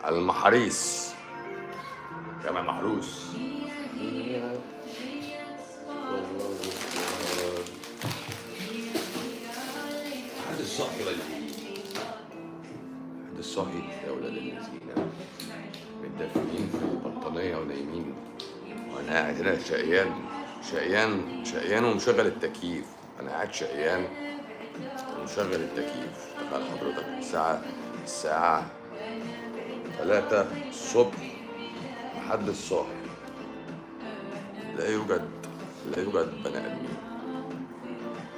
المحاريس، جامع محروس. حد الصاحي ولا ايه؟ حد الصاحي يا ولاد الذين متدفيين في البطانية ونايمين، وانا قاعد هنا شقيان شقيان شقيان ومشغل التكييف. انا قاعد شقيان ومشغل التكييف. تخيل حضرتك الساعة 3 الصبح، محدش صاحي، لا يوجد لا يوجد بني ادمين.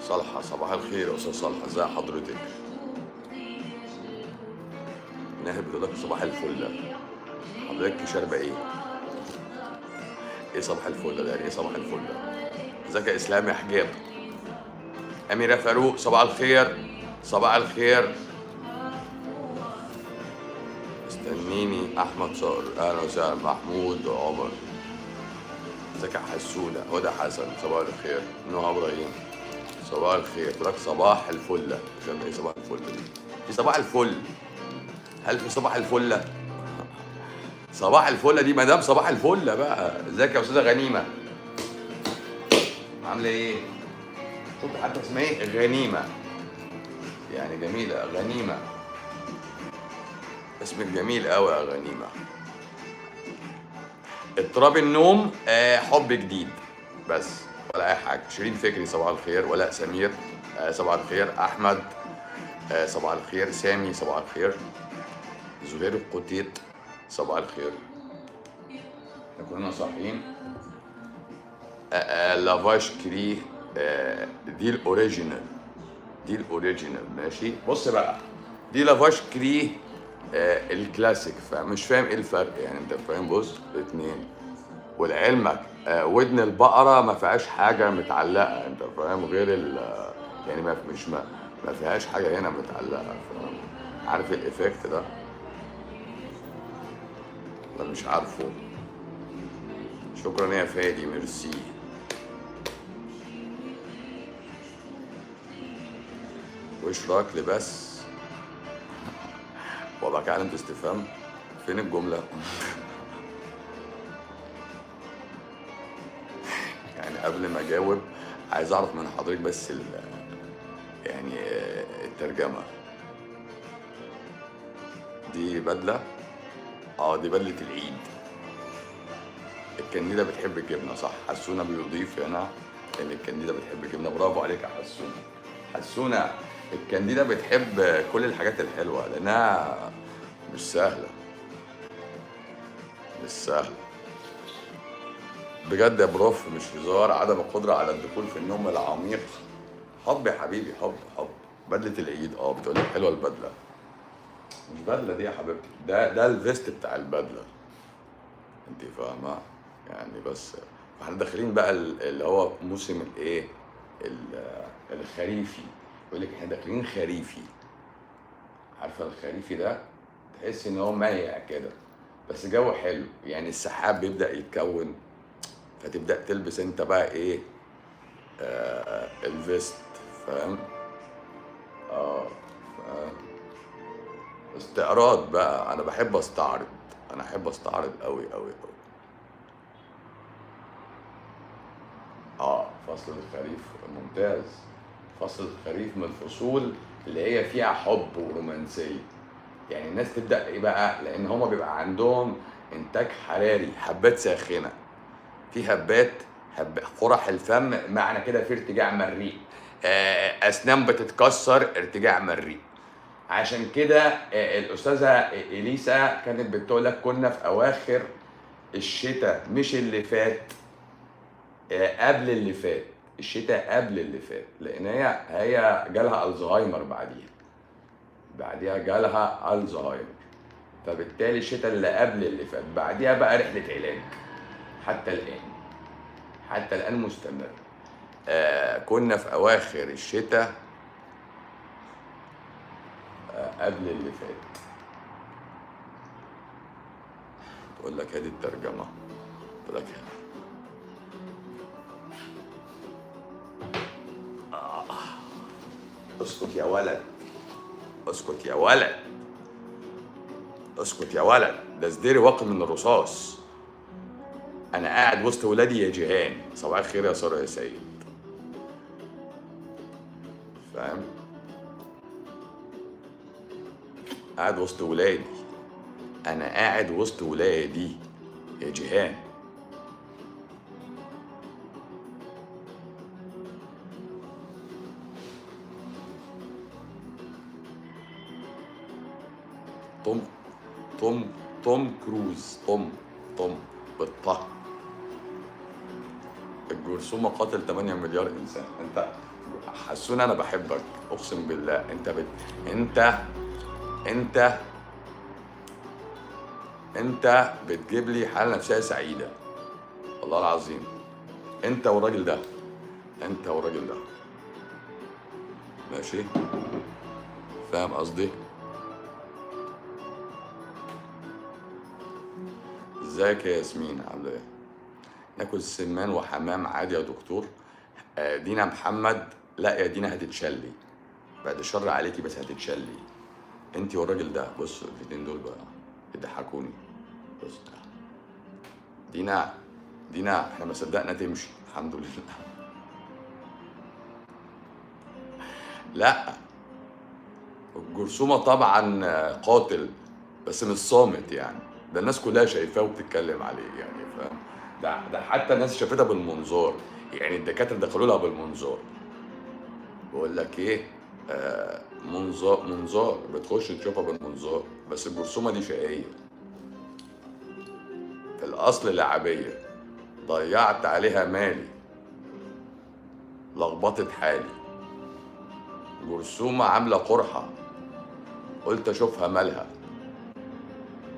صالحة صباح الخير يا استاذ صالحة، ازي حضرتك؟ ناهد بتقول لك صباح الفل. حضرتك شاربة ايه؟ ايه صباح الفل ده؟ يعني ايه صباح الفل ده؟ ازيك يا اسلام يا حجاب؟ اميرة فاروق صباح الخير، صباح الخير. استنيني احمد صقر، اهلا وسهلا. محمود عمر، ازيك يا حسونه؟ هدى حسن صباح الخير. نهى ابراهيم صباح الخير. بقول لك صباح الفلة، مش فاهم ايه صباح الفلة دي. في صباح الفل؟ هل في صباح الفلة؟ صباح الفلة دي مدام صباح الفلة بقى. ازيك يا استاذه غنيمة؟ عامله ايه؟ شفت حتى اسمها ايه؟ غنيمة، يعني جميلة غنيمة، اسمك جميل قوي يا غنيمة. اضطراب النوم حب جديد بس ولا اي حاجة. شيرين فكري صباح الخير. ولاء سمير صباح الخير. احمد صباح الخير. سامي صباح الخير. زهير القتيط صباح الخير. احنا كلنا صاحيين. La Vache qui rit، دي ال original، دي ال original. ماشي، بص بقى، دي La Vache qui rit الكلاسيك، فمش فاهم ايه الفرق يعني، انت فاهم؟ بص الاثنين، ولعلمك ودن البقرة ما فيهاش حاجة متعلقة، انت فاهم؟ غير ال يعني ما مش ما, ما فيهاش حاجة هنا متعلقة، فاهم؟ عارف ال effect ده؟ ولا مش عارفه؟ شكرا يا فادي، ميرسي. وش راكل بس وبقى علامة استفهام. فين الجملة؟ يعني قبل ما اجاوب عايز اعرف من حضرتك بس يعني الترجمة. دي بدلة؟ دي بدلة العيد. الكنديدة بتحب الجبنة صح؟ حسونة بيضيف هنا ان الكنديدة بتحب الجبنة. برافو عليك يا حسونة. حسونة الكنديدة بتحب كل الحاجات الحلوة لانها مش سهلة، مش سهلة بجد يا بروف، مش هزار. عدم القدرة على الدخول في النوم العميق. حب يا حبيبي، حب حب. بدلة العيد، بتقول لك حلوة البدلة. مش بدلة دي يا حبيبتي، ده ال vest بتاع البدلة، انت فاهمة يعني. بس احنا داخلين بقى اللي هو موسم الايه، الخريفي. يقول لك احنا داخلين خريفي. عارفة الخريفي ده؟ تحس ان هو مايع كده، بس جو حلو يعني. السحاب بيبدأ يتكون، فتبدأ تلبس انت بقى ايه، ال vest، فاهم؟ استعراض بقى. انا بحب استعرض، انا احب استعرض قوي قوي قوي. فصل الخريف ممتاز. فصل الخريف من الفصول اللي هي فيها حب ورومانسية. يعني الناس تبدأ ايه بقى؟ لان هما بيبقى عندهم انتاج حراري، حبات ساخنة، في هبات، قرح الفم، معنى كده في ارتجاع مريء، اسنان بتتكسر، ارتجاع مريء. عشان كده الاستاذة اليسا كانت بتقول لك كنا في اواخر الشتاء، مش اللي فات، قبل اللي فات، الشتاء قبل اللي فات، لان هي جالها الزهايمر بعديها، بعديها جالها الزهايمر، فبالتالي الشتاء اللي قبل اللي فات بعديها بقى رحله علاج حتى الان، حتى الان مستمر. كنا في اواخر الشتاء، قبل اللي فات. تقول لك هذه الترجمة، تقول لك اسكت يا ولد، اسكت يا ولد. اسكت يا ولد، ده صدري واقي من الرصاص. انا قاعد وسط ولادي يا جيهان. صباح الخير يا ساره يا سيد. فاهم؟ قاعد وسط ولادي، انا قاعد وسط ولادي يا جيهان. توم توم توم كروز، توم توم بالطه. الجرثومة قاتل 8 مليار انسان. انت حسون انا بحبك اقسم بالله. انت بت... انت انت انت بتجيب لي حالة نفسية سعيدة والله العظيم. انت والراجل ده، انت والراجل ده، ماشي؟ فاهم قصدي؟ ازيك يا ياسمين، عامله ايه؟ ناكل سمان وحمام عادي يا دكتور؟ دينا محمد، لا يا دينا هتتشلي، بعد الشر عليكي بس هتتشلي انت والراجل ده. بص الاثنين دول بقى يضحكوني. بص دينا، دينا احنا ما صدقنا تمشي الحمد لله. لا الجرثومه طبعا قاتل بس مش صامت يعني، ده الناس كلها شايفاه وبتتكلم عليه يعني، فاهم؟ ده حتى الناس شافتها بالمنظار يعني، الدكاترة دخلوا لها بالمنظار. بقول لك ايه، منظار، منظار بتخش تشوفها بالمنظار. بس الجرثومه دي شقيه في الاصل، لعبيه، ضيعت عليها مالي، لخبطت حالي. جرثومة عامله قرحة، قلت اشوفها مالها،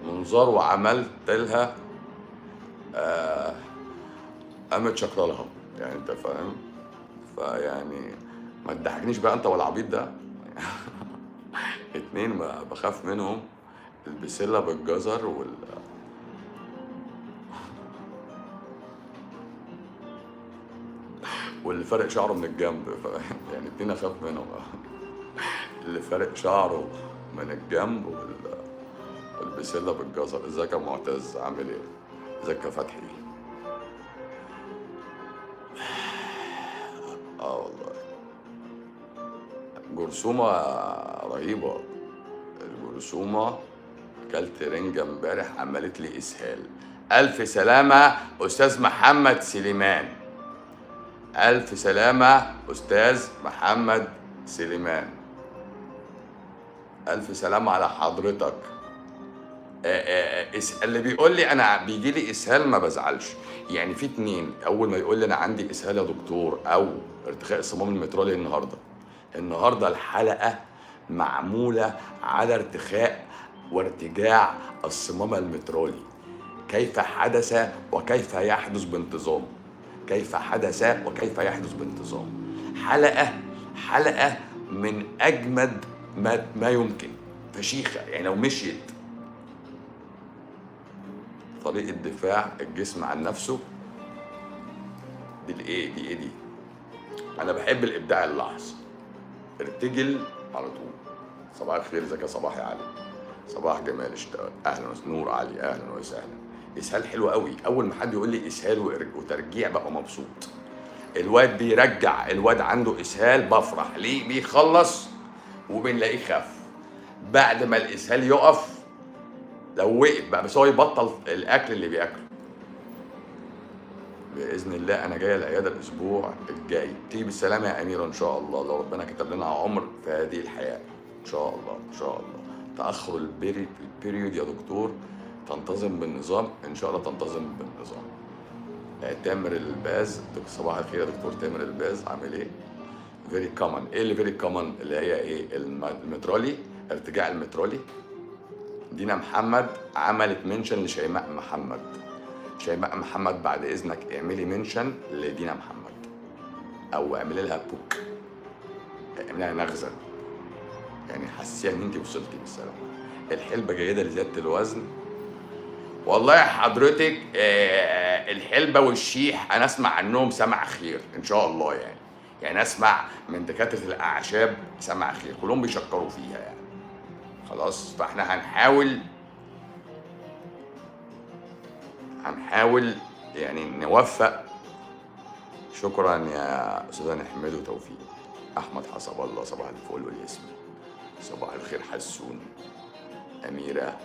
منظار وعملت لها قامت شكرا لها يعني، انت فاهم؟ فيعني ما تضحكنيش بقى انت والعبيط ده. اتنين ما بخاف منهم، البسله بالجزر واللي فارق شعره من الجنب، يعني اتنين اخاف منهم، اللي فارق شعره من الجنب والبسله بالجزر. ازيك يا معتز، عامل ايه؟ ازيك يا فتحي؟ اه والله جرثومة رهيبة. الجرثومه اكلت رنجه امبارح عملت لي اسهال. الف سلامه استاذ محمد سليمان، الف سلامه استاذ محمد سليمان، الف سلامه على حضرتك. اللي بيقول لي انا بيجي لي اسهال ما بزعلش يعني. في اتنين اول ما يقول لي انا عندي اسهال يا دكتور او ارتخاء الصمام المترالي، النهارده الحلقة معمولة على ارتخاء وارتجاع الصمام المترالي، كيف حدث وكيف يحدث بانتظام، كيف حدث وكيف يحدث بانتظام. حلقة من اجمد ما يمكن، فشيخه يعني لو مشيت. طريقه دفاع الجسم عن نفسه دي الايه، دي ايه دي؟ انا بحب الابداع اللحظي، ارتجل على طول. صباح الخير، ازيك يا صباح يا علي؟ صباح جمال اشتغل. اهلا نور علي، اهلا وسهلا. اسهال حلو قوي، اول ما حد يقول لي اسهال وترجيع بقى مبسوط. الواد بيرجع، الواد عنده اسهال بفرح ليه، بيخلص وبنلاقيه خف. بعد ما الاسهال يقف، لو وقف بقى بس هو يبطل الاكل اللي بياكله. باذن الله انا جاي العيادة الاسبوع الجاي. تيجي بالسلامة يا اميره ان شاء الله، لو ربنا كتب لنا عمر في هذه الحياة ان شاء الله. ان شاء الله. تاخر ال period يا دكتور تنتظم بالنظام؟ ان شاء الله تنتظم بالنظام. تامر الباز، صباح الخير يا دكتور تامر الباز، عامل ايه؟ very common. ايه اللي very common؟ اللي هي ايه؟ المترالي، ارتجاع المترالي. دينا محمد عملت mention لشيماء محمد. شيماء محمد بعد اذنك اعملي mention لدينا محمد، او اعملي لها poke، اعملي لها نغزه يعني، حسيها ان انت وصلتي بالسلامة. الحلبة جيدة لزيادة الوزن؟ والله يا حضرتك الحلبة والشيح انا اسمع عنهم سمع خير ان شاء الله يعني، يعني اسمع من دكاترة الاعشاب سمع خير، كلهم بيشكروا فيها يعني. خلاص، فاحنا هنحاول هنحاول يعني نوفق. شكرا يا استاذه نحمده توفيق. احمد حسب الله، صباح الفل والياسمين، صباح الخير حسون، اميره.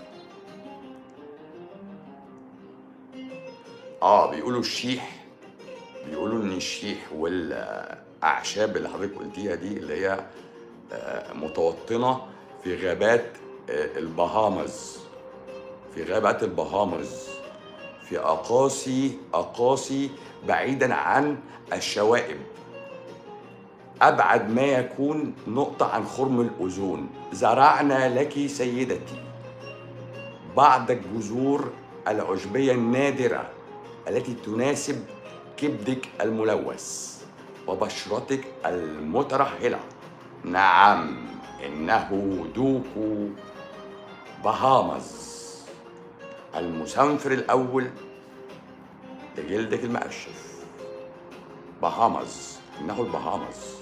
بيقولوا الشيح، بيقولوا ان الشيح والاعشاب اللي حضرتك قلتيها دي اللي هي متوطنه في غابات البهامز، في غابات البهامز، في اقاصي اقاصي بعيدا عن الشوائب، ابعد ما يكون نقطة عن خرم الاوزون. زرعنا لك سيدتي بعض الجذور العشبيه النادرة التي تناسب كبدك الملوث وبشرتك المترهله. نعم، انه دوكو بهامز، المسنفر الاول لجلدك المقشف. بهامز، انه البهامز،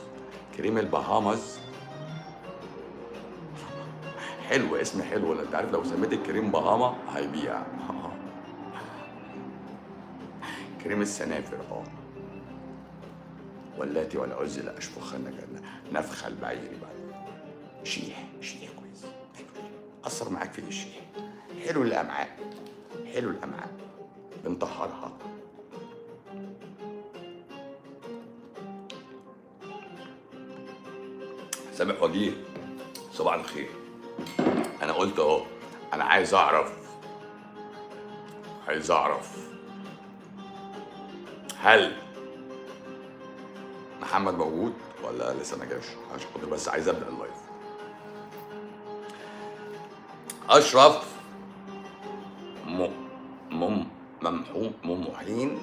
كريم البهامز. حلو، اسم حلو. انت عارف لو سميت الكريم بهاما هيبيع. كريم السنافر. واللاتي والعزى لا اشفخن نفخ البعير بعد. شيح، شيح كويس، حلو. اثر معاك في الشيح، حلو الامعاء، حلو الامعاء، بنطهرها. سامح وجيه، صباح الخير. انا قلت اهو، انا عايز اعرف، عايز اعرف هل محمد موجود ولا لسه ما جاش، عشان خاطر بس عايز ابدا ال live. اشرف ممحين،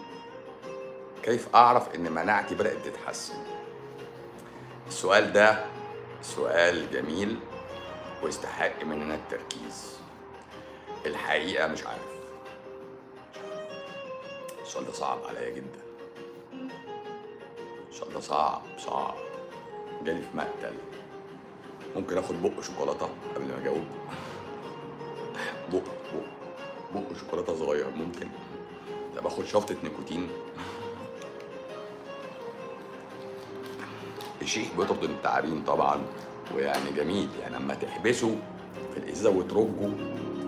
كيف اعرف ان مناعتي بدات تتحسن؟ السؤال ده سؤال جميل ويستحق مننا التركيز. الحقيقة مش عارف، السؤال ده صعب عليا جدا، السؤال ده صعب صعب، جالي في مقتل. ممكن اخد بق شوكولاتة قبل ما اجاوب؟ بق بق بق شوكولاتة صغير ممكن. طب اخد شفطه نيكوتين؟ الشيح بيطرد التعابين طبعا، ويعني جميل يعني لما تحبسه في الازازه وترجه،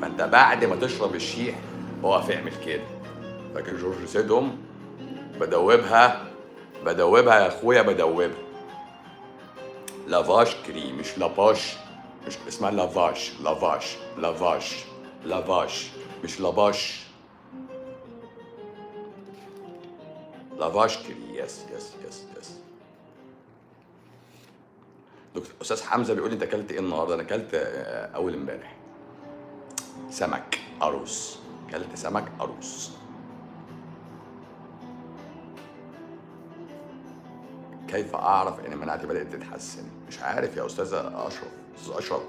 فانت بعد ما تشرب الشيح اقف اعمل كده. فاكر جورج سيدهم؟ بدوبها بدوبها يا اخويا، بدوبها. لافاش كريم، مش لافاش، مش اسمها لافاش، لافاش لافاش لافاش، مش لافاش، لافاش كريم. yes yes yes yes. دكتور استاذ حمزة بيقول لي انت اكلت ايه النهارده؟ انا اكلت اول امبارح سمك قاروص، اكلت سمك قاروص. كيف اعرف ان مناعتي بدات تتحسن؟ مش عارف يا استاذ اشرف، استاذ اشرف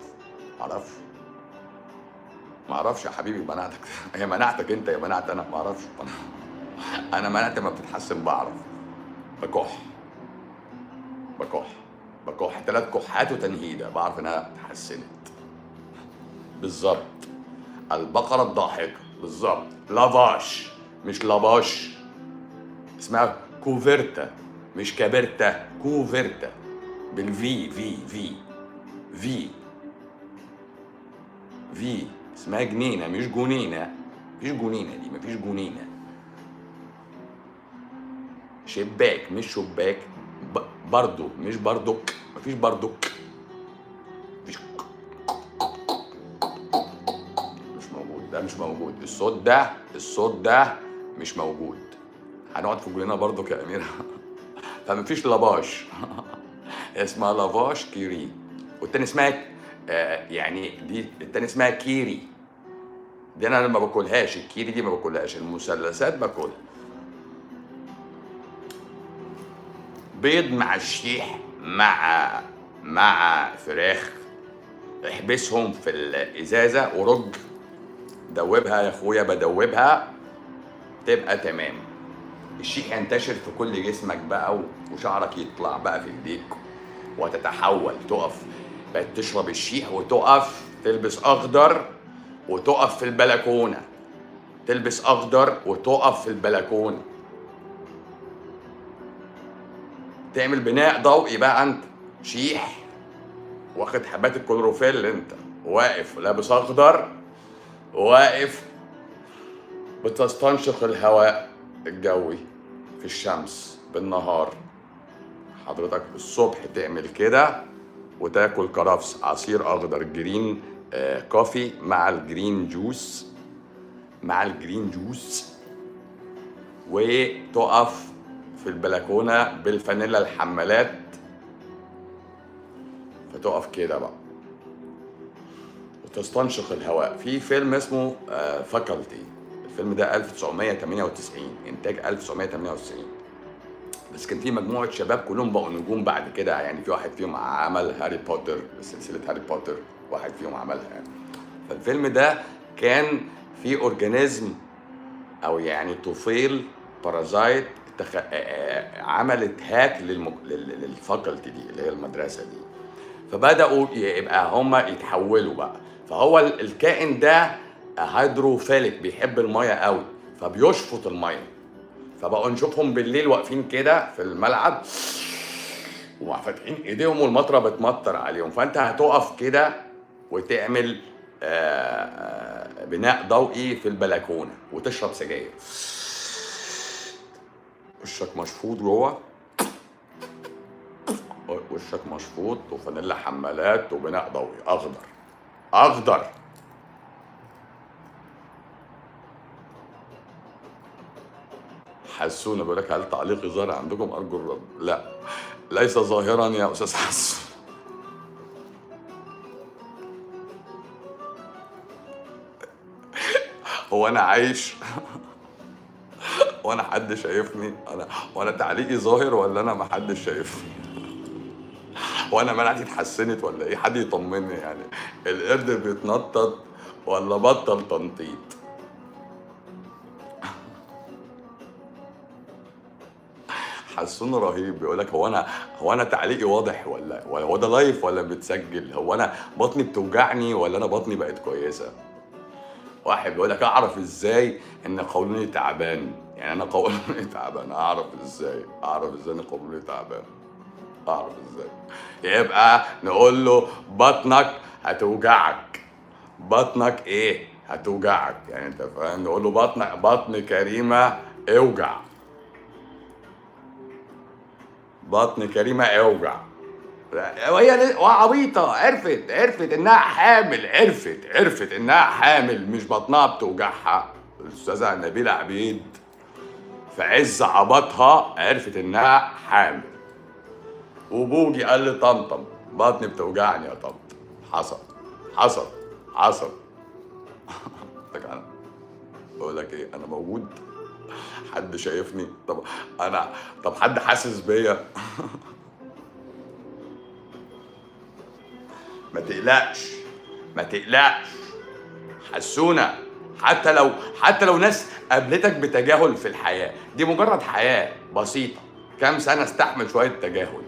معرفش، معرفش يا حبيبي. مناعتك هي مناعتك انت يا مناعتي انا، معرفش. انا مناعتي ما بتتحسن، بعرف بكح بكح بكح 3 كحات وتنهيده، بعرف انها اتحسنت. بالظبط البقرة الضاحكه، بالظبط. لافاش مش لافاش، اسمها كوفرتا مش كابرتا، كوفرتا بالفي، في في في في. اسمها جنينة مش جنينة، مفيش جنينة دي، مفيش جنينة. شباك مش شباك، برضو مش بردك، مفيش بردك، مفيش، مش موجود ده، مش موجود الصوت ده، الصوت ده مش موجود. هنقعد في جنينة برضك يا اميره. فمفيش لافاش. اسمها لافاش كيري، والتاني اسمها يعني دي التاني اسمها كيري. دي انا ما باكلهاش، الكيري دي ما باكلهاش، المثلثات باكلها. بيض مع الشيح مع فراخ، احبسهم في الازازه ورج، دوبها يا اخويا، بدوبها تبقى تمام. الشيح ينتشر في كل جسمك بقى، وشعرك يطلع بقى في ايديك، وتتحول تقف بقت تشرب الشيح وتقف تلبس اخضر وتقف في البلكونه. تلبس اخضر وتقف في البلكونه، تعمل بناء ضوئي بقى. انت شيح واخد حبات الكلوروفيل، انت واقف لابس اخضر، واقف بتستنشق الهواء الجوي في الشمس بالنهار. حضرتك الصبح تعمل كده وتاكل كرفس، عصير اخضر green coffee مع ال green juice، مع ال green juice، وتقف في البلكونه بالفانيلا الحمالات، فتقف كده بقى وتستنشق الهواء. في فيلم اسمه Faculty، الفيلم ده 1998، انتاج 1998، بس كان في مجموعة شباب كلهم بقوا نجوم بعد كده. يعني في واحد فيهم عمل هاري بوتر، سلسلة هاري بوتر واحد فيهم عملها يعني. فالفيلم ده كان في organism او يعني طفيل parasite عملت hack لل faculty دي اللي هي المدرسة دي، فبداوا يبقى هما يتحولوا بقى. فهو الكائن ده hydrophilic، بيحب المية قوي، فبيشفط المية. فبقوا نشوفهم بالليل واقفين كده في الملعب وفاتحين ايديهم والمطره بتمطر عليهم. فانت هتقف كده وتعمل بناء ضوئي في البلكونه وتشرب سجاير، وشك مشفوط جوه، وشك مشفوط وفانيلا حمالات وبناء ضوئي اخضر اخضر. حسونا بيقول لك هل تعليقي ظاهر عندكم؟ ارجو الرد. لا، ليس ظاهرا يا استاذ حسن. هو انا عايش؟ وانا حد شايفني؟ انا وانا تعليقي ظاهر ولا انا ما حدش شايفني؟ وانا مناعتي اتحسنت ولا ايه؟ حد يطمني يعني. القرد بيتنطط ولا بطل تنطيط؟ حسون رهيب بيقول لك هو انا تعليقي واضح ولا هو ده live ولا بتسجل؟ هو انا بطني بتوجعني ولا انا بطني بقت كويسة؟ واحد بيقول لك اعرف ازاي ان قولوني تعبان؟ يعني انا قولوني تعبان، اعرف ازاي؟ اعرف ازاي ان قولوني تعبان؟ اعرف ازاي؟ يبقى نقول له بطنك هتوجعك، بطنك ايه هتوجعك، يعني انت فاهم؟ نقول له بطنك، بطن كريمة اوجع، بطن كريمة اوجع. وهي عبيطه، عرفت انها حامل، عرفت انها حامل، مش بطنها بتوجعها. الاستاذة نبيلة عبيد في عز عبطها عرفت انها حامل. وبوجي قال لي طمطم بطني بتوجعني يا طمطم. حصل حصل حصل. انا بقول لك ايه، انا موجود، حد شايفني؟ طب انا، طب حد حاسس بيا؟ ما تقلقش، ما تقلقش حسونا. حتى لو ناس قابلتك بتجاهل في الحياة، دي مجرد حياة بسيطة، كام سنة استحمل شوية تجاهل.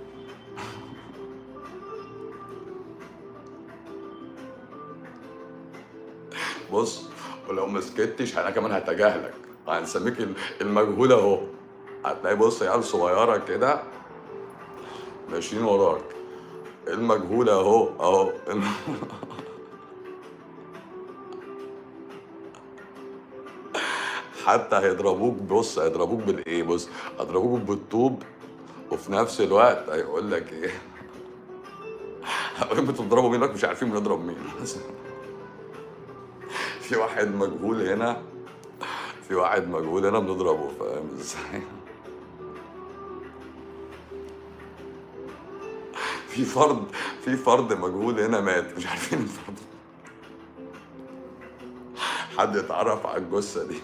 بص، ولو ما سكتش انا كمان هتجاهلك، هنسميك المجهول اهو. هتلاقي بص عيال صغيرة كده ماشيين وراك، المجهول اهو اهو. حتى هيضربوك، بص هيضربوك بالايه، بص هيضربوك بالطوب، وفي نفس الوقت هيقول لك ايه، هيقول بتضربوا مين؟ مش عارفين بنضرب مين. في واحد مجهول هنا، في واحد مجهول هنا بنضربه، فاهم ازاي؟ في فرد مجهول هنا مات، مش عارفين الفرد، حد يتعرف على الجثة دي.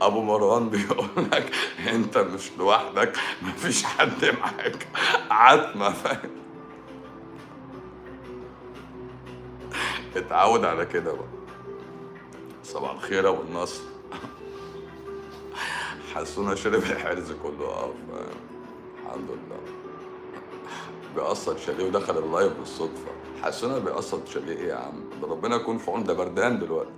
ابو مروان بيقول لك انت مش لوحدك، مفيش حد معاك، عتمة، فاهم؟ اتعود على كده بقى. صباح الخير ابو النصر. حسونا شرب الحرز كله. فاهم؟ الحمد لله. بيقسط شاليه ودخل ال live بالصدفة. حسنا بيقسط شاليه ايه يا عم؟ ده ربنا يكون في عون، ده بردان دلوقتي.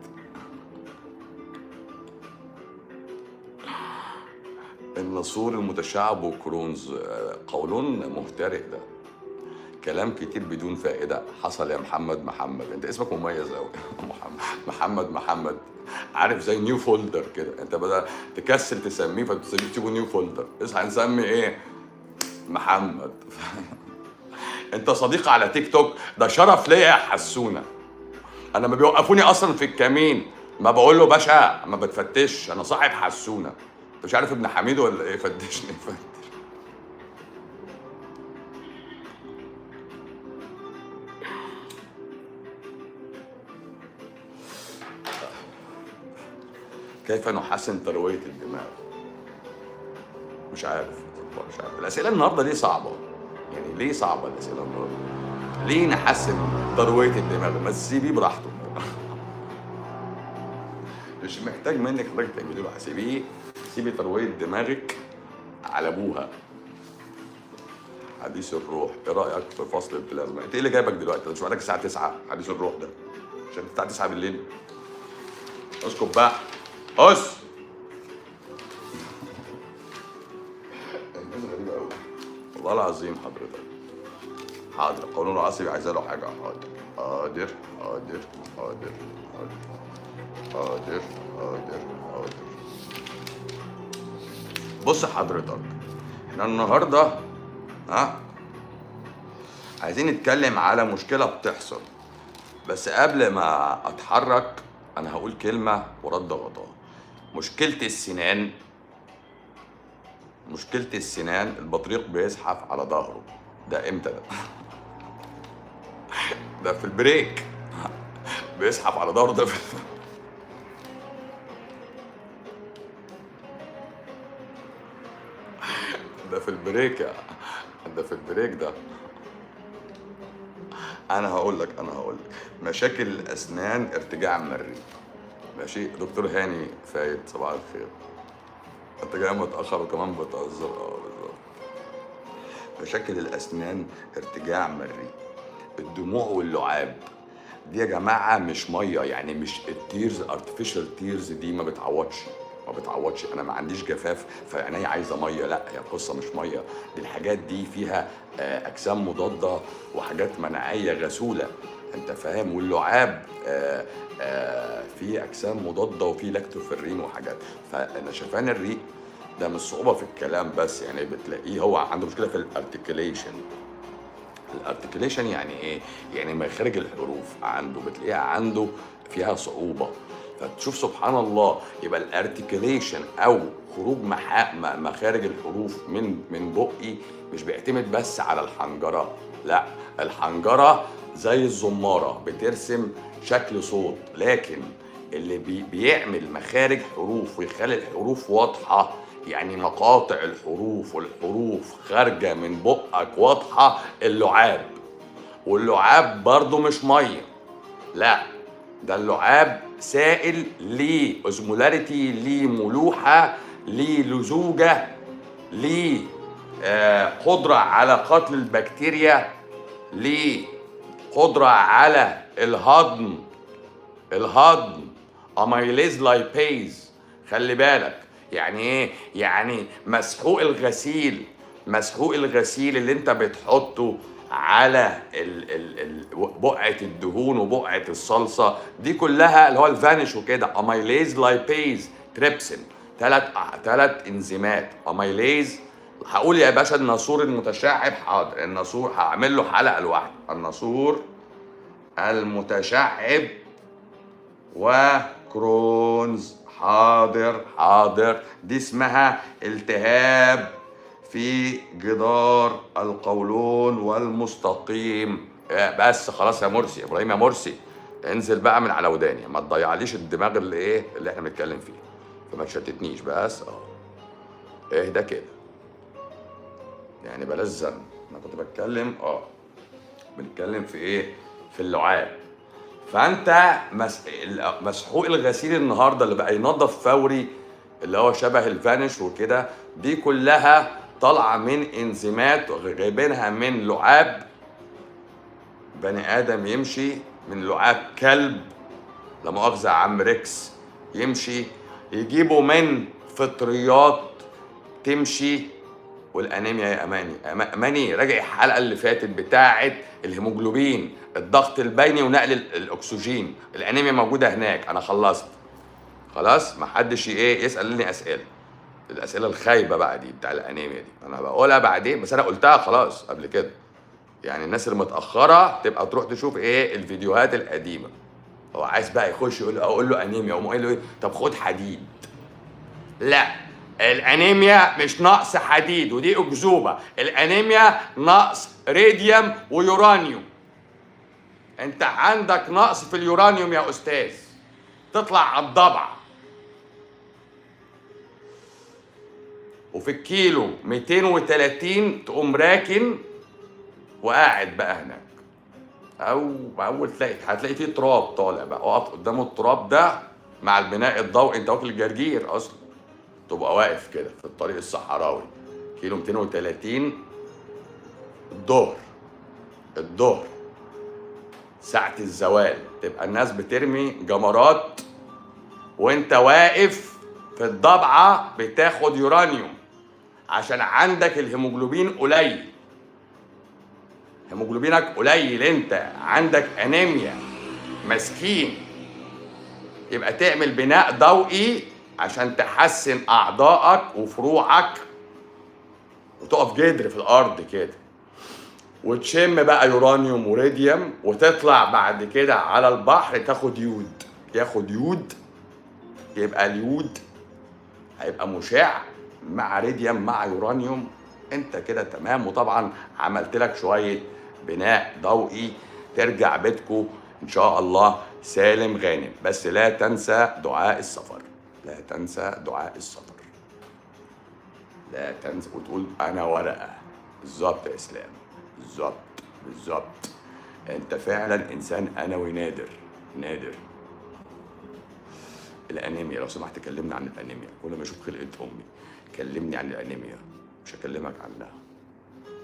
الناسور المتشعب و Crohn's، قولون مهترئ ده. كلام كتير بدون فائدة. حصل يا محمد محمد، انت اسمك مميز قوي. محمد محمد محمد، عارف زي new folder كده، انت بدل تكسل تسميه فتسيبه new folder. اصحى هنسمي ايه؟ محمد. انت صديق على تيك توك، ده شرف ليا يا حسونه. انا ما بيوقفوني اصلا في الكمين، ما بقول له باشا ما بتفتش، انا صاحب حسونه. انت مش عارف ابن حميد ولا ايه؟ فتشني فتش. كيف نحسن تروية الدماغ؟ مش عارف، مش عارف. الاسئلة النهارده ليه صعبة؟ يعني ليه صعبة الاسئلة النهارده؟ ليه نحسن ترويه الدماغ؟ ما تسيبيه براحته. مش محتاج منك حضرتك تعملي له، سيبيه، سيبي ترويه دماغك على ابوها. حديث الروح، ايه رايك في فصل البلازما؟ انت ايه اللي جايبك دلوقتي؟ مش وقتك الساعة 9 حديث الروح ده، عشان الساعة 9 بالليل. اسكت بقى، اس الناس غريبة قوي والله العظيم. حضرتك حاضر، القولون العصبي عايز له حاجة. حاضر حاضر حاضر حاضر حاضر حاضر حاضر. بص حضرتك، احنا النهارده ها عايزين نتكلم على مشكلة بتحصل، بس قبل ما اتحرك انا هقول كلمة ورد غطاها. مشكلة السنان، مشكلة السنان، البطريق بيزحف على ظهره. ده امتى ده؟ ده في ال break بيزحف على ظهره ده في ده في ال break يا ده في ال break ده. انا هقول لك، انا هقول لك مشاكل الاسنان، ارتجاع المريء. ماشي دكتور هاني فايد، صباح الخير. انت جاي متاخر وكمان بتهزر. بالظبط. مشاكل الاسنان، ارتجاع مريء، الدموع واللعاب. دي يا جماعة مش مية، يعني مش ال tears، artificial tears دي ما بتعوضش، ما بتعوضش. انا ما عنديش جفاف فعيني عايزه مية، لا هي القصة مش مية. دي الحاجات دي فيها اجسام مضادة وحاجات مناعية غسوله، انت فاهم؟ واللعاب فيه اجسام مضادة وفيه لاكتوفيرين وحاجات. فنشفان الريق ده مش صعوبة في الكلام بس، يعني بتلاقيه هو عنده مشكلة في ال articulation. ال articulation يعني ايه؟ يعني مخارج الحروف عنده، بتلاقيها عنده فيها صعوبة. فتشوف سبحان الله، يبقى ال articulation او خروج مخارج الحروف من بقي مش بيعتمد بس على الحنجرة، لا الحنجرة زي الزماره بترسم شكل صوت، لكن اللي بيعمل مخارج حروف ويخلي الحروف واضحة، يعني مقاطع الحروف والحروف خارجه من بقك واضحة، اللعاب. واللعاب برضو مش مية، لا ده اللعاب سائل، ليه osmolarity، ليه ملوحه، ليه لزوجه، ليه قدره على قتل البكتيريا، ليه قدره على الهضم. الهضم amylase lipase، خلي بالك. يعني ايه؟ يعني مسحوق الغسيل، مسحوق الغسيل اللي انت بتحطه على بقعة الدهون وبقعة الصلصة دي كلها، اللي هو ال Vanish وكده، amylase lipase trypsin، ثلاث انزيمات amylase. هقول يا باشا الناسور المتشعب، حاضر الناسور هعمل له حلقة لوحده. الناسور المتشعب و Crohn's، حاضر حاضر. دي اسمها التهاب في جدار القولون والمستقيم. بس خلاص يا مرسي، ابراهيم يا مرسي، انزل بقى من على وداني، ما تضيعليش الدماغ اللي ايه اللي احنا بنتكلم فيه، فما تشتتنيش بس. اهدى كده يعني، بلاش زن. انا كنت بتكلم بنتكلم في ايه؟ في اللعاب. فانت مسحوق الغسيل النهارده اللي بقى ينظف فوري، اللي هو شبه ال Vanish وكده، دي كلها طالعه من انزيمات جايبينها من لعاب بني ادم يمشي، من لعاب كلب لا مؤاخذة يا عم ريكس يمشي، يجيبوا من فطريات تمشي. والانيميا يا اماني، اماني راجع الحلقة اللي فاتت بتاعه الهيموجلوبين، الضغط البيني ونقل الاكسجين، الانيميا موجودة هناك. انا خلصت خلاص، ما حدش ايه يسالني اسئلة، الاسئلة الخايبة بقى دي بتاع الانيميا دي انا بقولها بعدين، بس انا قلتها خلاص قبل كده. يعني الناس اللي متاخرة تبقى تروح تشوف ايه الفيديوهات القديمة. هو عايز بقى يخش يقول، اقول له انيميا، اقوم قايل له ايه؟ طب خد حديد. لا، الانيميا مش نقص حديد، ودي اكذوبه. الانيميا نقص راديوم ويورانيوم. انت عندك نقص في اليورانيوم يا استاذ، تطلع على الضبع. وفي الكيلو 230 تقوم راكن وقاعد بقى هناك، او اول تلاقي هتلاقي فيه تراب طالع بقى، اقف قدامه التراب ده مع البناء الضوئي، انت واكل الجرجير اصلا، تبقى واقف كده في الطريق الصحراوي كيلو 230 الظهر، الظهر ساعة الزوال، تبقى الناس بترمي جمرات وانت واقف في الضبعة بتاخد يورانيوم عشان عندك الهيموجلوبين قليل، هيموجلوبينك قليل، انت عندك انيميا مسكين. يبقى تعمل بناء ضوئي عشان تحسن اعضائك وفروعك، وتقف جدر في الارض كده، وتشم بقى يورانيوم وراديوم، وتطلع بعد كده على البحر تاخد يود، ياخد يود، يبقى اليود هيبقى مشع مع راديوم مع يورانيوم، انت كده تمام. وطبعا عملت لك شوية بناء ضوئي، ترجع بيتكو ان شاء الله سالم غانم. بس لا تنسى دعاء السفر، لا تنسى دعاء السفر، لا تنسى وتقول انا ورقة. بالظبط يا اسلام، بالظبط بالظبط، انت فعلا انسان انوي نادر نادر. الانيميا لو سمحت كلمني عن الانيميا، كل ما اشوف خلقه امي كلمني عن الانيميا، مش هكلمك عنها،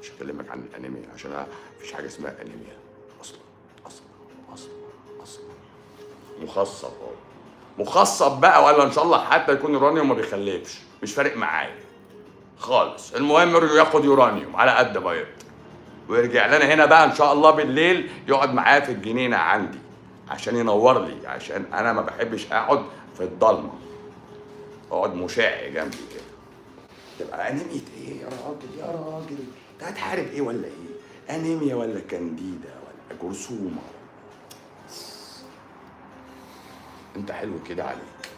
مش هكلمك عن الانيميا عشان انا مفيش حاجة اسمها انيميا اصلا اصلا اصلا اصلا. مخصب اهو، مخصب بقى، ولا ان شاء الله حتى يكون يورانيوم ما بيخلفش، مش فارق معايا خالص. المهم ياخد يورانيوم على قد ما يقدر، ويرجع لنا هنا بقى ان شاء الله بالليل، يقعد معايا في الجنينة عندي عشان ينور لي، عشان انا ما بحبش اقعد في الضلمة، اقعد مشع جنبي كده. تبقى انيميا ايه يا راجل؟ يا راجل انت هتحارب ايه ولا ايه؟ انيميا ولا كانديدا ولا جرثومة؟ انت حلو كده عليك،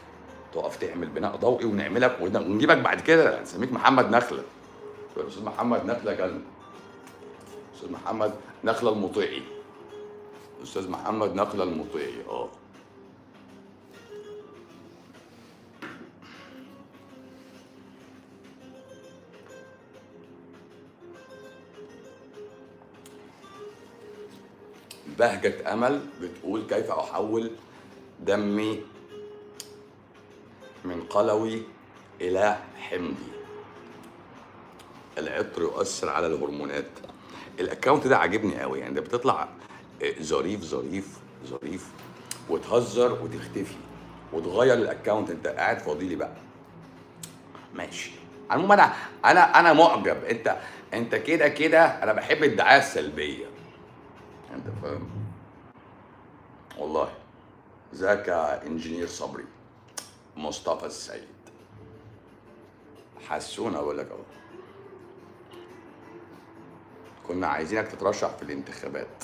تقف تعمل بناء ضوئي ونعملك ونجيبك بعد كده نسميك محمد نخله. تبقى الاستاذ محمد نخله جنب استاذ محمد نخله المطيعي، استاذ محمد نخله المطيعي. اه بهجة أمل بتقول كيف أحول دمي من قلوي إلى حمضي؟ العطر يؤثر على الهرمونات. ال account ده عاجبني قوي، يعني ده بتطلع ظريف ظريف ظريف وتهزر وتختفي وتغير ال account، انت قاعد فاضي لي بقى. ماشي، على العموم انا معجب، انت كده كده انا بحب الدعاية السلبية، انت فاهم؟ والله ذاك engineer صبري مصطفى السيد حسونا، اقول لك اهو كنا عايزينك تترشح في الانتخابات.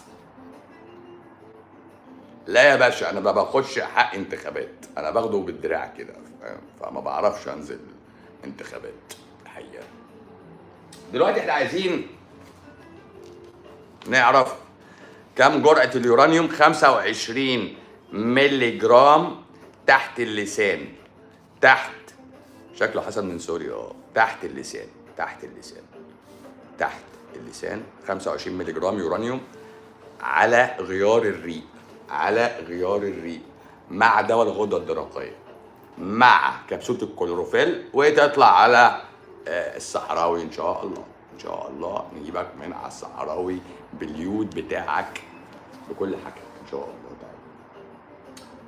لا يا باشا، انا ما باخدش حق انتخابات، انا باخده بالدراع كده، فما بعرفش انزل انتخابات الحقيقة. دلوقتي احنا عايزين نعرف كم جرعة اليورانيوم. 25 ملي جرام تحت اللسان، تحت، شكله حسن من سوريا، تحت اللسان، تحت اللسان، تحت اللسان 25 ملي جرام يورانيوم على غيار الريق، على غيار الريق مع دواء الغدة الدرقية مع كبسولة الكلوروفيل، وتطلع على الصحراوي ان شاء الله، ان شاء الله نجيبك من على الصحراوي باليود بتاعك بكل حاجة ان شاء الله تعالى.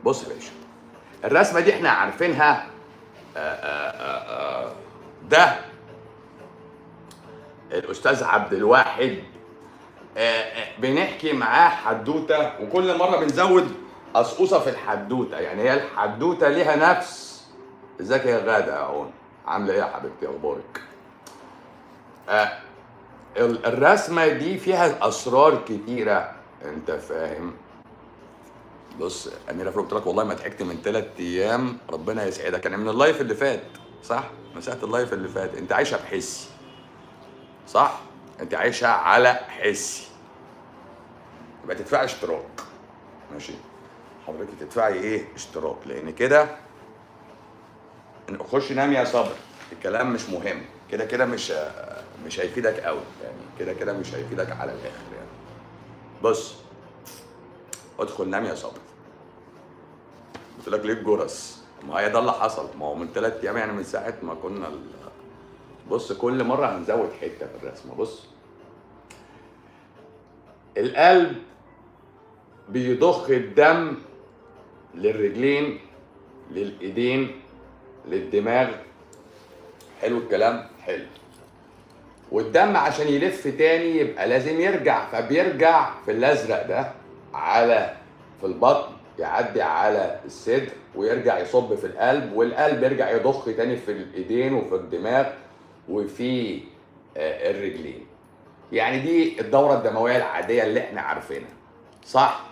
بص يا باشا، الرسمة دي احنا عارفينها. ده الاستاذ عبد الواحد، بنحكي معاه حدوتة، وكل مرة بنزود قصقوصه في الحدوتة، يعني هي الحدوتة ليها نفس. ازيك يا غاده يا عون، عامله ايه يا حبيبتي، اخبارك؟ الرسمة دي فيها اسرار كتيرة، انت فاهم؟ بص اميره فاروق قلت لك والله ما ضحكت من 3 ايام، ربنا يسعدك. انا من ال live اللي فات صح؟ مساحة ال live اللي فات. انت عايشه بحسي صح؟ انت عايشه على حسي، يبقى تدفعي اشتراك. ماشي حضرتك، تدفعي ايه؟ اشتراك، لان كده خش نام يا صبر، الكلام مش مهم كده كده، مش هيفيدك قوي يعني، كده كده مش هيفيدك على الاخر يعني. بص ادخل نام يا صبر. قلت لك ليه الجرس؟ ما هي ده اللي حصل، ما هو من 3 ايام يعني، من ساعة ما كنا بص كل مرة هنزود حتة في الرسمة. بص القلب بيضخ الدم للرجلين، للايدين، للدماغ. حلو الكلام؟ حلو. والدم عشان يلف تاني يبقى لازم يرجع، فبيرجع في الازرق ده على في البطن، يعدي على الصدر ويرجع يصب في القلب، والقلب يرجع يضخ تاني في الايدين وفي الدماغ وفي الرجلين. يعني دي الدورة الدموية العادية اللي احنا عارفينها، صح؟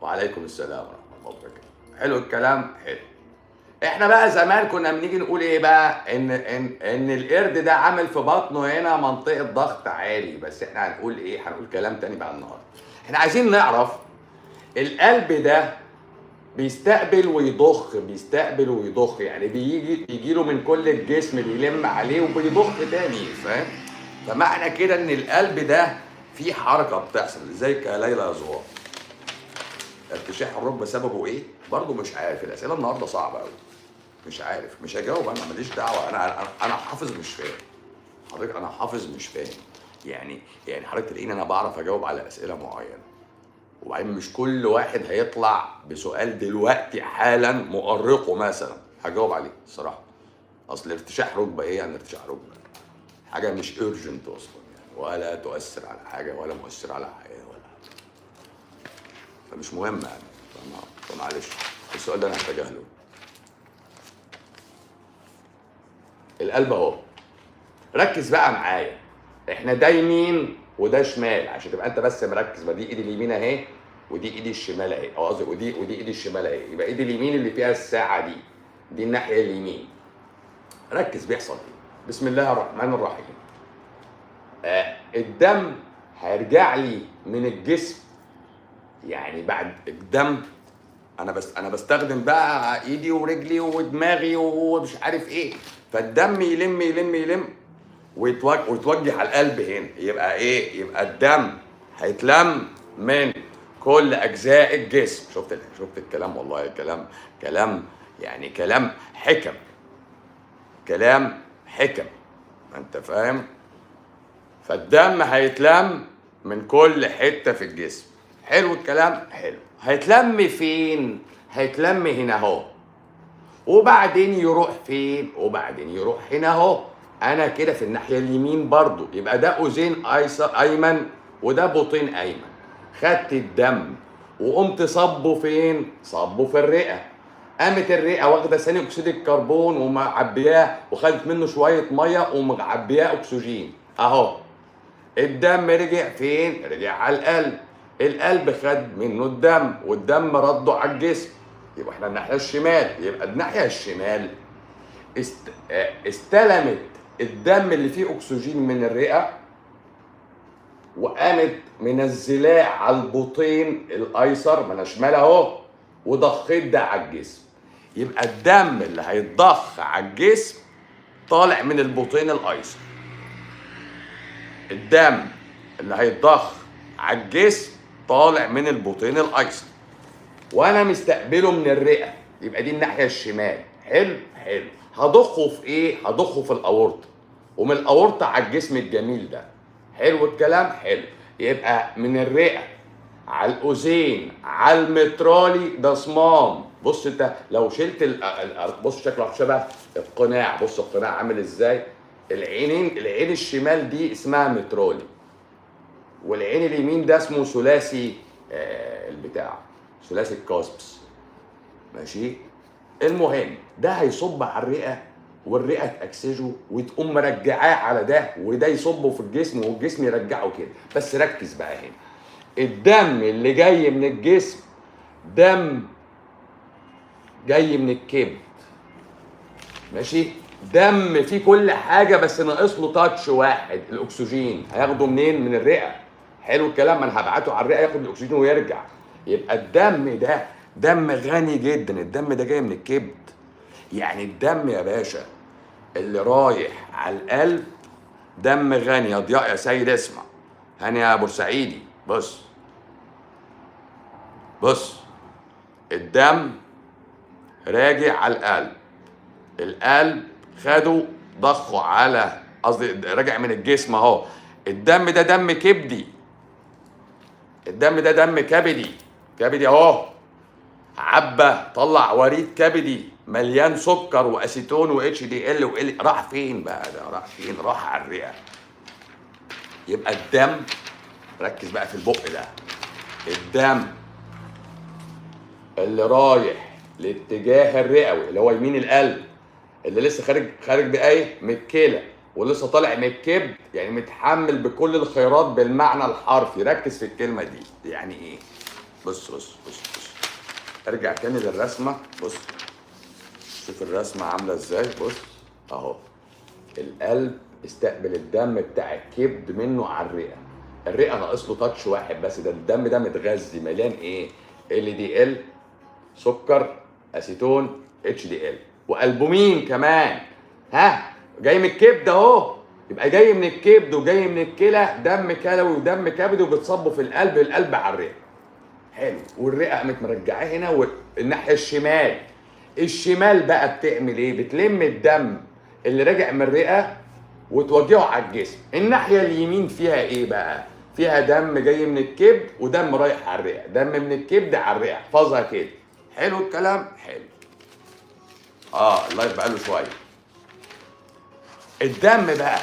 وعليكم السلام ورحمة الله وبركاته. حلو الكلام؟ حلو. احنا بقى زمان كنا بنيجي نقول ايه بقى؟ ان ان ان القرد ده عامل في بطنه هنا منطقة ضغط عالي، بس احنا هنقول ايه؟ هنقول كلام تاني بقى النهارده. احنا عايزين نعرف القلب ده بيستقبل ويضخ، بيستقبل ويضخ، يعني بيجي له من كل الجسم، بيلم عليه وبيضخ تاني، فاهم؟ فمعنى كده ان القلب ده فيه حركة بتحصل. ازيك يا ليلى يا زهور؟ ارتشاح الركبة سببه ايه؟ برضه مش عارف. الاسئلة النهارده صعبة قوي، مش عارف، مش هجاوب، انا ماليش دعوه، انا حافظ مش فاهم حضرتك، انا حافظ مش فاهم. يعني حضرتك تلاقيني انا بعرف اجاوب على اسئلة معينة، وبعدين مش كل واحد هيطلع بسؤال دلوقتي حالا مؤرقه مثلا هجاوب عليه الصراحة. اصل ارتشاح ركبه ايه يعني؟ ارتشاح ركبه حاجة مش urgent اصلا يعني، ولا تؤثر على حاجة ولا مؤثر على حياة ولا حاجة، فمش مهم يعني. فمعلش السؤال ده انا هتجاهله. القلب اهو، ركز بقى معايا، احنا ده يمين وده شمال عشان تبقى انت بس مركز. ما دي ايدي اليمين اهي ودي ايدي الشمال اهي، او قصدي ودي ايدي الشمال اهي، يبقى ايدي اليمين اللي فيها الساعة دي الناحية اليمين. ركز بيحصل ايه. بسم الله الرحمن الرحيم. الدم هيرجع لي من الجسم، يعني بعد الدم انا بستخدم بقى ايدي ورجلي ودماغي ومش عارف ايه، فالدم يلم يلم يلم ويتوجه على القلب هنا. يبقى ايه؟ يبقى الدم هيتلم من كل اجزاء الجسم. شفت الكلام؟ والله كلام يعني كلام حكم، كلام حكم، انت فاهم؟ فالدم هيتلم من كل حتة في الجسم. حلو الكلام؟ حلو. هيتلم فين؟ هيتلم هنا اهو، وبعدين يروح فين؟ وبعدين يروح هنا اهو. انا كده في الناحية اليمين برضو، يبقى ده اذين ايسر ايمن وده بطين ايمن. خدت الدم وقمت صبه فين؟ صبه في الرئة. قامت الرئة واخده ثاني اكسيد الكربون ومعبياه، وخدت منه شوية مية ومعبياه اكسجين اهو. الدم رجع فين؟ رجع على القلب. القلب خد منه الدم والدم رده على الجسم، يبقى احنا الناحية الشمال. يبقى الناحية الشمال استلمت الدم اللي فيه اكسجين من الرئة وقامت منزلاه على البطين الايسر، ما انا شمال اهو، وضخيت ده على الجسم. يبقى الدم اللي هيتضخ على الجسم طالع من البطين الايسر. الدم اللي هيتضخ على الجسم طالع من البطين الايسر، وانا مستقبله من الرئة، يبقى دي الناحية الشمال. حلو حلو. هضخه في ايه؟ هضخه في الاورطه. ومن الاورطه على الجسم الجميل ده. حلو الكلام؟ حلو. يبقى من الرئة على الاذين على المترالي ده صمام. بص انت لو شلت بص شكله شبه القناع، بص القناع عامل ازاي. العينين، العين الشمال دي اسمها مترالي، والعين اليمين ده اسمه ثلاثي البتاع، ثلاثي ال cusps. ماشي. المهم ده هيصب على الرئة، والرئه تاكسجه وتقوم مرجعاه على ده، وده يصبه في الجسم والجسم يرجعه كده. بس ركز بقى هنا، الدم اللي جاي من الجسم دم جاي من الكبد، ماشي، دم فيه كل حاجة بس ناقص له touch واحد، الاكسجين. هياخده منين؟ من الرئة. حلو الكلام. ما انا هبعته على الرئة ياخد الاكسجين ويرجع. يبقى الدم ده دم غني جدا، الدم ده جاي من الكبد. يعني الدم يا باشا اللي رايح على القلب دم غني. يا ضياء يا سيد اسمع، هاني يا بورسعيدي، بص بص، الدم راجع على القلب، القلب خده ضخه على، قصدي راجع من الجسم اهو. الدم ده دم كبدي، الدم ده دم كبدي، كبدي اهو، عبى طلع وريد كبدي مليان سكر واسيتون و HDL وال، راح فين بقى ده؟ راح فين؟ راح على الرئة. يبقى الدم، ركز بقى في البق ده، الدم اللي رايح لاتجاه الرئوي اللي هو يمين القلب، اللي لسه خارج بايه؟ من الكلى، ولسه طالع من الكبد، يعني متحمل بكل الخيرات بالمعنى الحرفي. ركز في الكلمة دي، يعني ايه؟ بص بص بص بص، ارجع تاني للرسمه. بص شوف الرسمة عامله ازاي. بص اهو، القلب استقبل الدم بتاع الكبد منه على الرئة، الرئة ناقص له touch واحد بس، ده الدم ده متغذي مليان ايه؟ LDL، سكر، اسيتون، HDL، والبومين كمان. ها، جاي من الكبد اهو، يبقى جاي من الكبد وجاي من الكلى، دم كلوي ودم كبدي، وبتصبه في القلب، القلب على الرئة. حلو. والرئه قامت مرجعاه هنا، والناحية الشمال، الشمال بقى بتعمل ايه؟ بتلم الدم اللي راجع من الرئة وتوجهه على الجسم. الناحية اليمين فيها ايه بقى؟ فيها دم جاي من الكبد ودم رايح على الرئة، دم من الكبد على الرئة، احفظها كده. حلو الكلام؟ حلو. ال live بقاله شوية. الدم بقى،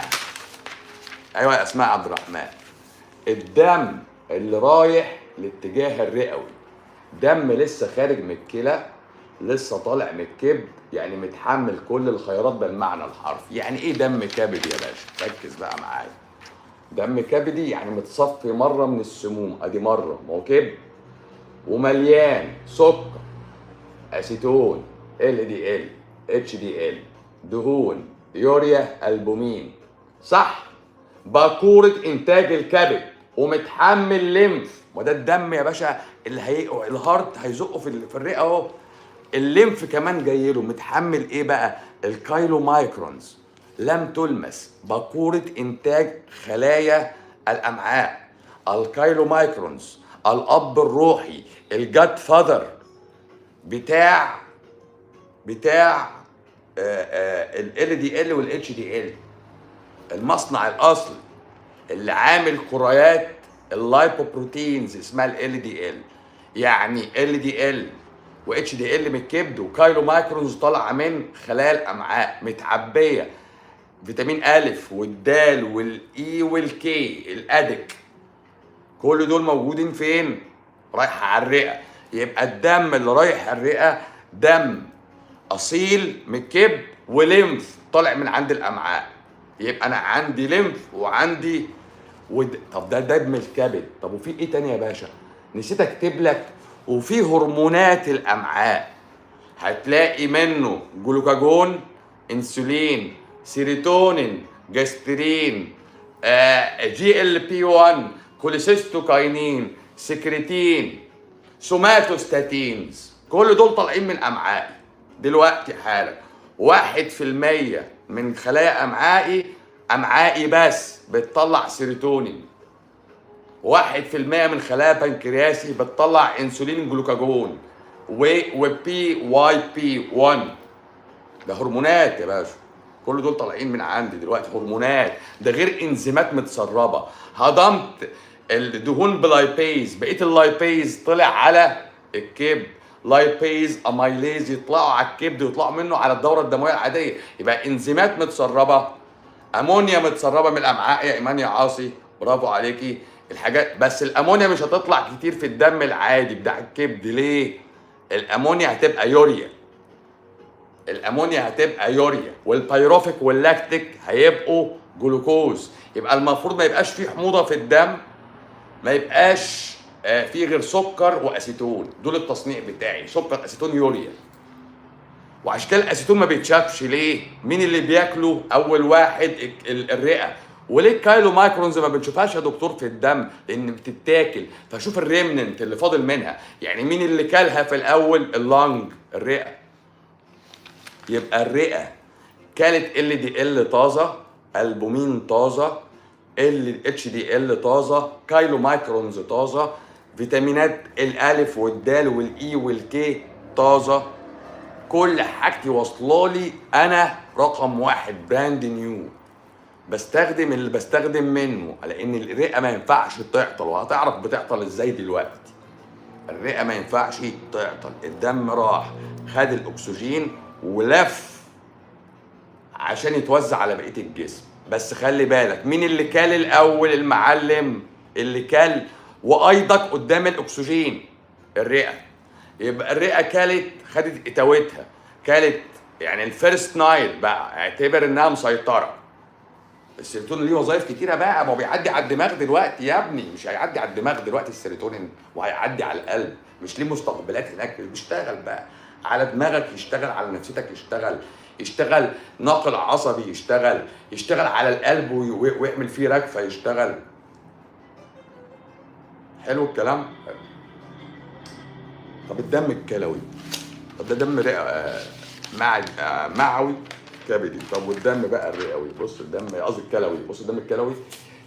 ايوه يا اسماء عبد الرحمن، الدم اللي رايح لاتجاه الرئوي دم لسه خارج من الكلى، لسه طالع من الكبد، يعني متحمل كل الخيرات بالمعنى الحرفي. يعني ايه دم كبدي يا باشا؟ ركز بقى معايا. دم كبدي يعني متصفي مرة من السموم، ادي مرة، ما هو كبد، ومليان سكر، اسيتون، LDL، HDL، دهون، يوريا، البومين، صح؟ باكوره انتاج الكبد، ومتحمل lymph. وده الدم يا باشا اللي هي ال heart هيزقه في الرئة اهو. ال lymph كمان جاي له متحمل ايه بقى؟ ال chylomicrons لم تلمس، باكوره انتاج خلايا الامعاء، ال chylomicrons، الاب الروحي، ال godfather بتاع LDL وال HDL، المصنع الاصلي اللي عامل كريات ال lipoproteins اسمها LDL. يعني LDL و HDL من الكبد، و chylomicrons طالعه من خلايا الامعاء متعبيه فيتامين الف والدال وال E وال K ال ADEK، كل دول موجودين فين؟ رايح على الرئة. يبقى الدم اللي رايح على الرئة دم اصيل من الكبد و lymph طالع من عند الامعاء. يبقى انا عندي lymph وعندي طب ده دم الكبد. طب وفي ايه تاني يا باشا؟ نسيت اكتب لك، وفي هرمونات الامعاء هتلاقي منه جلوكاجون، انسولين، سيروتونين، gastrin، GLP 1، cholecystokinin، secretin، somatostatins، كل دول طالعين من امعائي دلوقتي حالا. 1% من خلايا امعائي، امعائي بس بتطلع سيروتونين، 1% من خلايا بنكرياسي بتطلع انسولين جلوكاجون و PYP 1. ده هرمونات يا باشا. كل دول طالعين من عندي دلوقتي هرمونات، ده غير انزيمات متسربه. هضمت الدهون ب lipase، بقية ال lipase طلع على الكبد، lipase amylase يطلعوا على الكبد ويطلعوا منه على الدورة الدموية العادية. يبقى انزيمات متسربه، امونيا متسربه من الامعاء يا ايمان يا عاصي، برافو عليكي. الحاجات بس الامونيا مش هتطلع كتير في الدم العادي بتاع الكبد. ليه؟ الامونيا هتبقى يوريا، الامونيا هتبقى يوريا، وال pyruvic وال lactic هيبقوا جلوكوز. يبقى المفروض ما يبقاش فيه حموضه في الدم، ما يبقاش فيه غير سكر واسيتون. دول التصنيع بتاعي، سكر اسيتون يوريا. وعشان كده الاسيتون ما بيتشافش. ليه؟ مين اللي بياكله؟ اول واحد الرئة. وليه ال chylomicrons ما بنشوفهاش يا دكتور في الدم؟ لان بتتاكل. فشوف ال remnant اللي فاضل منها، يعني مين اللي كلها في الاول؟ ال lung، الرئة. يبقى الرئة كلت LDL طازة، البومين طازة، ال HDL طازة، chylomicrons طازة، فيتامينات الالف والدال وال E وال K طازة. كل حاجتي واصله لي انا رقم واحد، brand new. بستخدم اللي بستخدم منه، لان الرئة ما ينفعش تعطل، وهتعرف بتعطل ازاي دلوقتي. الرئة ما ينفعش تعطل، الدم راح خد الاكسجين ولف عشان يتوزع على بقية الجسم. بس خلي بالك مين اللي كال الاول؟ المعلم اللي كال وايضك قدام الاكسجين، الرئة. يبقى الرئة كلت، خدت اتاوتها، كلت يعني ال first night بقى، اعتبر انها مسيطرة. السيروتونين ليه وظايف كتيرة بقى، ما هو بيعدي على الدماغ دلوقتي يا ابني، مش هيعدي على الدماغ دلوقتي السيروتونين، وهيعدي على القلب، مش ليه مستقبلات هناك، بيشتغل بقى على دماغك، يشتغل على نفسيتك، يشتغل ناقل عصبي، يشتغل على القلب ويعمل فيه رجفه، يشتغل. حلو الكلام؟ حلو. طب الدم الكلوي، طب ده دم رئه معوي كبدي. طب والدم بقى الرئوي، بص الدم، قصدي الكلوي، بص الدم الكلوي.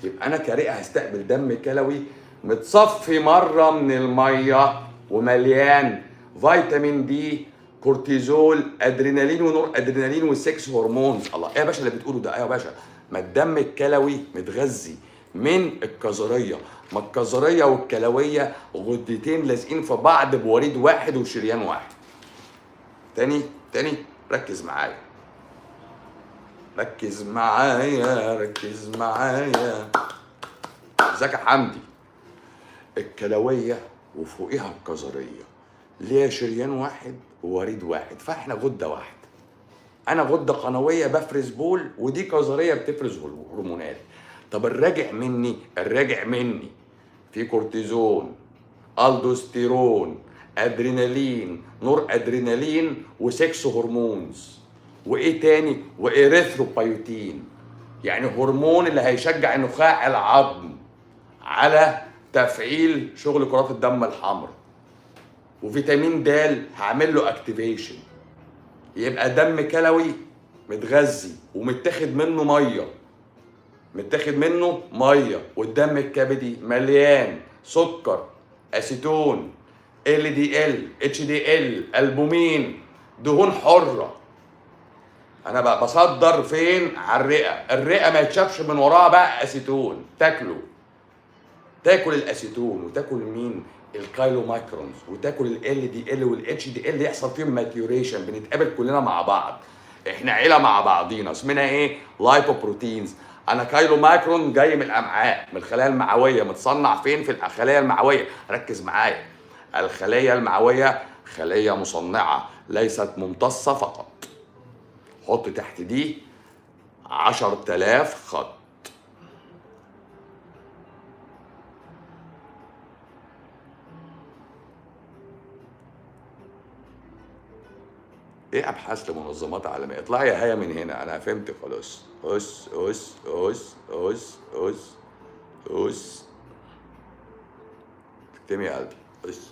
يبقى انا كرئه هستقبل دم كلوي متصفي مرة من المية ومليان فيتامين دي، كورتيزول، ادرينالين ونور ادرينالين و sex hormones. الله، ايه يا باشا اللي بتقوله ده؟ ايوه يا باشا، ما الدم الكلوي متغذي من الكظريه، ما الكظريه والكلويه غدتين لازقين في بعض بوريد واحد وشريان واحد. تاني تاني، ركز معايا، ركز معايا، ركز معايا. ازيك يا حمدي؟ الكلويه وفوقيها الكظريه ليها شريان واحد ووريد واحد، فاحنا غده واحدة. انا غده قنويه بفرز بول، ودي كظريه بتفرز هرمونات. طب الراجع مني، الراجع مني في كورتيزون، الدوستيرون، ادرينالين، نور ادرينالين، و sex hormones، وايه تاني؟ واريثروبيوتين، يعني هرمون اللي هيشجع نخاع العظم على تفعيل شغل كرات الدم الحمراء. وفيتامين د هعمل له activation. يبقى دم كلوي متغذي ومتاخد منه مية، متاخد منه مية، والدم الكبدي مليان سكر، اسيتون، ال دي ال، اتش دي ال، البومين، دهون حره. انا بقى بصدر فين؟ على الرئة. الرئة ما يتشافش من وراها بقى اسيتون، تاكله، تاكل الاسيتون، وتاكل مين؟ ال chylomicrons، وتاكل LDL وال HDL، يحصل فيهم maturation. بنتقابل كلنا مع بعض، احنا عيله مع بعضينا، اسمنا ايه؟ lipoproteins. انا chylomicron جاي من الامعاء، من الخلايا المعويه، متصنع فين؟ في الخلايا المعويه. ركز معايا، الخلية المعويه خليه مصنعه، ليست ممتصه فقط. حط تحت دي 10,000 خط. ايه ابحاث لمنظمات عالمية؟ اطلعي يا هيا من هنا، انا فهمت خلاص. اس اس اس اس اس اس، اكتمي يا قلبي. اس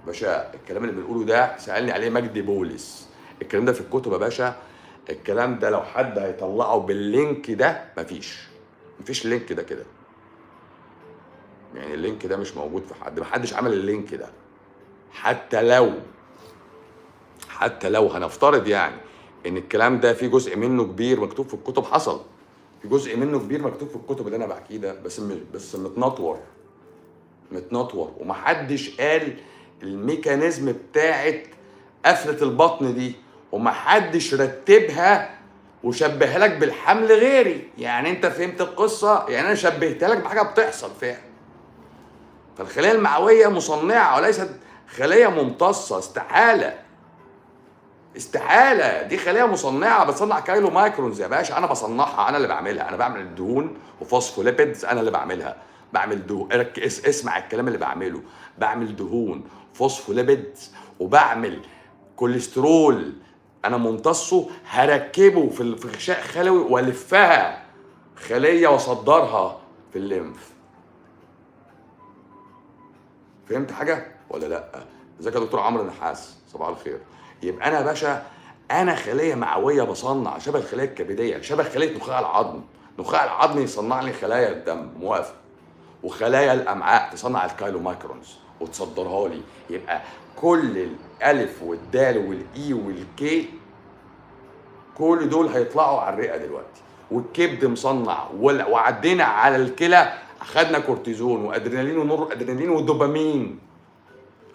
باشا، الكلام اللي بنقوله ده سالني عليه مجدي بولس، الكلام ده في الكتب يا باشا. الكلام ده لو حد هيطلعه بال link ده مفيش link ده كده، يعني ال link ده مش موجود في حد، محدش عمل ال link ده. حتى لو هنفترض يعني ان الكلام ده في جزء منه كبير مكتوب في الكتب، حصل في جزء منه كبير مكتوب في الكتب اللي انا بحكيه ده، بس متنطور متنطور، ومحدش قال ال mechanism بتاعت قفلة البطن دي، ومحدش رتبها وشبهها لك بالحمل غيري. يعني انت فهمت القصة؟ يعني انا شبهتها لك بحاجة بتحصل فعلا. فالخلية المعوية مصنعة وليست خلية ممتصة، استحالة استحالة، دي خلية مصنعة بتصنع chylomicrons يا باشا، انا بصنعها، انا اللي بعملها، انا بعمل الدهون و phospholipids، انا اللي بعملها، بعمل دهون. اسمع الكلام اللي بعمله، بعمل دهون phospholipids وبعمل كوليسترول انا ممتصه، هركبه في غشاء خلوي والفها خلية واصدرها في ال lymph. فهمت حاجة ولا لا؟ ازيك يا دكتور عمرو نحاس، صباح الخير. يبقى انا يا باشا انا خليه معويه بصنع شبه الخلية الكبديه، شبه خليه نخاع العظم. نخاع العظم يصنع لي خلايا الدم، موافق، وخلايا الامعاء تصنع ال chylomicrons وتصدرها لي. يبقى كل الالف والدال وال E وال K كل دول هيطلعوا على الرئة دلوقتي، والكبد مصنع، وعدينا على الكلى خدنا كورتيزون وادرينالين ونور ادرينالين ودوبامين،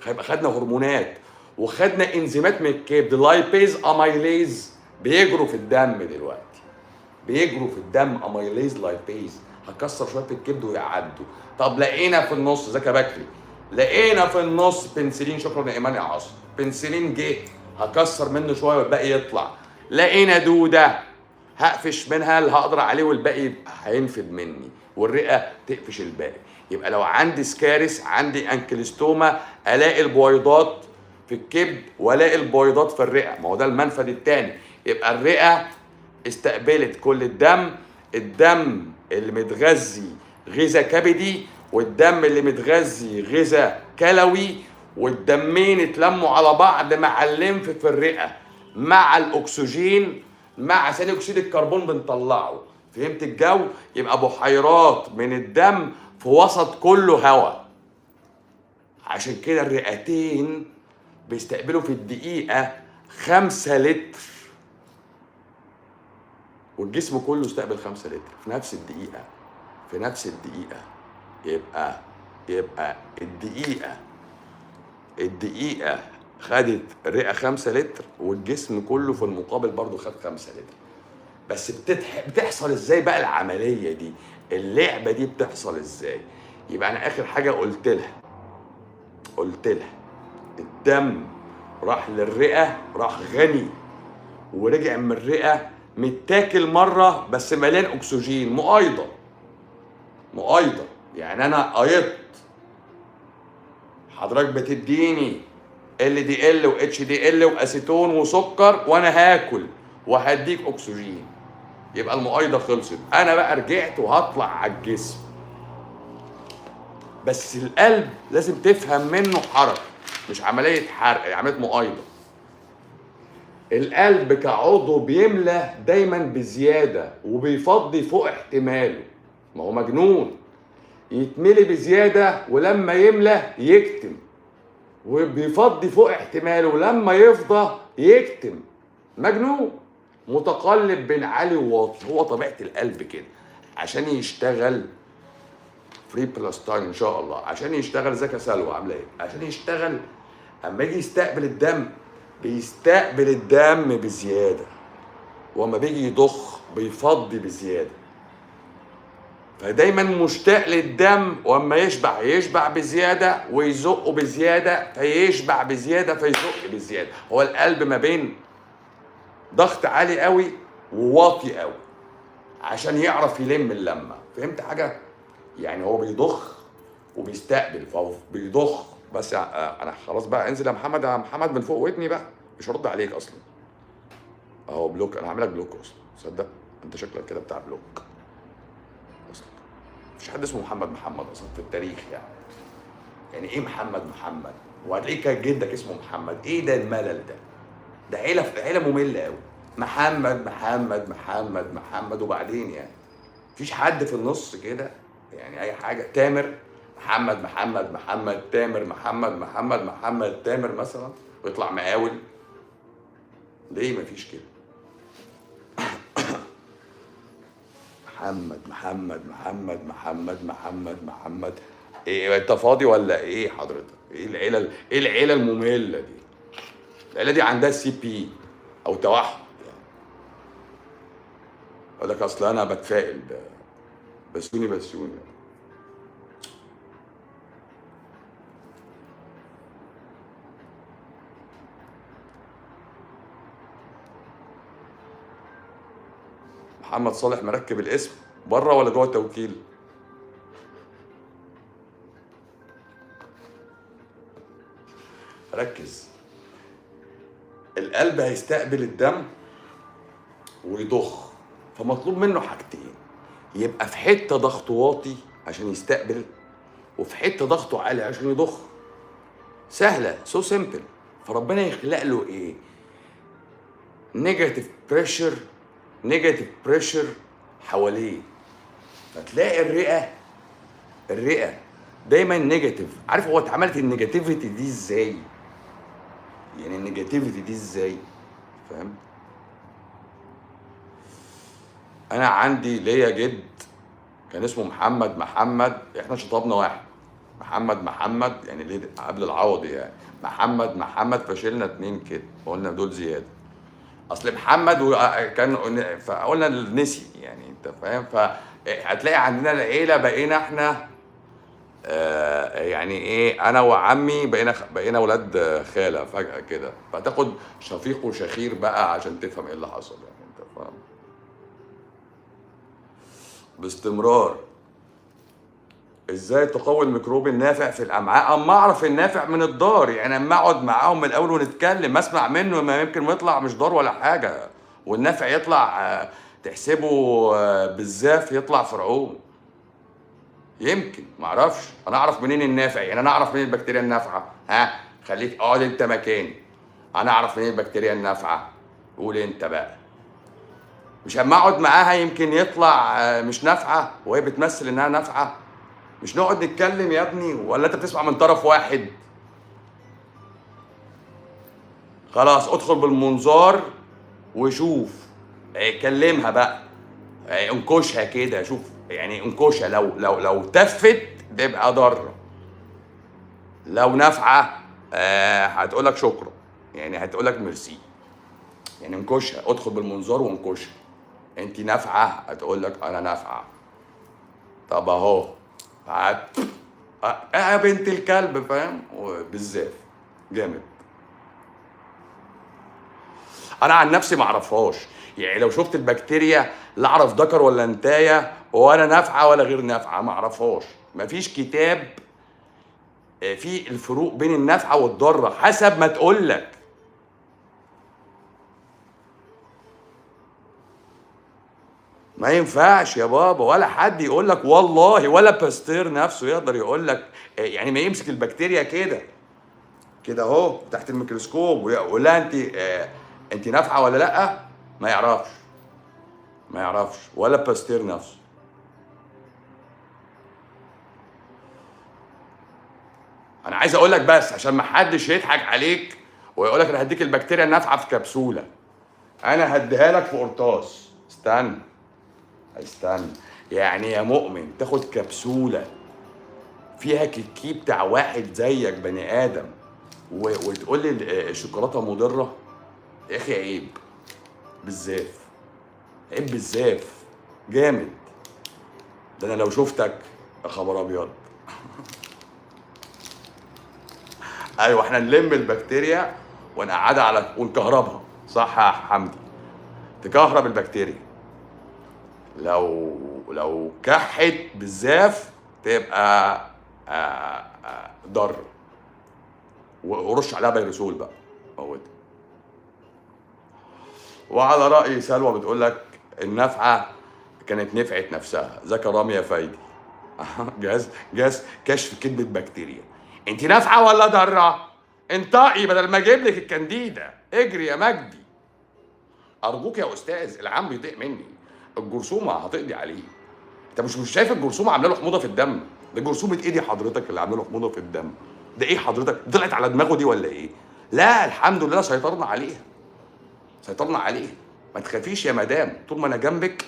هيبقى خدنا هرمونات وخدنا انزيمات من الكبد، lipase amylase بيجروا في الدم دلوقتي، بيجروا في الدم amylase lipase، هكسر شوية في الكبد ويعدوا. طب لقينا في النص زكا بكري، لقينا في النص بنسلين، شكرا يا ايمان يا عاصم، بنسلين جه هكسر منه شوية والباقي يطلع. لقينا دوده هقفش منها اللي هقدر عليه والباقي هينفد مني، والرئه تقفش الباقي. يبقى لو عندي سكارس، عندي Ancylostoma، الاقي البويضات في الكبد والاقي البويضات في الرئة، ما هو ده المنفذ الثاني. يبقى الرئة استقبلت كل الدم، الدم اللي متغذي غذاء كبدي والدم اللي متغذي غذاء كلوي، والدمين اتلموا على بعض مع ال lymph في الرئة مع الاكسجين مع ثاني اكسيد الكربون بنطلعه. فهمت الجو؟ يبقى بحيرات من الدم في وسط كله هواء. عشان كده الرئتين بيستقبلوا في الدقيقة 5 لتر، والجسم كله استقبل 5 لتر في نفس الدقيقة، في نفس الدقيقة. يبقى الدقيقة خدت الرئة 5 لتر، والجسم كله في المقابل برضو خد 5 لتر. بس بتحصل ازاي بقى العملية دي؟ اللعبة دي بتحصل ازاي؟ يبقى انا اخر حاجة قلت لها الدم راح للرئة، راح غني، ورجع من الرئة متاكل مرة بس مليان اكسجين، مقايضة مقايضة. يعني انا قايضت، حضرتك بتديني LDL و HDL واسيتون وسكر، وانا هاكل وهديك اكسجين، يبقى المقايضة خلصت. انا بقى رجعت وهطلع على الجسم. بس القلب لازم تفهم منه حركة، مش عملية حرق، هي عملية مقايضه. القلب كعضو بيملى دايما بزيادة وبيفضي فوق احتماله، ما هو مجنون، يتملي بزيادة ولما يملى يكتم، وبيفضي فوق احتماله ولما يفضى يكتم. مجنون متقلب بين عالي وواطي، هو طبيعة القلب كده. عشان يشتغل free Palestine ان شاء الله، عشان يشتغل زكا سلوى عامله ايه؟ عشان يشتغل اما يجي يستقبل الدم بيستقبل الدم بزيادة، واما بيجي يضخ بيفضي بزيادة، فدايما مشتاق للدم، واما يشبع يشبع بزيادة ويزقه بزيادة، فيشبع بزيادة فيزق بزيادة. هو القلب ما بين ضغط عالي قوي وواطي قوي عشان يعرف يلم اللمة. فهمت حاجة؟ يعني هو بيضخ وبيستقبل، فهو بيضخ بس. انا خلاص بقى، انزل يا محمد، يا محمد من فوق ودني بقى، مش هرد عليك اصلا. اهو block، انا هعملك block اصلا، صدق انت شكلك كده بتاع block اصلا. مفيش حد اسمه محمد محمد اصلا في التاريخ. يعني ايه محمد محمد؟ وهتلاقيك كان جدك اسمه محمد. ايه ده الملل ده؟ ده عيله مملة قوي. محمد محمد محمد محمد، وبعدين يعني مفيش حد في النص كده، يعني اي حاجة. تامر محمد محمد محمد تامر محمد محمد محمد تامر مثلا، ويطلع مقاول. ليه مفيش كده؟ محمد محمد محمد محمد محمد محمد. ايه انت فاضي ولا ايه حضرتك؟ ايه العيلة، ايه العيلة الممله دي؟ العيلة دي عندها CP او توحد يعني. يقول لك اصل انا بتفائل بسوني بسوني. محمد صالح مركب الاسم بره ولا جوه التوكيل؟ ركز. القلب هيستقبل الدم ويضخ، فمطلوب منه حاجتين: يبقى في حتة ضغطه واطي عشان يستقبل، وفي حتة ضغطه عالي عشان يضخ. سهلة، so simple. فربنا يخلق له ايه؟ negative pressure، negative pressure حواليه، فتلاقي الرئة دايما negative. عارف هو اتعملت ال negativity دي ازاي؟ يعني ال negativity دي ازاي؟ فاهم؟ انا عندي ليا جد كان اسمه محمد محمد، احنا شطبنا واحد محمد محمد، يعني ليه قبل العوضي يعني محمد محمد، فشيلنا اتنين كده وقلنا دول زيادة، اصل محمد كان، فقلنا نسي يعني، انت فاهم؟ فهتلاقي عندنا العيلة بقينا احنا يعني ايه، انا وعمي بقينا ولاد خاله فجاة كده، فتاخد شفيق وشخير بقى عشان تفهم ايه اللي حصل يعني، انت فاهم؟ باستمرار. ازاي تقوي الميكروب النافع في الامعاء؟ اما اعرف النافع من الضار يعني، اما اقعد معاهم من الاول ونتكلم، اسمع منه، ما يمكن ما يطلع مش ضار ولا حاجة، والنافع يطلع تحسبه بالزاف يطلع فرعون، يمكن، ما اعرفش. انا اعرف منين النافع يعني؟ انا اعرف منين البكتيريا النافعة؟ ها، خليك اقعد انت مكاني، انا اعرف منين البكتيريا النافعة؟ قول انت بقى. مش اما اقعد معاها يمكن يطلع مش نافعة وهي بتمثل انها نافعة. مش نقعد نتكلم يا ابني، ولا انت بتسمع من طرف واحد؟ خلاص ادخل بالمنظار وشوف، كلمها بقى، انكشها كده، شوف يعني انكشها، لو لو لو تفت تبقى ضارة، لو نافعة هتقول لك شكرا، يعني هتقول لك ميرسي، يعني انكشها، ادخل بالمنظار وانكشها. انت نافعة؟ هتقول لك انا نافعة. طب اهو يا بنت الكلب، فاهم؟ بالزاف جامد. انا عن نفسي ما اعرفهاش يعني، لو شفت البكتيريا لا اعرف ذكر ولا انتايه، ولا نافعة ولا غير نافعة، ما اعرفهاش. مفيش كتاب فيه الفروق بين النافعة والضاره حسب ما تقول لك. ما ينفعش يا بابا، ولا حد يقول لك والله، ولا باستير نفسه يقدر يقول لك يعني، ما يمسك البكتيريا كده كده اهو تحت الميكروسكوب ويقول لها انت انت نافعة ولا لا، ما يعرفش، ما يعرفش، ولا باستير نفسه. انا عايز اقول لك بس عشان ما حدش يضحك عليك ويقول لك انا هديك البكتيريا النافعة في كبسولة، انا هديها لك في قرطاس. استنى استنى، يعني يا مؤمن تاخد كبسولة فيها كيكي بتاع واحد زيك بني ادم وتقول لي الشوكولاتة مضرة؟ يا اخي عيب بالزاف، عيب بالزاف جامد. ده انا لو شفتك يا خبر ابيض. ايوه احنا نلم البكتيريا ونقعدها على ونكهربها، صح يا حمدي؟ تكهرب البكتيريا، لو كحت بالزاف تبقى ضر، ورش عليها بيرسول بقى موتها. وعلى رأي سلوى بتقول لك النافعة كانت نفعت نفسها، ذاك رامية فايدي. جهاز كشف كذبة بكتيريا. انت نافعة ولا ضارة؟ انطقي بدل ما اجيب لك الكنديدة. اجري يا مجدي، ارجوك يا استاذ، العام بيضيق مني، الجرثومة هتقضي عليه. انت مش شايف الجرثومة عاملة له حموضة في الدم؟ ده جرثومة ايه دي حضرتك اللي عاملة له حموضة في الدم؟ ده ايه حضرتك؟ طلعت على دماغه دي ولا ايه؟ لا الحمد لله سيطرنا عليها، سيطرنا عليها. ما تخافيش يا مدام، طول ما انا جنبك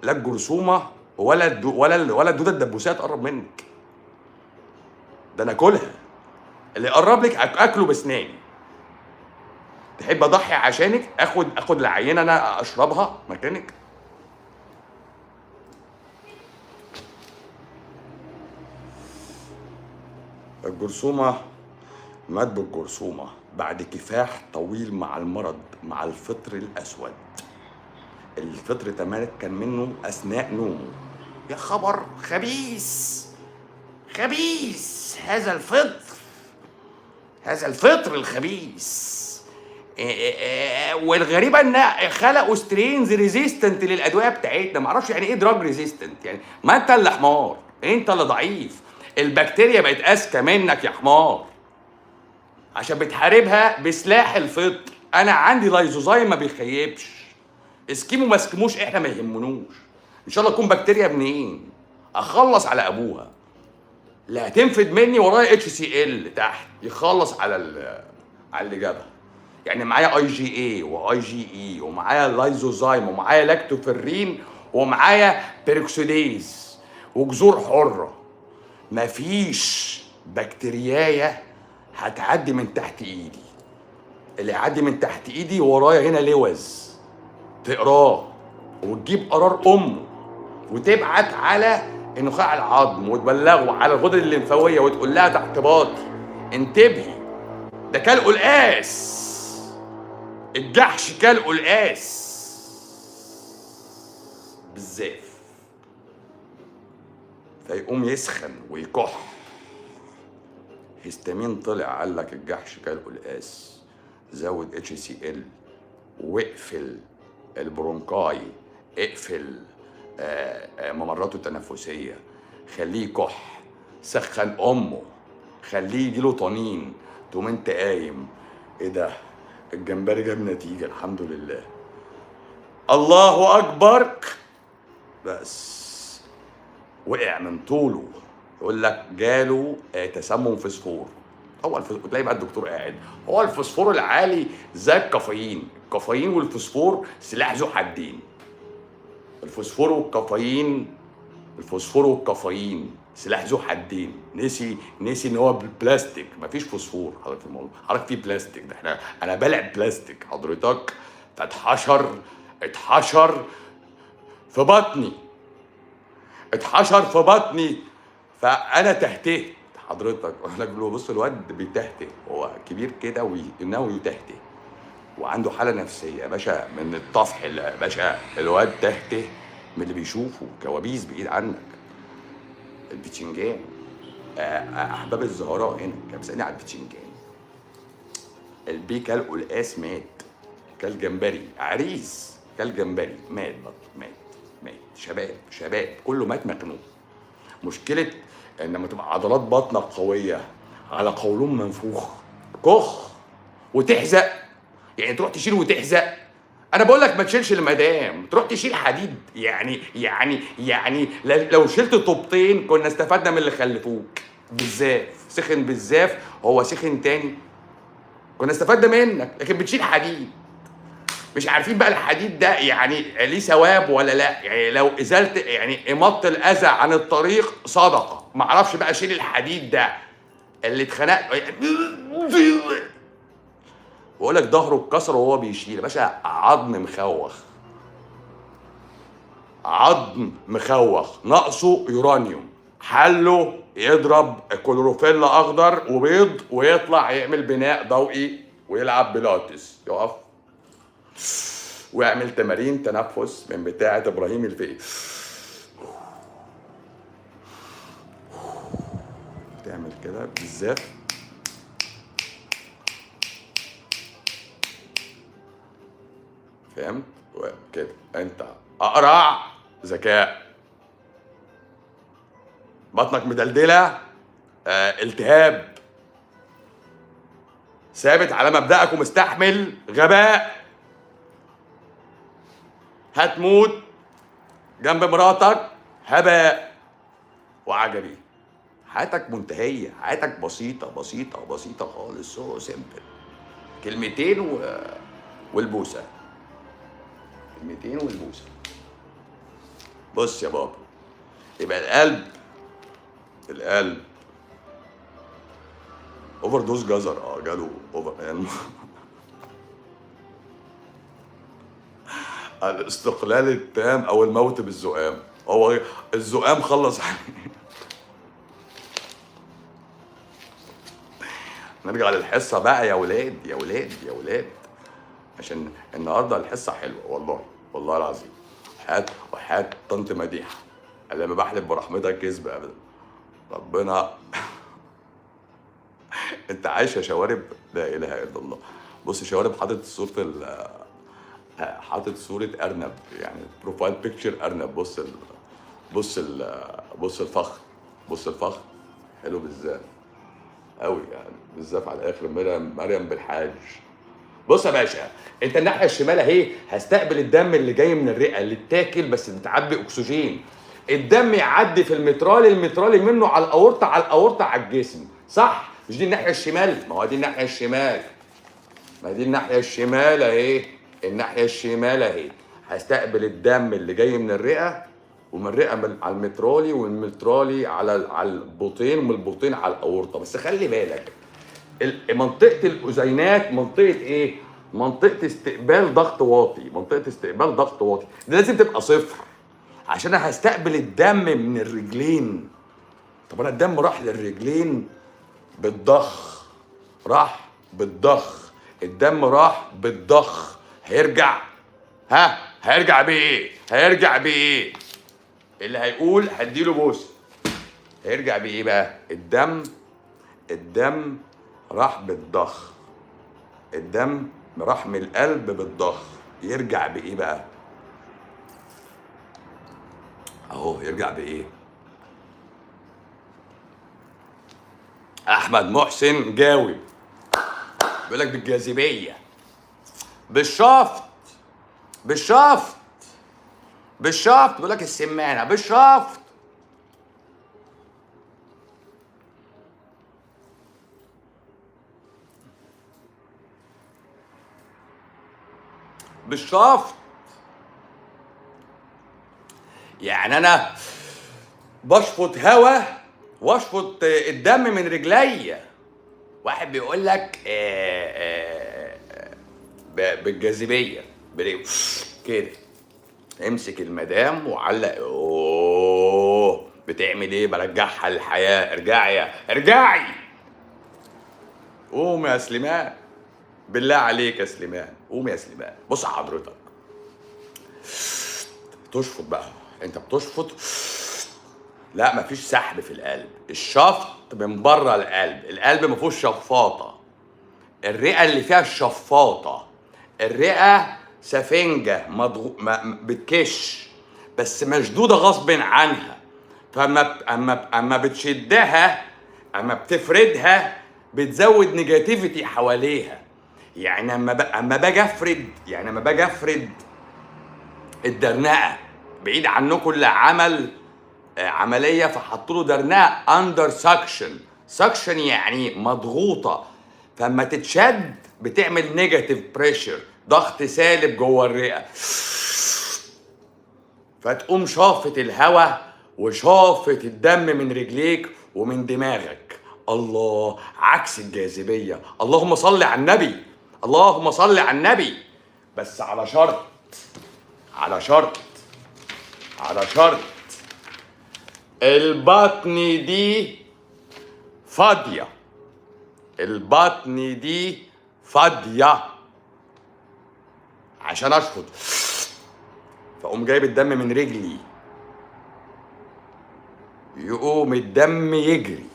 لا الجرثومه ولا ولا الدودة الدبوسيه تقرب منك. ده انا اكلها، اللي يقرب لك اكله بسناني. تحب اضحي عشانك؟ اخد العينة انا اشربها مكانك. الجرثومه مات بالجرثومه بعد كفاح طويل مع المرض، مع الفطر الاسود. الفطر تمكن منه اثناء نومه. يا خبر، خبيث خبيث هذا الفطر، هذا الفطر الخبيث. والغريبة ان خلقوا strains resistant للادوية بتاعتنا. ما اعرفش يعني ايه drug resistant، يعني ما انت اللي حمار، انت اللي ضعيف. البكتيريا بقت اذكى منك يا حمار عشان بتحاربها بسلاح الفطر. انا عندي lysozyme ما بيخيبش، اسكيمو ما اسكيموش احنا ما يهمنوش، ان شاء الله تكون بكتيريا منين اخلص على ابوها. لا هتنفد مني، ورايا اتش سي ال تحت يخلص على على اللي جابها. يعني معايا اي جي اي واي جي اي، ومعايا lysozyme، ومعايا لاكتوفرين، ومعايا peroxidase، وجذور حره. مفيش بكتيريايه هتعدي من تحت ايدي. اللي يعدي من تحت ايدي ورايا هنا لوز تقراه وتجيب قرار امه وتبعت على النخاع العظم وتبلغه على الغدد الليمفاويه وتقول لها تحت باطي انتبهي، ده كل قلقاس، الجحش كل قلقاس بالزاف. فيقوم يسخن ويكح، هيستامين طلع قال لك الجحش كل قلقاس، زود HCl واقفل ال bronchi، اقفل ممراته التنفسية، خليه يكح، سخن امه، خليه يجيله طنين، تقوم انت قايم ايه ده، الجمبري جاب نتيجة الحمد لله، الله اكبر. بس وقع من طوله، يقول لك جاله تسمم فسفور. هو تلاقي بقى الدكتور قاعد، هو الفسفور العالي زي الكافيين، الكافيين والفسفور سلاح ذو حدين. الفوسفور والكافيين، الفوسفور والكافيين سلاح ذو حدين. نسي ان هو بلاستيك، مفيش فوسفور حضرتك في الموضوع، حضرتك في بلاستيك، ده احنا انا بلع بلاستيك حضرتك. فاتحشر، اتحشر في بطني، اتحشر في بطني، فانا تهتهت حضرتك. اقول لك بص الواد بيتهته، هو كبير كده وانه يتهته وعنده حاله نفسية يا باشا من الطفح اللي يا باشا. الواد تهته من اللي بيشوفه، كوابيس بعيد عنك. البتنجان، احباب الزهراء هنا كان بيسالني على البتنجان. البيه كل قلقاس مات، كل جمبري عريس، كل جمبري مات برضه، مات مات. شباب شباب كله مات مخنوق. مشكلة ان لما تبقى عضلات بطنك قوية على قولون منفوخ كخ وتحزق، يعني تروح تشيل وتحزق. انا بقول لك ما تشيلش المدام، تروح تشيل حديد. يعني لو شلت طوبتين كنا استفدنا من اللي خلفوك. بالزاف سخن، بالزاف هو سخن تاني كنا استفدنا منك، لكن بتشيل حديد مش عارفين بقى الحديد ده يعني ليه ثواب ولا لا. يعني لو ازلت يعني اماطة الاذى عن الطريق صدقه، ما اعرفش بقى شيل الحديد ده اللي اتخنقت. بقول لك ظهره اتكسر وهو بيشيل يا باشا. عظم مخوخ، عظم مخوخ ناقصه يورانيوم، حله يضرب كلوروفيل اخضر وبيض ويطلع يعمل بناء ضوئي ويلعب بيلاتس، يقف ويعمل تمارين تنفس من بتاعه ابراهيم الفقي. تعمل كده بالذات، فهمت؟ كده انت اقرع ذكاء، بطنك مدلدله، التهاب، ثابت على مبدأك ومستحمل غباء، هتموت جنب مراتك هباء وعجبي. حياتك منتهية، حياتك بسيطة بسيطة بسيطة خالص، so simple. كلمتين والبوسة، كلمتين والبوسة. بص يا بابا، يبقى القلب، القلب overdose جزر، جاله over يعني. الاستقلال التام او الموت بالزقام، هو الزقام خلص عليه. نرجع للحصه بقى يا ولاد يا ولاد يا ولاد، عشان النهارده الحصة حلوة والله، والله العظيم. وحياة وحياة طنط مديحه اللي ما بحلف برحمتها كذب ابدا. ربنا انت عايش يا شوارب، لا اله الا الله. بص شوارب حاطط صوره حاطط صوره ارنب، يعني profile picture ارنب. بص بص بص الفخ، بص الفخ حلو بالذات قوي يعني، بالذات على الاخر. مريم، مريم بالحاج. بص يا باشا، انت الناحية الشمال اهي هستقبل الدم اللي جاي من الرئة اللي اتاكل بس متعبي اكسجين. الدم يعدي في المترالي، المترالي منه على الاورطه، على الاورطه على الجسم، صح؟ مش دي الناحية الشمال؟ ما هو دي الناحية الشمال، ما دي الناحية الشمال اهي، الناحية الشمال اهي. هستقبل الدم اللي جاي من الرئة، ومن الرئة على المترالي، والمترالي على البطين، ومن البطين على الاورطه. بس خلي بالك منطقة الاذينات منطقة ايه؟ منطقة استقبال ضغط واطي، منطقة استقبال ضغط واطي دي لازم تبقى صفر، عشان انا هستقبل الدم من الرجلين. طب انا الدم راح للرجلين بالضخ، راح بالضخ، الدم راح بالضخ، هيرجع، ها هيرجع بايه؟ هيرجع بايه؟ اللي هيقول هديله بوسه. هيرجع بايه بقى؟ الدم، الدم راح بالضخ، الدم راح من القلب بالضخ، يرجع بايه بقى؟ اهو يرجع بايه؟ احمد محسن جاوب، بيقول لك بالجاذبيه، بالشفط، بالشفط، بالشفط، بيقول لك السمانه بالشفط. بالشفط. يعني انا بشفط هوا واشفط الدم من رجليا. واحد بيقول لك بالجاذبيه كده، امسك المدام وعلق، اوه بتعمل ايه؟ برجعها للحياة، ارجعي يا ارجعي، قوم يا سليمان، بالله عليك يا سليمان، قوم يا سليمان. بص حضرتك تشفط بقى، انت بتشفط، لا مفيش سحب في القلب، الشفط من بره القلب، القلب ما فيهوش شفاطه، الرئة اللي فيها الشفاطه، الرئة سفنجه بتكش بس مشدودة غصب عنها، فما اما بتشدها، اما بتفردها بتزود negativity حواليها. يعني اما باجي افرد، يعني اما باجي افرد الدرنقه بعيد عنكم اللي عمل عملية فحطوا له درنقه under suction، suction يعني مضغوطه، فاما تتشد بتعمل negative pressure، ضغط سالب جوه الرئة، فتقوم شافط الهواء وشافط الدم من رجليك ومن دماغك. الله، عكس الجاذبية. اللهم صل على النبي، اللهم صل على النبي. بس على شرط، على شرط، على شرط، البطن دي فاضية، البطن دي فاضية عشان اشفط، فاقوم جايب الدم من رجلي، يقوم الدم يجري.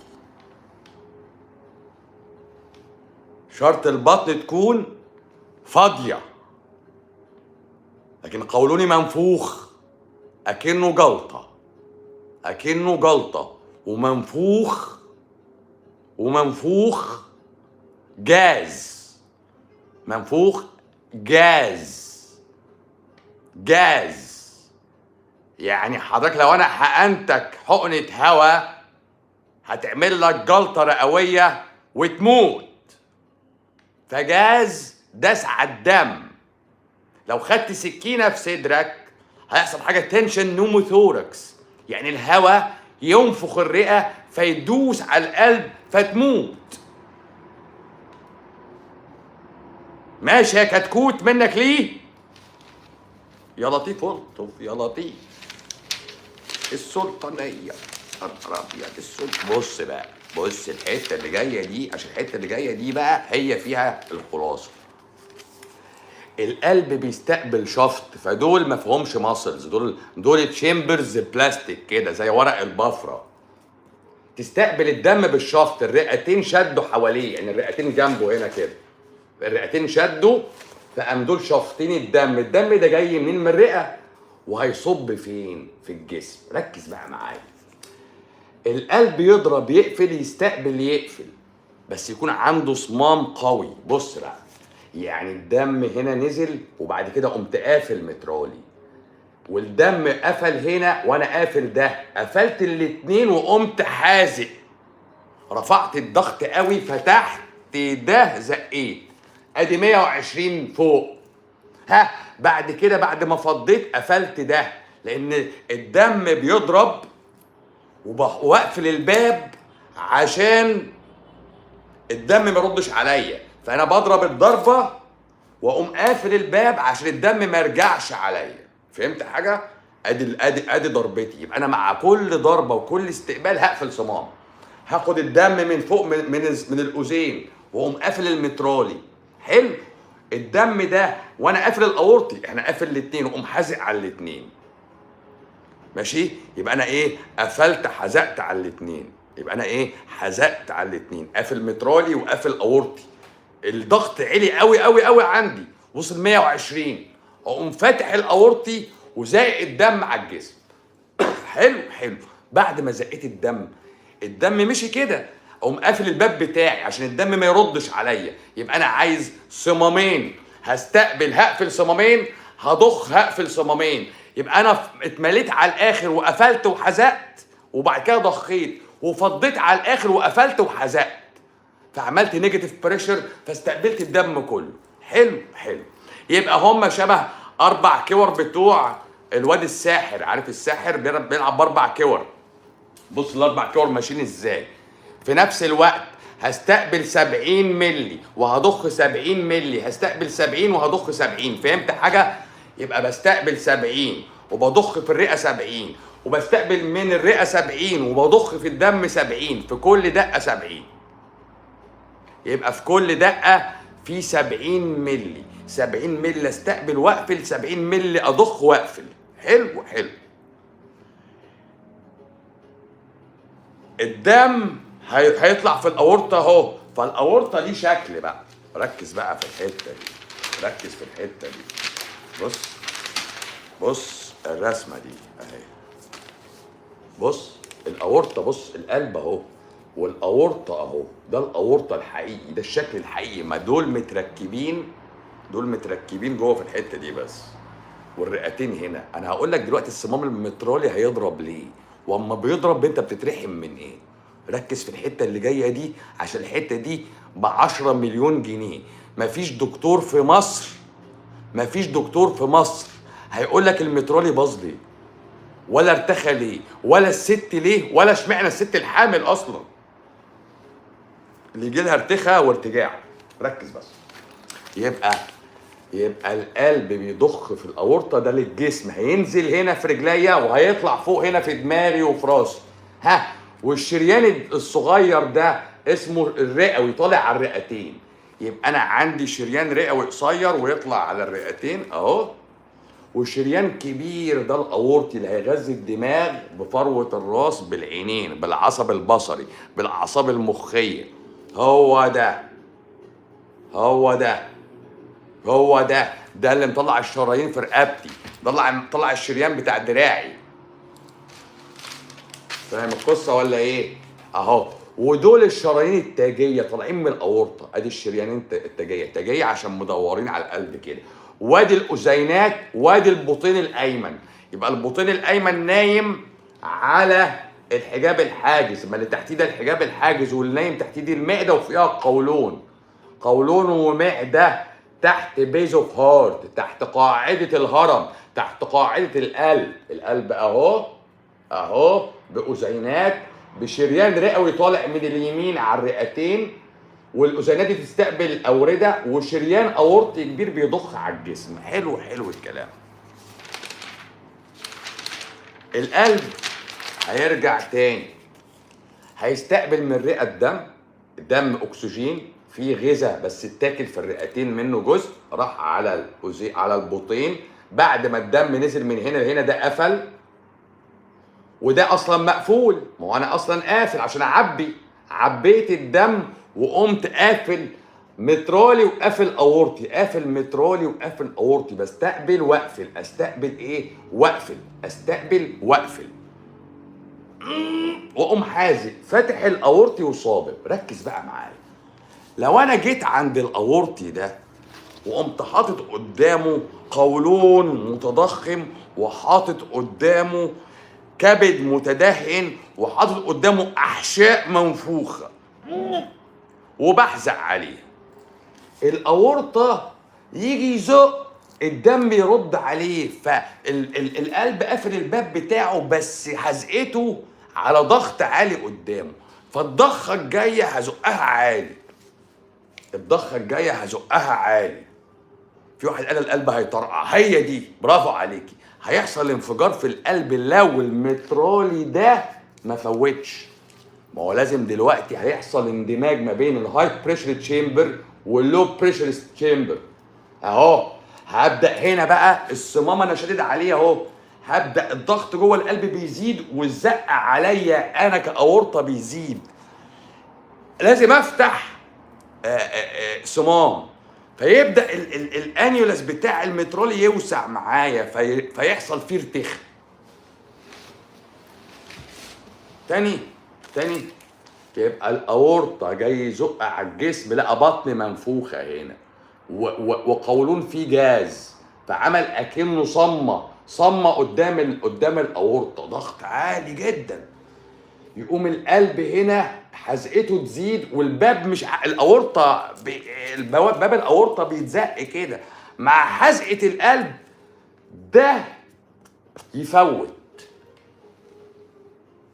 شرط البطن تكون فاضية، لكن قولوني منفوخ أكنه جلطة، أكنه جلطة ومنفوخ، ومنفوخ جاز، منفوخ جاز، جاز. يعني حضرتك لو أنا حقنتك حقنة هوا هتعمل لك جلطة رئوية وتموت. فجاز داس على الدم. لو خدت سكينة في صدرك هيحصل حاجة tension pneumothorax، يعني الهواء ينفخ الرئة فيدوس على القلب فتموت. ماشي يا كتكوت منك ليه؟ يا لطيف الطف يا لطيف. السلطانيه ابيض السلطان. بص بقى، بص الحتة اللي جاية دي، عشان الحتة اللي جاية دي بقى هي فيها الخلاصة. القلب بيستقبل شفط، فدول ما فيهمش muscles، دول chambers بلاستيك كده زي ورق البفره. تستقبل الدم بالشفط، الرئتين شدوا حواليه، يعني الرئتين جنبه هنا كده، الرئتين شدوا، فقام دول شافطين الدم. الدم ده جاي منين؟ من الرئة، وهيصب فين؟ في الجسم. ركز بقى معايا. القلب يضرب يقفل يستقبل يقفل، بس يكون عنده صمام قوي. بص بقى، يعني الدم هنا نزل وبعد كده قمت قافل مترالي، والدم قفل هنا وانا قافل ده، قفلت الاتنين وقمت حازق، رفعت الضغط قوي، فتحت ده زقيت، ادي 120 فوق. ها بعد كده بعد ما فضيت قفلت ده، لان الدم بيضرب، واقفل الباب عشان الدم ما يردش عليا، فانا بضرب الضربة واقوم قافل الباب عشان الدم ما يرجعش عليا. فهمت حاجة؟ ادي ادي ادي ضربتي. يبقى انا مع كل ضربه وكل استقبال هقفل صمام، هاخد الدم من فوق من الاذين واقوم قافل المترالي. حلو. الدم ده وانا قافل الاورطي، احنا قافل الاثنين، واقوم حازق على الاثنين. ماشي؟ يبقى انا ايه؟ قفلت حزقت على الاثنين. يبقى انا ايه؟ حزقت على الاثنين، قافل مترالي وقافل اورطي. الضغط عالي قوي قوي قوي عندي، وصل 120، اقوم فاتح الاورطي وزائق الدم على الجسم. حلو حلو. بعد ما زقيت الدم، الدم مشي كده، اقوم قافل الباب بتاعي عشان الدم ما يردش عليا. يبقى انا عايز صمامين، هستقبل هقفل صمامين، هضخ هقفل صمامين. يبقى انا اتمليت على الاخر وقفلت وحزقت، وبعد كده ضخيت وفضيت على الاخر وقفلت وحزقت، فعملت negative pressure فاستقبلت الدم كله. حلو حلو. يبقى هم شبه 4 كور بتوع الواد الساحر، عارف الساحر بيلعب ب4 كور. بص ال4 كور ماشيين ازاي. في نفس الوقت هستقبل 70 ملي وهضخ 70 ملي، هستقبل 70 وهضخ 70. فهمت حاجة؟ يبقى بستقبل 70 وبضخ في الرئة 70، وبستقبل من الرئة 70 وبضخ في الدم 70، في كل دقه 70. يبقى في كل دقه في 70 ملي، 70 ملي استقبل واقفل، 70 ملي اضخ واقفل. حلو حلو. الدم هيطلع في الاورطه اهو، فالاورطه ليه شكل بقى. ركز بقى في الحتة دي، ركز في الحتة دي. بص بص الرسمة دي اهي. بص الاورطه، بص القلب اهو والاورطه اهو، ده الاورطه الحقيقي، ده الشكل الحقيقي. ما دول متركبين، دول متركبين جوه في الحتة دي بس، والرئتين هنا. انا هقول لك دلوقتي الصمام المترالي هيضرب ليه، واما بيضرب انت بتترحم من ايه. ركز في الحتة اللي جاية دي، عشان الحتة دي ب10 مليون جنيه. مفيش دكتور في مصر، مفيش دكتور في مصر هيقول لك المترالي باظ ليه، ولا ارتخى ليه، ولا الست ليه، ولا اشمعنى الست الحامل اصلا اللي يجي لها ارتخاء وارتجاع. ركز بس. يبقى القلب بيضخ في الاورطه ده للجسم، هينزل هنا في رجليا وهيطلع فوق هنا في دماغي وفي راسي. ها، والشريان الصغير ده اسمه الرئوي، طالع على الرئتين. يبقى انا عندي شريان رئوي قصير ويطلع على الرئتين اهو، وشريان كبير ده الاورطي اللي هيغذي الدماغ بفروه الراس، بالعينين، بالعصب البصري، بالاعصاب المخيه. هو ده، هو ده، هو ده، ده اللي مطلع الشرايين في رقبتي، طلع الشريان بتاع دراعي. فاهم القصة ولا ايه؟ اهو. ودول الشرايين التاجيه طالعين من الاورطه، ادي الشريانين التاجيه، التاجيه عشان مدورين على القلب كده. وادي الاذينات، وادي البطين الايمن. يبقى البطين الايمن نايم على الحجاب الحاجز، ما اللي تحتيه ده الحجاب الحاجز، واللي نايم تحتيه دي المعدة وفيها القولون، قولون ومعده تحت base of heart، تحت قاعدة الهرم، تحت قاعدة القلب. القلب اهو اهو، باذينات، بشريان رئوي طالع من اليمين على الرئتين، والاذينات دي تستقبل الاورده، وشريان اورطي كبير بيضخ على الجسم. حلو حلو الكلام. القلب هيرجع تاني، هيستقبل من الرئة الدم، دم اكسجين فيه غذاء بس اتاكل في الرئتين منه جزء راح على على البطين. بعد ما الدم نزل من هنا لهنا ده قفل، وده اصلا مقفول، ما هو انا اصلا قافل عشان اعبي، عبيت الدم وقمت قافل مترالي وقافل اورطي، قافل مترالي وقافل اورطي، بستقبل واقفل، استقبل ايه؟ واقفل، استقبل واقفل، واقوم حازق فاتح الاورطي وصابب. ركز بقى معايا، لو انا جيت عند الاورطي ده وقمت حاطط قدامه قولون متضخم، وحاطط قدامه كبد متدهن، وحاطط قدامه احشاء منفوخه، وبحزق عليه، الاورطه يجي يزق الدم يرد عليه، فالقلب قافل الباب بتاعه بس حزقته على ضغط عالي قدامه، فالضخه الجاية هزقها عالي، الضخه الجاية هزقها عالي. في واحد قال القلب هيطرقع، هي دي، برافو عليكي. هيحصل انفجار في القلب لو المترالي ده ما فوتش. ما هو لازم دلوقتي هيحصل اندماج ما بين ال high pressure chamber وال low pressure chamber. اهو هبدا هنا بقى الصمام انا شادد عليه اهو، هبدا الضغط جوه القلب بيزيد والزق عليا انا كاورطه بيزيد، لازم افتح صمام، فيبدا ال annulus بتاع المترالي يوسع معايا، فيحصل فيه ارتخاء. تاني تاني يبقى الاورطه جاي يزق على الجسم، لقى بطن منفوخه هنا وقولون فيه جاز، فعمل اكنه صمه قدام قدام الاورطه، ضغط عالي جدا. يقوم القلب هنا حزقته تزيد، والباب مش الاورطه باب الاورطه بيتزق كده مع حزقه القلب، ده يفوت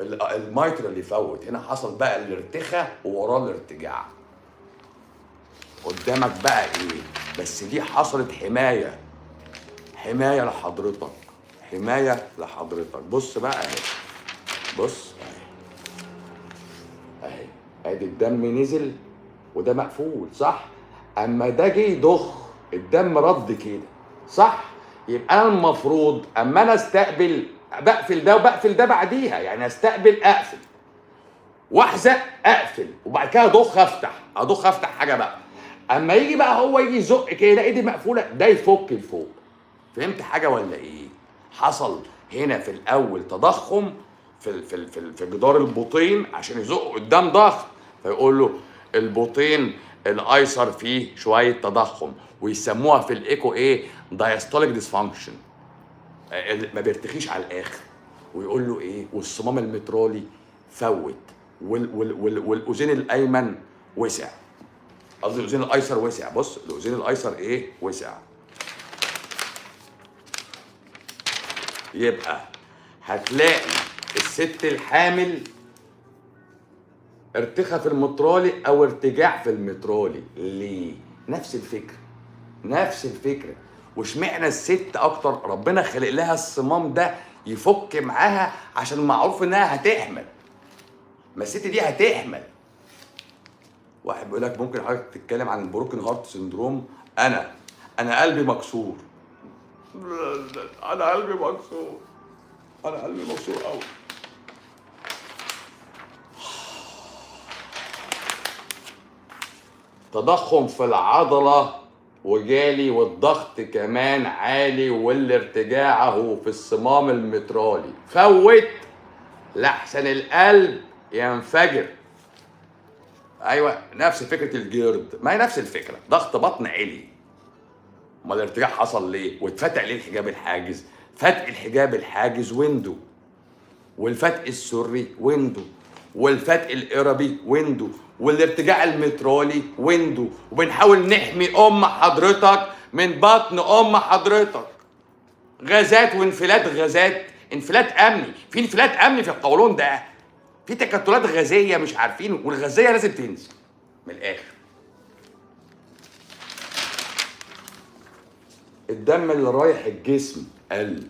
ال mitral اللي يفوت. هنا حصل بقى الارتخاء ووراه الارتجاع. قدامك بقى ايه؟ بس دي حصلت حماية، حماية لحضرتك، حماية لحضرتك. بص بقى اهي، بص اهي اهي، ادي الدم نزل وده مقفول صح؟ اما ده جه يضخ الدم رد كده صح؟ يبقى انا المفروض اما انا استقبل بقفل ده وبقفل ده بعديها، يعني استقبل اقفل واحزق اقفل، وبعد كده اضخ افتح، اضخ افتح حاجة بقى. اما يجي بقى هو يجي يزق كده يلاقي دي مقفولة، ده يفك لفوق. فهمت حاجة ولا ايه؟ حصل هنا في الاول تضخم في في في في جدار البطين عشان يزق قدام ضغط، فيقول له البطين الايسر فيه شوية تضخم، ويسموها في الايكو ايه؟ diastolic dysfunction، ما بيرتخيش على الاخر. ويقول له ايه؟ والصمام المترالي فوت، والاذين الايمن وسع، قصدي الاذين الايسر وسع. بص الاذين الايسر ايه؟ وسع. يبقى هتلاقي الست الحامل ارتخى في المترالي او ارتجاع في المترالي. ليه؟ نفس الفكرة، نفس الفكرة. واشمعنى الست اكتر؟ ربنا خلق لها الصمام ده يفك معاها عشان معروف انها هتحمل، ما الست دي هتحمل. واحد بيقول لك ممكن حضرتك تتكلم عن ال broken heart syndrome؟ انا قلبي مكسور، انا قلبي مكسور، انا قلبي مكسور قوي. تضخم في العضلة وجالي، والضغط كمان عالي، والارتجاع اهو في الصمام المترالي. فوت لحسن القلب ينفجر. ايوه نفس فكرة ال GERD، ما هي نفس الفكرة، ضغط بطن عالي. امال الارتجاع حصل ليه؟ واتفتح ليه الحجاب الحاجز؟ فتح الحجاب الحاجز window، والفتح السري window، والفتق الاربي window، والارتجاع المترالي window، وبنحاول نحمي ام حضرتك من بطن ام حضرتك. غازات وانفلات غازات، انفلات امني، في انفلات امني في القولون ده، في تكتلات غازية مش عارفين، والغازيه لازم تنزل من الاخر. الدم اللي رايح الجسم قل.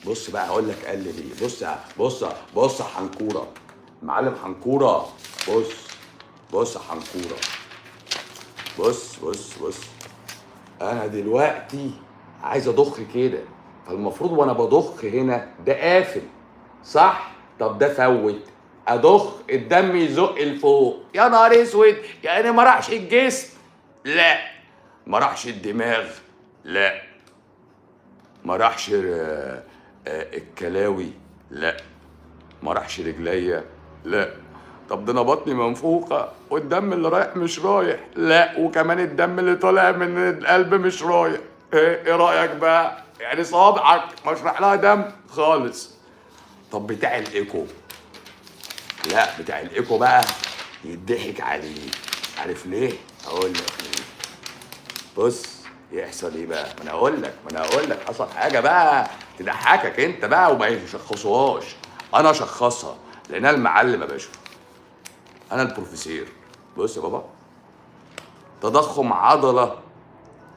بص بقى هقول لك قل ليه. بص بص بص حنكوره معلم، حنكوره، بص بص حنكوره، بص بص بص. انا دلوقتي عايز اضخ كده، فالمفروض وانا بضخ هنا ده قافل، صح؟ طب ده فوت، اضخ الدم يزق لفوق، يا نهار اسود، يعني ما راحش الجسم؟ لا. ما راحش الدماغ؟ لا. ما راحش الكلاوي؟ لا. ما راحش رجليا؟ لا. طب ده انا بطني منفوخه والدم اللي رايح مش رايح؟ لا. وكمان الدم اللي طالع من القلب مش رايح. ايه رايك بقى؟ يعني صابعك مش رايح لها دم خالص. طب بتاع الايكو؟ لا، بتاع الايكو بقى يضحك عليه. عارف ليه؟ اقول لك ليه. بص يحصل ايه بقى؟ ما انا اقول لك، ما انا اقول لك حصل حاجة بقى تضحكك انت بقى وما يشخصوهاش، انا اشخصها لان انا المعلم يا باشا، انا البروفيسير. بص يا بابا، تضخم عضلة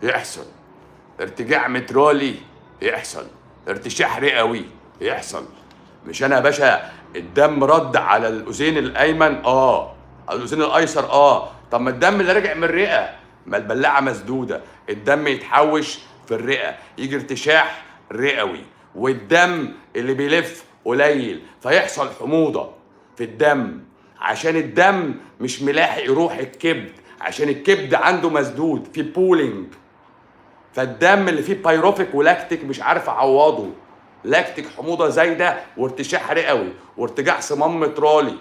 يحصل، ارتجاع مترالي يحصل، ارتشاح رئوي يحصل. مش انا يا باشا الدم رد على الاذين الايمن، على الاذين الايسر، طب ما الدم اللي راجع من الرئة، ما البلاعة مسدودة، الدم يتحوش في الرئة، يجي ارتشاح رئوي، والدم اللي بيلف قليل، فيحصل حموضه في الدم، عشان الدم مش ملاحق يروح الكبد، عشان الكبد عنده مسدود في pooling، فالدم اللي فيه pyruvic و lactic مش عارف اعوضه، لاكتيك حموضه زايدة وارتشاح رئوي وارتجاع صمام مترالي.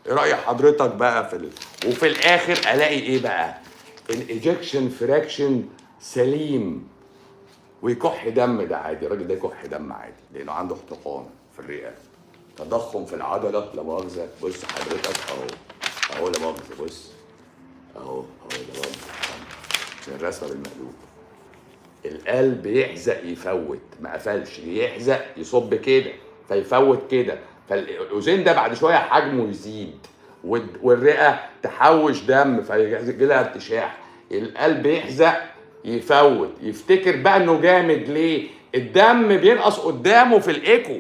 ايه راي حضرتك بقى في وفي الاخر الاقي ايه بقى؟ ال ejection fraction سليم ويكح دم، ده عادي، الراجل ده يكح دم عادي لانه عنده احتقان في الرئة، تضخم في العضلة لا مؤاخذة. بص حضرتك اهو، اهو لا مؤاخذة، بص اهو اهو لا مؤاخذة، عشان الرسمة بالمقلوب. القلب يحزق يفوت، ما قفلش، يحزق يصب كده فيفوت كده، فالاذين ده بعد شوية حجمه يزيد، والرئه تحوش دم فيجي لها ارتشاح. القلب يحزق يفوت، يفتكر بقى انه جامد ليه؟ الدم بينقص قدامه في الايكو،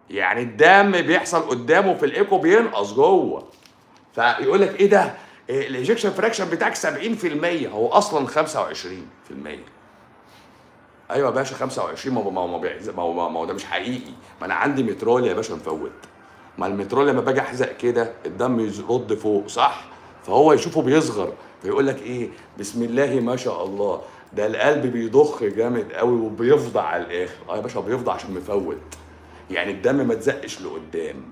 يعني الدم بيحصل قدامه في الايكو بينقص جوه، فيقول لك ايه ده؟ ال ejection fraction بتاعك 70%، هو اصلا 25%. ايوه يا باشا 25، ما هو ده مش حقيقي، ما انا عندي مترول يا باشا مفوت، ما المترول لما باجي احزق كده الدم يرد فوق، صح؟ فهو يشوفه بيصغر فيقول لك ايه؟ بسم الله ما شاء الله، ده القلب بيضخ جامد قوي وبيفضى على الاخر. يا باشا بيفضى عشان مفوت، يعني الدم ما تزقش لقدام.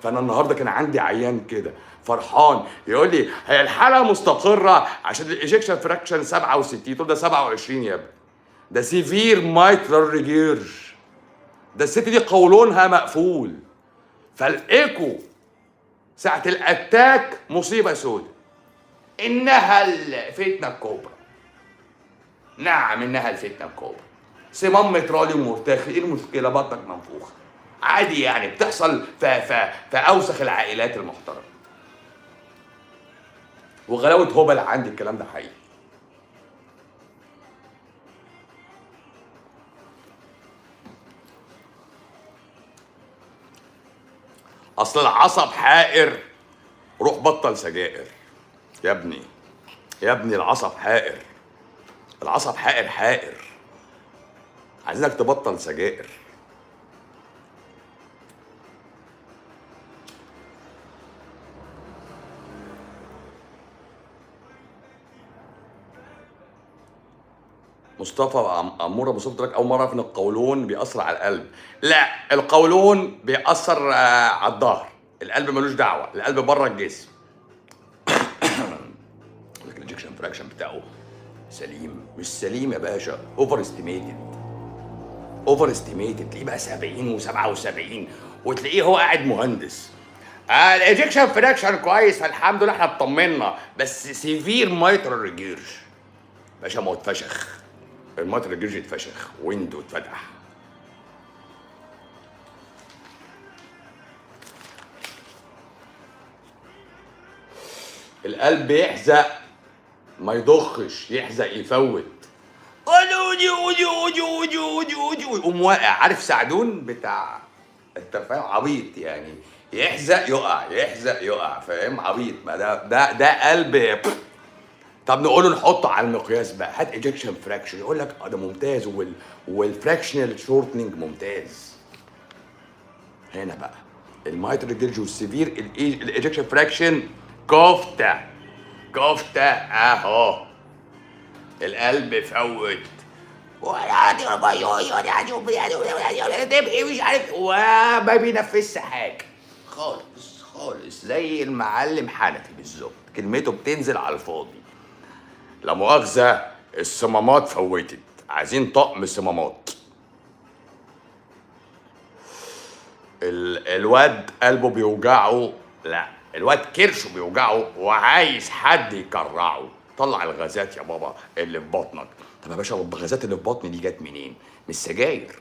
فانا النهارده كان عندي عيان كده فرحان يقول لي هي الحالة مستقره عشان ال ejection fraction 67. طب ده 27 يا ابني، ده severe mitral regurge، ده الست دي قولونها مقفول، فالايكو ساعة ال attack مصيبة سودة، انها الفتنة الكبرى. نعم انها الفتنة الكبرى. صمام مترالي ومرتخي، ايه المشكلة؟ بطنك منفوخه عادي، يعني بتحصل في اوسخ العائلات المحترمة. وغلاوه هبل عندي الكلام ده حقيقي. اصل العصب حائر، روح بطل سجائر يا ابني، يا ابني العصب حائر، العصب حائر حائر، عايزينك تبطل سجائر. مصطفى أمورة مصطفى لك أول مرة أعرف إن القولون بيأثر على القلب. لا، القولون بيأثر على الظهر، القلب ملوش دعوة، القلب بره الجسم. لكن ال ejection fraction بتاعه سليم، مش سليم يا باشا، overestimated. over estimated، تلاقيه بقى 70 و77، وتلاقيه هو قاعد مهندس. ال ejection fraction كويس، فالحمد لله احنا اطمنا، بس severe mitral regurge باشا، ما هو اتفشخ ال mitral regurge، اتفشخ، window اتفتح. القلب يحزق ما يضخش، يحزق يفوت، قولي قولي قولي قولي قولي قولي، ويقوم واقع. عارف سعدون بتاع، انت فاهم، عبيط يعني، يحزق يقع، يحزق يقع، فاهم، عبيط. ما ده قلب. طب نقول له نحطه على المقياس بقى، هات ejection fraction، يقول لك اه ده ممتاز، وال fractional shortening ممتاز. هنا بقى ال mitral regurge وال severe ال ejection fraction كفته كفته اهو، القلب فوت، مش عارف، وما بينفذش حاجة خالص خالص، زي المعلم حنفي بالظبط، كلمته بتنزل على الفاضي. لا مؤاخذة الصمامات فوتت، عايزين طقم صمامات. الواد قلبه بيوجعه، لا الواد كرشه بيوجعه وعايز حد يكرعه. طلع الغازات يا بابا اللي في بطنك. طب يا باشا الغازات اللي في بطني دي جت منين؟ من السجاير.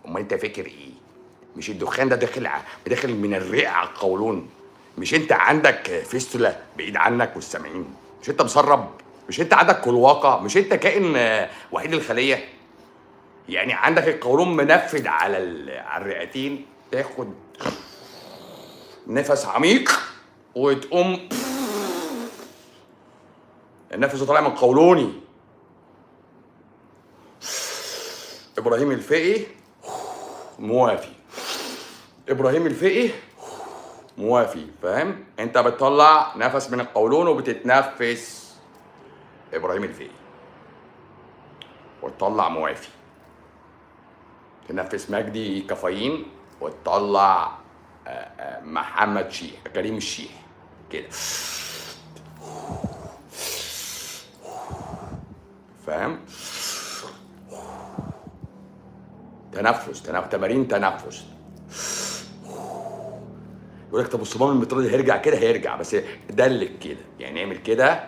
امال انت فاكر ايه؟ مش الدخان ده داخل داخل من الرئة على القولون؟ مش انت عندك fistula بعيد عنك والسامعين؟ مش انت مسرب؟ مش انت عندك cloaca؟ مش انت كائن وحيد الخلية؟ يعني عندك القولون منفذ على على الرئتين، تاخد نفس عميق وتقوم النفس طالع من قولوني. ابراهيم الفقي موافي، ابراهيم الفقي موافي، فاهم؟ انت بتطلع نفس من القولون وبتتنفس ابراهيم الفقي، وتطلع موافي، تنفس مجدي كافيين وتطلع محمد شيح، كريم الشيح كده، فاهم؟ تنفس، تمارين تنفس. يقول لك طب الصمام المترالي هيرجع كده، هيرجع بس دلك كده، يعني اعمل كده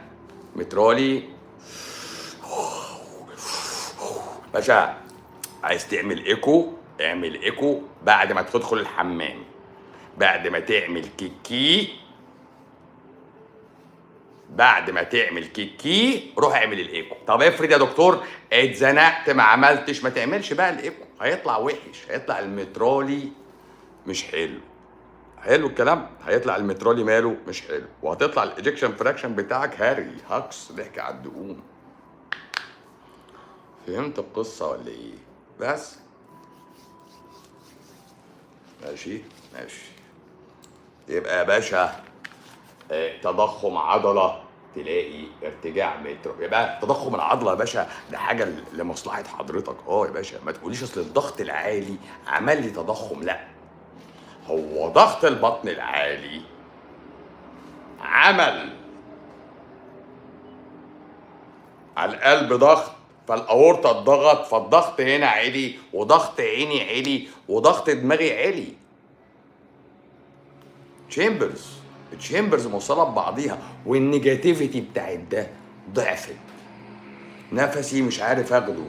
مترالي. باشا عايز تعمل ايكو، اعمل ايكو بعد ما تدخل الحمام، بعد ما تعمل كيكي، بعد ما تعمل كيكي روح اعمل الايكو. طب افرض يا دكتور اتزنقت ما عملتش، ما تعملش بقى الايكو، هيطلع وحش، هيطلع المترالي مش حلو. حلو الكلام، هيطلع المترالي ماله مش حلو، وهتطلع ال ejection fraction بتاعك هاري هكس، ضحك على الدقون. فهمت القصة ولا ايه؟ بس ماشي ماشي. يبقى يا باشا تضخم عضلة تلاقي ارتجاع متر، يبقى تضخم العضلة يا باشا ده حاجة لمصلحة حضرتك. يا باشا ما تقوليش اصل الضغط العالي عمل لي تضخم، لا، هو ضغط البطن العالي عمل على القلب ضغط، فالاورطه اتضغط، فالضغط هنا عالي، وضغط عيني عالي، وضغط دماغي عالي. chambers، chambers موصله ببعضيها، وال negativity بتاعت ده ضعفت، نفسي مش عارف اخده،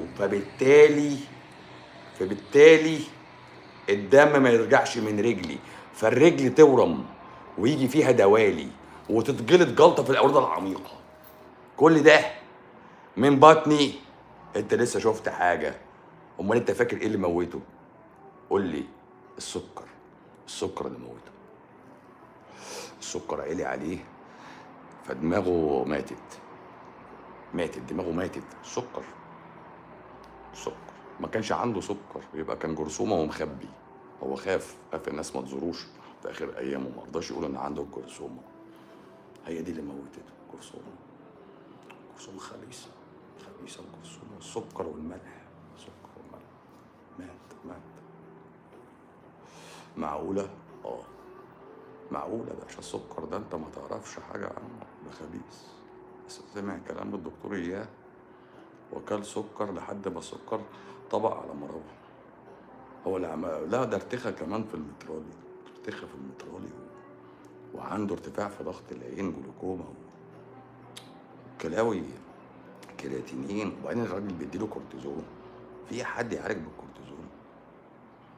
فبالتالي الدم ما يرجعش من رجلي، فالرجل تورم ويجي فيها دوالي وتتجلط جلطة في الاورده العميقة. كل ده من بطني. انت لسه شفت حاجة؟ امال انت فاكر ايه اللي موته؟ قول لي. السكر، السكر اللي موته. السكر عالي عليه فدماغه ماتت، ماتت دماغه، ماتت. سكر، سكر، ما كانش عنده سكر يبقى كان جرثومة ومخبي. هو خاف، خاف الناس ما تزوروش في اخر ايامه، ما رضاش يقول ان عنده الجرثومه. هي دي اللي موتته، جرثومة، جرثومة خبيثة، خبيثة الجرثومه. السكر والملح، السكر والملح. مات، مات. معقولة؟ معقولة يا باشا. السكر ده انت ما تعرفش حاجة عنه، ده خبيث. بس سمع كلام الدكتور اياه وكل سكر لحد ما السكر طبق على مروه. هو اللي عمل. لا ده ارتخى كمان في المترالي، ارتخى في المترالي وعنده ارتفاع في ضغط العين، جلوكوما وكلاوي كرياتينين. وبعدين الراجل بيديله كورتيزون. في حد يعالج بالكورتيزون؟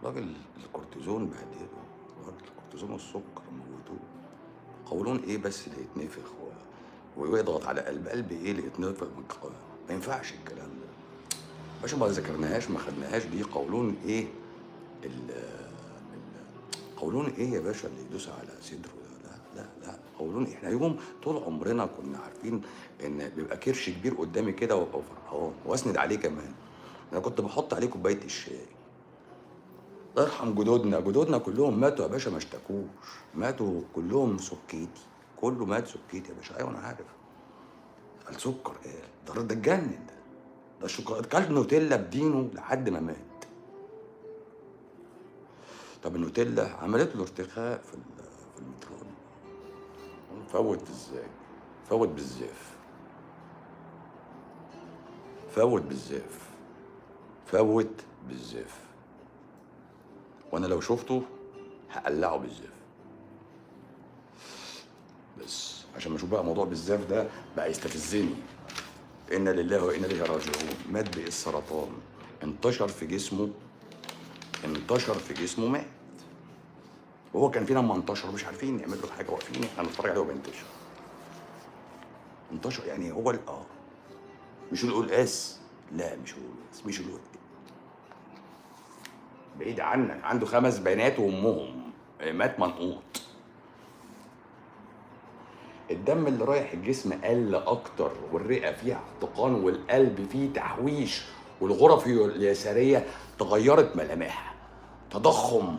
راجل الكورتيزون بهدله، راجل الكورتيزون والسكر موتوه. قولون ايه بس اللي يتنفخ ويضغط على قلب؟ قلب ايه اللي يتنفخ؟ ما ينفعش الكلام ده باشا. ما ذكرناهاش، ما خدناهاش دي. قولون ايه قولون ايه يا باشا اللي يدوس على صدره ده؟ لا لا لا، قولون. احنا يوم طول عمرنا كنا عارفين ان بيبقى كرش كبير قدامي كده وابقى فرحان واسند عليه كمان. انا كنت بحط عليه كوباية الشاي. الله يرحم جدودنا، جدودنا كلهم ماتوا يا باشا، ما اشتكوش، ماتوا كلهم سكيتي، كله مات سكيتي يا باشا. ايوه انا عارف السكر ايه ده، ده اتجنن ده الشوكولاتة، كل نوتيلا بدينه لحد ما مات. طب النوتيلا عملت له ارتخاء في المترول. فوت ازاي؟ فوت بالزاف، فوت بالزاف، فوت بالزاف. وانا لو شفته هقلعه بالزاف، بس عشان ما اشوف بقى موضوع بالزاف ده بقى يستفزني. انا لله وانا اليه راجعون. مات بالسرطان، انتشر في جسمه، انتشر في جسمه، مات. وهو كان فينا لما انتشر مش عارفين نعمل له حاجة، واقفين احنا نتفرج عليه وهو بينتشر. انتشر يعني هو مش القلقاس، لا مش القلقاس، مش القلقاس، بعيد عنك. عنده 5 بنات وامهم، مات منقوط. الدم اللي رايح الجسم قل اكتر، والرئه فيها احتقان، والقلب فيه تحويش، والغرف اليسارية تغيرت ملامحها، تضخم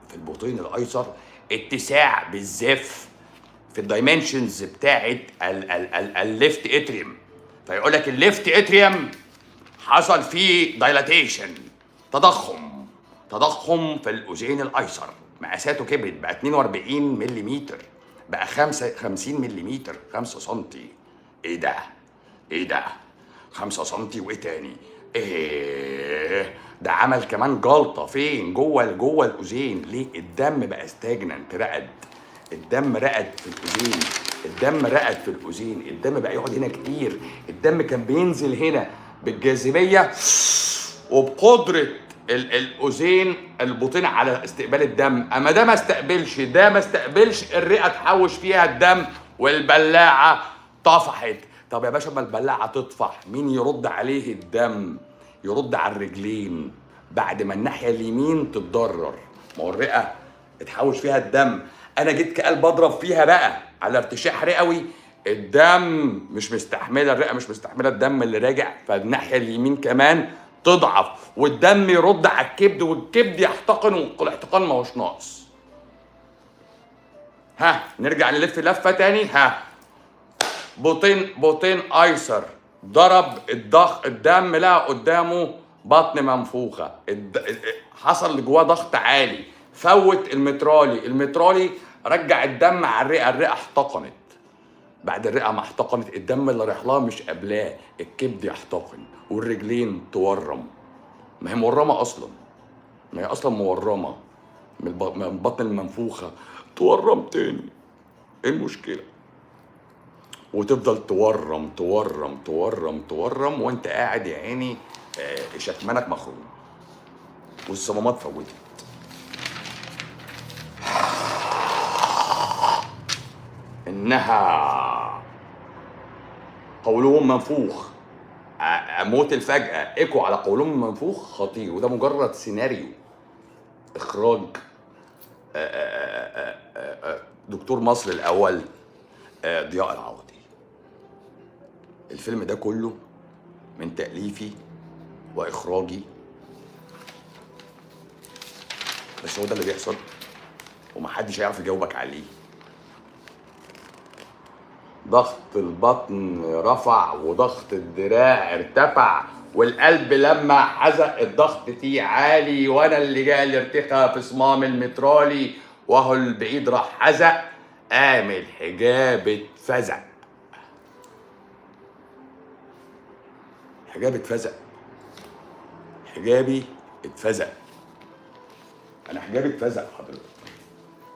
في البطين الايسر، اتساع بالزاف في ال dimensions بتاعت ال left atrium. فيقول لك ال left atrium حصل فيه dilatation، تضخم، تضخم في الاذين الايسر، مقاساته كبرت بقى 42 ملم، بقى 55 ملم، 5 سم. ايه ده؟ ايه ده؟ 5 سم وايه تاني؟ ايه ده؟ عمل كمان جلطة فين؟ جوه الاذين. ليه؟ الدم بقى stagnant، رقد. الدم رقد في الاذين، الدم رقد في الاذين، الدم بقى يقعد هنا كتير. الدم كان بينزل هنا بالجاذبيه وبقدره الاذين البطين على استقبال الدم. اما ده ما استقبلش، ده ما استقبلش، الرئة تحوش فيها الدم والبلاعه طفحت. طب يا باشا ما البلاعة تطفح، مين يرد عليه الدم؟ يرد على الرجلين بعد ما الناحية اليمين تتضرر. ما هو الرئة اتحوش فيها الدم، انا جيت كقلب اضرب فيها بقى على ارتشاح رئوي، الدم مش مستحمله، الرئة مش مستحمله الدم اللي راجع، فالناحيه اليمين كمان تضعف، والدم يرد على الكبد، والكبد يحتقن، والاحتقان ما هوش ناقص. ها نرجع نلف لفه تاني. ها بطين ايسر ضرب الضغط، الدم لقى قدامه بطن منفوخه، حصل جواه ضغط عالي، فوت المترالي، المترالي رجع الدم على الرئة، الرئة احتقنت. بعد الرئة ما احتقنت، الدم اللي رايح لها مش قبلاه، الكبد يحتقن والرجلين تورم. ما هي مورمه اصلا، ما هي اصلا مورمه من البطن المنفوخه، تورم تاني. ايه المشكلة؟ وتفضل تورم تورم تورم تورم وانت قاعد يا عيني شكمانك مخروم والصمامات فوتت. انها قولون منفوخ، موت الفجأة، ايكو على قولون منفوخ خطير. وده مجرد سيناريو اخراج دكتور مصر الاول ضياء العوضي. الفيلم ده كله من تأليفي واخراجي، بس هو ده اللي بيحصل ومحدش هيعرف يجاوبك عليه. ضغط البطن رفع وضغط الدراع ارتفع، والقلب لما حزق الضغط فيه عالي، وانا اللي جالي ارتخاء في صمام المترالي، وهو البعيد راح حزق، قام الحجاب اتفزق. حجابي اتفزق، حجابي اتفزق. انا حجابي اتفزق حضرتك.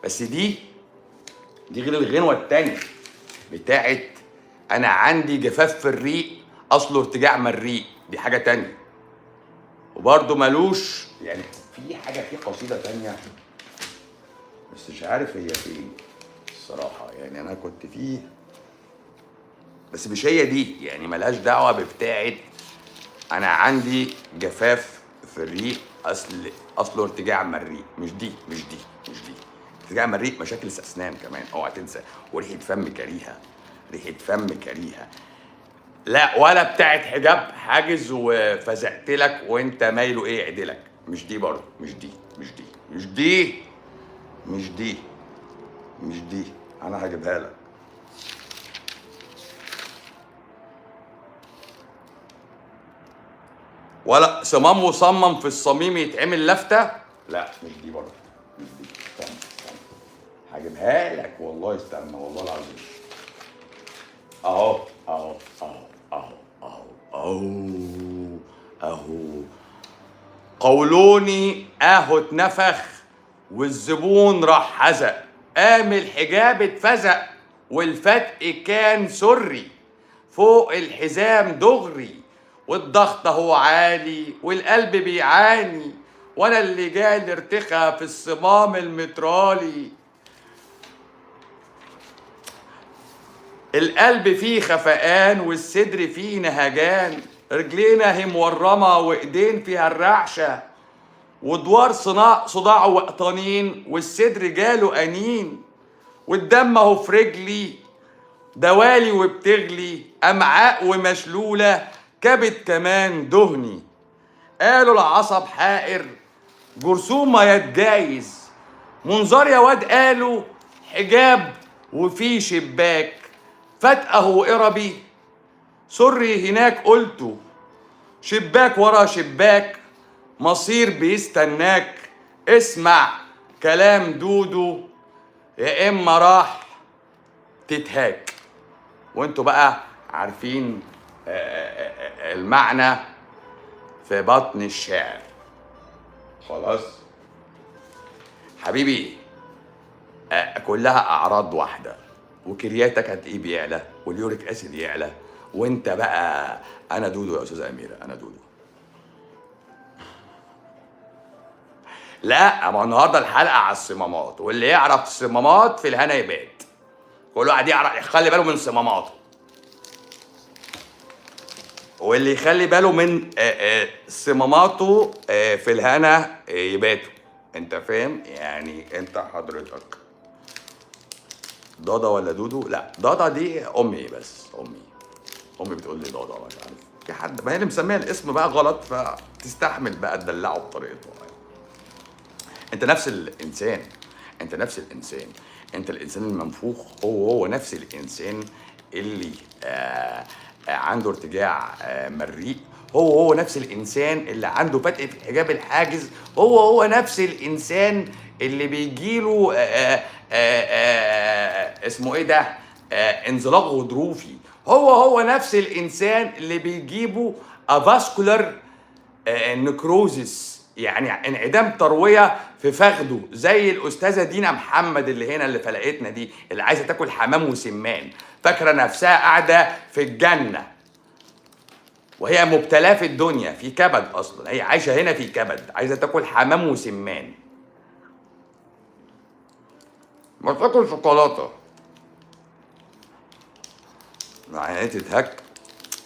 بس دي غير الغنوه التانية بتاعت انا عندي جفاف في الريق اصله ارتجاع مريء، دي حاجة تانية. وبرده ملوش يعني في حاجة، في قصيدة تانية بس مش عارف هي فين الصراحة، يعني انا كنت فيه بس مش هي دي، يعني ملهاش دعوه ببتاعت انا عندي جفاف في الريق اصله ارتجاع مريء، مش دي مش دي مش دي. ارتجاع مريء مشاكل اسنان كمان اوعى تنسى، وريحه فم كريهة، ريحه فم كريهة. لا ولا بتاعت حجاب حاجز وفزقت لك وانت مايلة ايه عدلك، مش دي برضه، مش دي مش دي مش دي مش دي مش دي، انا هجيبها لك. ولا صمام وصمم في الصميم يتعمل لفته، لا مش دي برضه، مش دي. استنى استنى هجيبها لك والله، استنى والله العظيم. اهو اهو اهو اهو اهو اهو اهو. قولوني اهو اتنفخ والزبون راح حزق، قام الحجاب اتفزق والفتق كان سري، فوق الحزام دغري والضغط هو عالي والقلب بيعاني، وانا اللي جالي ارتخى في الصمام المترالي. القلب فيه خفقان والصدر فيه نهجان، رجلينا هي مورمه وايدين فيها الرعشه، ودوار صداع وقطانين والصدر جاله انين، والدم اهو في رجلي دوالي وبتغلي، امعاء ومشلوله كبد كمان دهني، قالوا العصب حائر جرثومة يا تجايز، منظر يا واد قالوا حجاب وفي شباك، فتقه قربي سري هناك قلته، شباك ورا شباك مصير بيستناك، اسمع كلام دودو يا اما راح تتهاك. وانتوا بقى عارفين المعنى في بطن الشعر. خلاص حبيبي، كلها اعراض واحدة، وكرياتك هتلاقيه بيعلى وال uric acid يعلى، وانت بقى انا دودو يا استاذه اميره، انا دودو. لا ما النهارده الحلقة على الصمامات، واللي يعرف الصمامات في الهنا يبات. كل واحد يعرف يخلي باله من صماماته، واللي يخلي باله من صماماته في الهنا يباتوا. انت فاهم يعني؟ انت حضرتك دادا ولا دودو؟ لا دادا دي امي، بس امي بتقول لي دادا، مش عارف في حد، ما هي اللي مسميه الاسم بقى غلط، فتستحمل بقى تدلعه بطريقته. انت نفس الانسان، انت نفس الانسان، انت الانسان المنفوخ هو نفس الانسان اللي عنده ارتجاع مريء، هو نفس الانسان اللي عنده فتق في الحجاب الحاجز، هو نفس الانسان اللي بيجيله اسمه ايه ده، انزلاق غضروفي، هو نفس الانسان اللي بيجيبه avascular necrosis، يعني انعدام ترويه في فخده، زي الاستاذة دينا محمد اللي هنا اللي فلقتنا دي، اللي عايزه تاكل حمام وسمان، فاكره نفسها قاعدة في الجنة وهي مبتلاه في الدنيا في كبد، اصلا هي عايشه هنا في كبد، عايزه تاكل حمام وسمان، ما تاكل شوكولاتة. يعني تتهك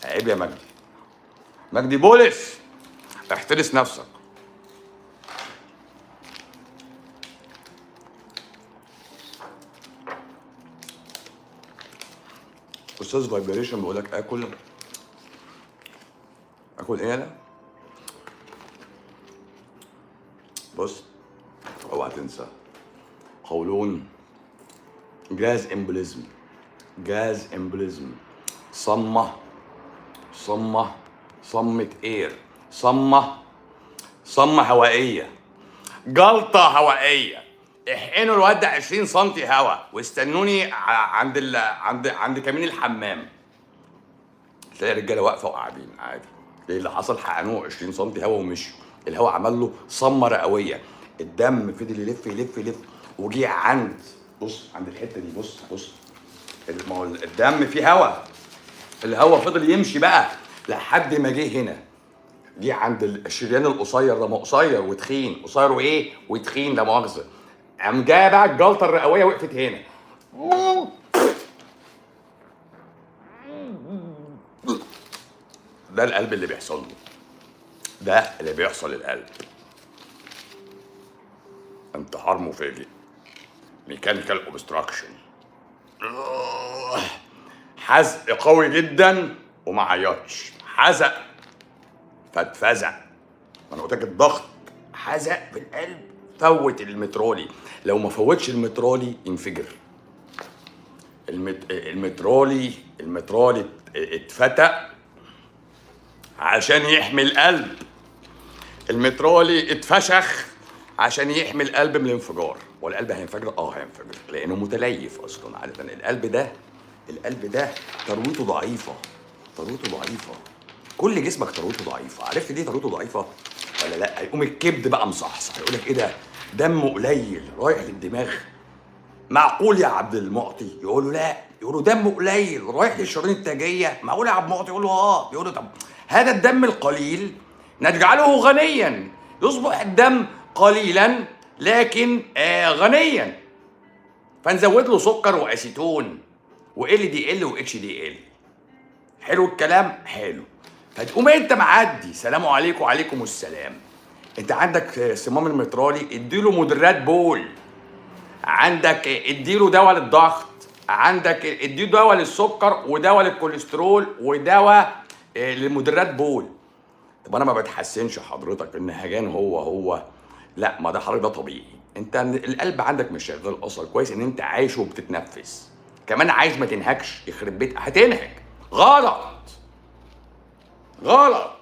عيب يا مجدي، مجدي بولس احترس نفسك. استاذ فايبريشن بيقول لك اكل ايه؟ لا بص اوعى تنسى قولون، gas embolism، gas embolism، صمه صمه صمه air، صمه صمه هوائية، جلطة هوائية. احقنوا الواد ده 20 سم هوا واستنوني عند عند عند كمين الحمام. تلاقي الرجالة واقفة وقاعدين عادي. ايه اللي حصل؟ حقنوه 20 سم هوا ومشوا. الهوا عمل له صمه رئويه. الدم فضل يلف يلف يلف وجي عند، بص عند الحتة دي، بص بص، ما هو الدم فيه هواء، الهواء فضل يمشي بقى لحد ما جه هنا، جه عند الشريان القصير ده، ما قصير وتخين، قصير وايه؟ وتخين، لا مؤاخذة. قام جاية بقى الجلطة الرئويه وقفت هنا. ده القلب اللي بيحصل له، ده اللي بيحصل للقلب، انتحار مفاجئ، mechanical obstruction، حزق قوي جدا وما عيطش، حزق فاتفزع. ما انا قلت لك الضغط حزق في القلب، فوت المترولي، لو ما فوتش المترولي ينفجر. المترولي اتفتق عشان يحمي القلب، المترولي اتفشخ عشان يحمي القلب من الانفجار. والقلب هينفجر؟ هينفجر لانه متليف اصلا عادة. القلب ده ترويته ضعيفة، ترويته ضعيفة، كل جسمك ترويته ضعيفة. عرفت ليه ترويته ضعيفة ولا لا؟ يقوم الكبد بقى مصحصح يقول لك ايه ده، دمه قليل رايح للدماغ، معقول يا عبد المعطي؟ يقول له لا، يقول له دمه قليل رايح للشرايين التاجيه، معقول يا عبد المعطي؟ يقول له اه. يقول له طب هذا الدم القليل نجعله غنيا، يصبح الدم قليلا لكن غنيا، فنزود له سكر واسيتون وال دي ال واتش دي ال. حلو الكلام؟ حلو. فتقوم انت معدي، سلام عليكم وعليكم السلام، انت عندك صمام المترالي اديله مدرات بول، عندك اديله دواء للضغط، عندك اديله دواء للسكر ودواء للكوليسترول ودواء لمدرات بول. طب انا ما بتحسنش حضرتك، النهجان هو هو. لا، ما ده حضرتك ده طبيعي، انت القلب عندك مش شغال اصلا كويس، ان انت عايش وبتتنفس، كمان عايز ما تنهكش، يخرب بيت هتنهك. غلط غلط،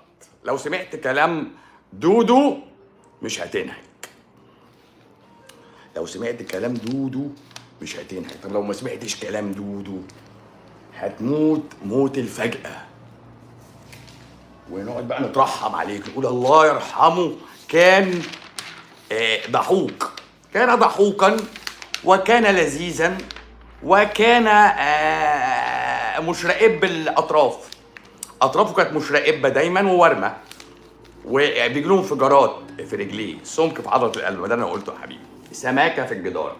لو سمعت كلام دودو مش هتنهك، لو سمعت كلام دودو مش هتنهك. طب لو ما سمعتش كلام دودو هتموت موت الفجأة، ونقعد بقى نترحم عليك نقول الله يرحمه كان ضحوك، كان ضحوكا وكان لذيذا وكان مشرئب الاطراف، اطرافه كانت مشرئبه دايما وورمه، وبيجي له انفجارات في رجليه، سمك في عضلة القلب، ده انا قلته يا حبيبي، سماكه في الجدار.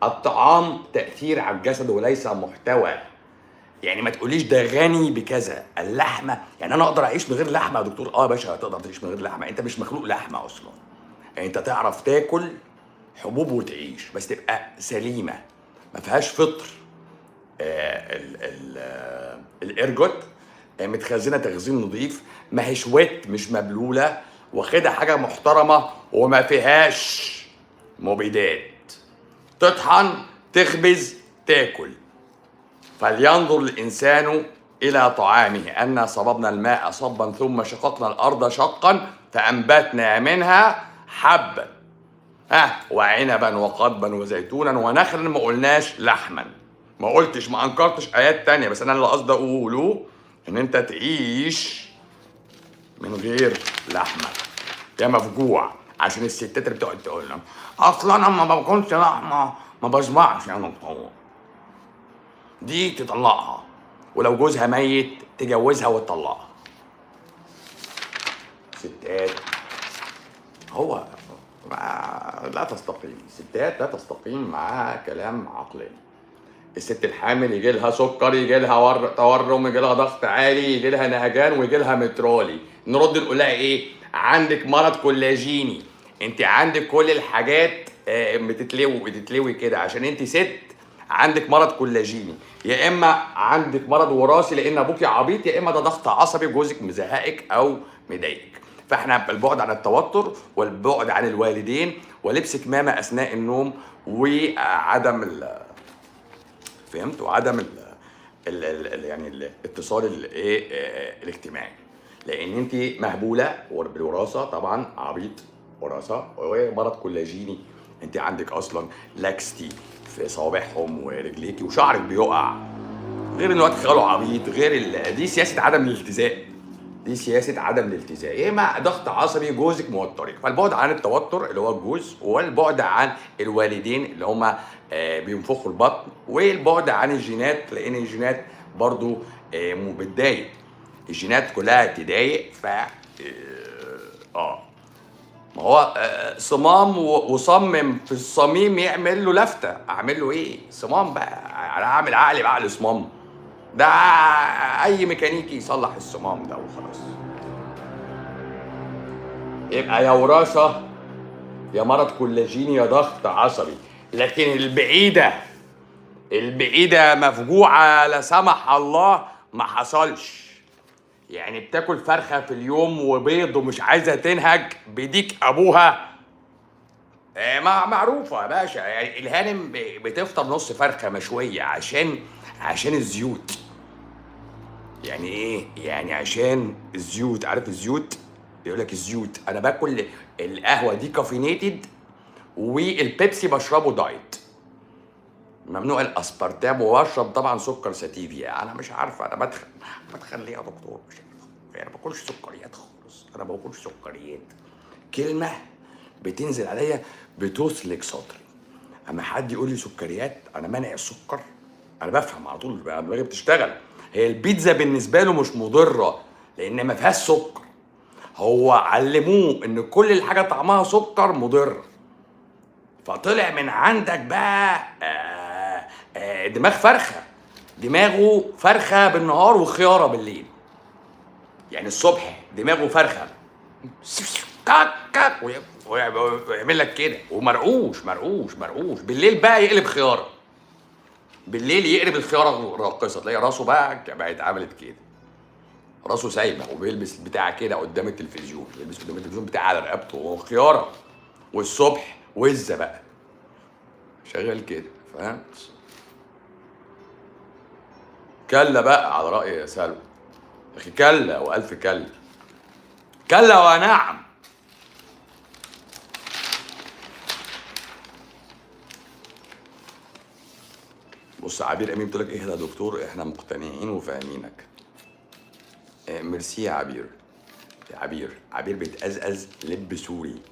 الطعام تاثير على الجسد وليس محتوى، يعني ما تقوليش ده غني بكذا، اللحمة، يعني انا اقدر اعيش من غير لحمه يا دكتور؟ اه يا باشا تقدر تعيش من غير لحمه، انت مش مخلوق لحمه اصلا، يعني انت تعرف تاكل حبوب وتعيش، بس تبقى سليمة ما فيهاش فطر. ال ergot متخزنه تخزين نظيف، ما هيش wet، مش مبلوله، واخدها حاجة محترمه وما فيهاش مبيدات، تطحن تخبز تاكل. فلينظر الإنسان إلى طعامه أنا صببنا الماء صبا ثم شققنا الأرض شقا فأنبتنا منها حبا وعنبا وقضبا وزيتونا ونخلا. ما قلناش لحما، ما قلتش، ما أنكرتش آيات تانية، بس أنا اللي قصدي أقوله إن أنت تعيش من غير لحمة يا مفجوع، عشان الستات اللي بتقعد تقول لهم أصلا أنا ما باكلش لحمة ما بشبعش يا دكتور، دي تطلقها، ولو جوزها ميت تجوزها وتطلقها. ستات هو لا تستقيم، ستات لا تستقيم مع كلام عقلاني. الست الحامل يجي لها سكر، يجي لها تورم، يجي لها ضغط عالي، يجي لها نهجان، ويجي لها مترالي. نرد نقول لها ايه؟ عندك مرض كولاجيني، انت عندك كل الحاجات بتتلوي كده عشان انت ست عندك مرض كولاجيني، يا اما عندك مرض وراثي لان ابوكي عبيط، يا اما ده ضغط عصبي جوزك مزهقك او مضايقك. فاحنا البعد عن التوتر والبعد عن الوالدين ولبس كمامه اثناء النوم وعدم فهمت، وعدم ال يعني الاتصال الايه الاجتماعي، لان انت مهبوله بالوراثه طبعا، عبيط وراثه ومرض كولاجيني، انت عندك اصلا laxity في صوابعهم ورجليكي وشعرك بيقع، غير ان الواد خاله عبيط، غير دي سياسة عدم الالتزام. دي سياسة عدم الالتزام. ايه مع ضغط عصبي جوزك موترك، فالبعد عن التوتر اللي هو الجوز، والبعد عن الوالدين اللي هما بينفخوا البطن، والبعد عن الجينات لان الجينات برضو بتضايق، الجينات كلها تضايق. ف ما هو صمام وصمم في الصميم يعمل له لفته، اعمل له ايه؟ صمام بقى، انا اعمل عقلي بعقل صمام ده، اي ميكانيكي يصلح الصمام ده وخلاص. يبقى يا وراثه يا مرض كولاجيني يا ضغط عصبي. لكن البعيدة البعيدة مفجوعه لا سمح الله ما حصلش، يعني بتاكل فرخة في اليوم وبيض ومش عايزه تنهج بديك ابوها. ما معروفة يا باشا، يعني الهانم بتفطر نص فرخة مشوية عشان الزيوت. يعني ايه؟ يعني عشان الزيوت، عارف الزيوت؟ يقول لك الزيوت، انا باكل القهوة دي caffeinated والبيبسي بشربه diet، ممنوع الاسبرتام، وبشرب طبعا سكر ستيفيا. انا مش عارفه انا بدخن، بدخن ليه يا دكتور؟ مش عارف، انا ما باكلش سكريات خالص، انا ما باكلش سكريات. كلمة بتنزل عليا بتسلك صدري. اما حد يقول لي سكريات، انا مانع السكر، انا بفهم على طول، بقى دماغي بتشتغل. هي البيتزا بالنسبة له مش مضرة لان ما فيهاش سكر، هو علموه ان كل الحاجة طعمها سكر مضرة، فطلع من عندك بقى دماغ فرخة، دماغه فرخة بالنهار وخياره بالليل. يعني الصبح دماغه فرخة كاك كاك ويعمل لك كده ومرقوش مرقوش مرقوش، بالليل بقى يقلب خياره، بالليل يقلب الخيارة راقصه، تلاقي راسه بقى بقت عملت كده، راسه سايبه وبيلبس بتاع كده قدام التلفزيون، بيلبس قدام التلفزيون بتاع على رقبته وهو خياره، والصبح وزه بقى شغال كده، فاهم؟ كلا بقى على رأي يا سلوى يا اخي، كلا والف كلا، كلا ونعم. بص عبير امين بتقول لك ايه يا دكتور، احنا مقتنعين وفاهمينك. ميرسي يا عبير. يا عبير، عبير بتقزقز لب سوري،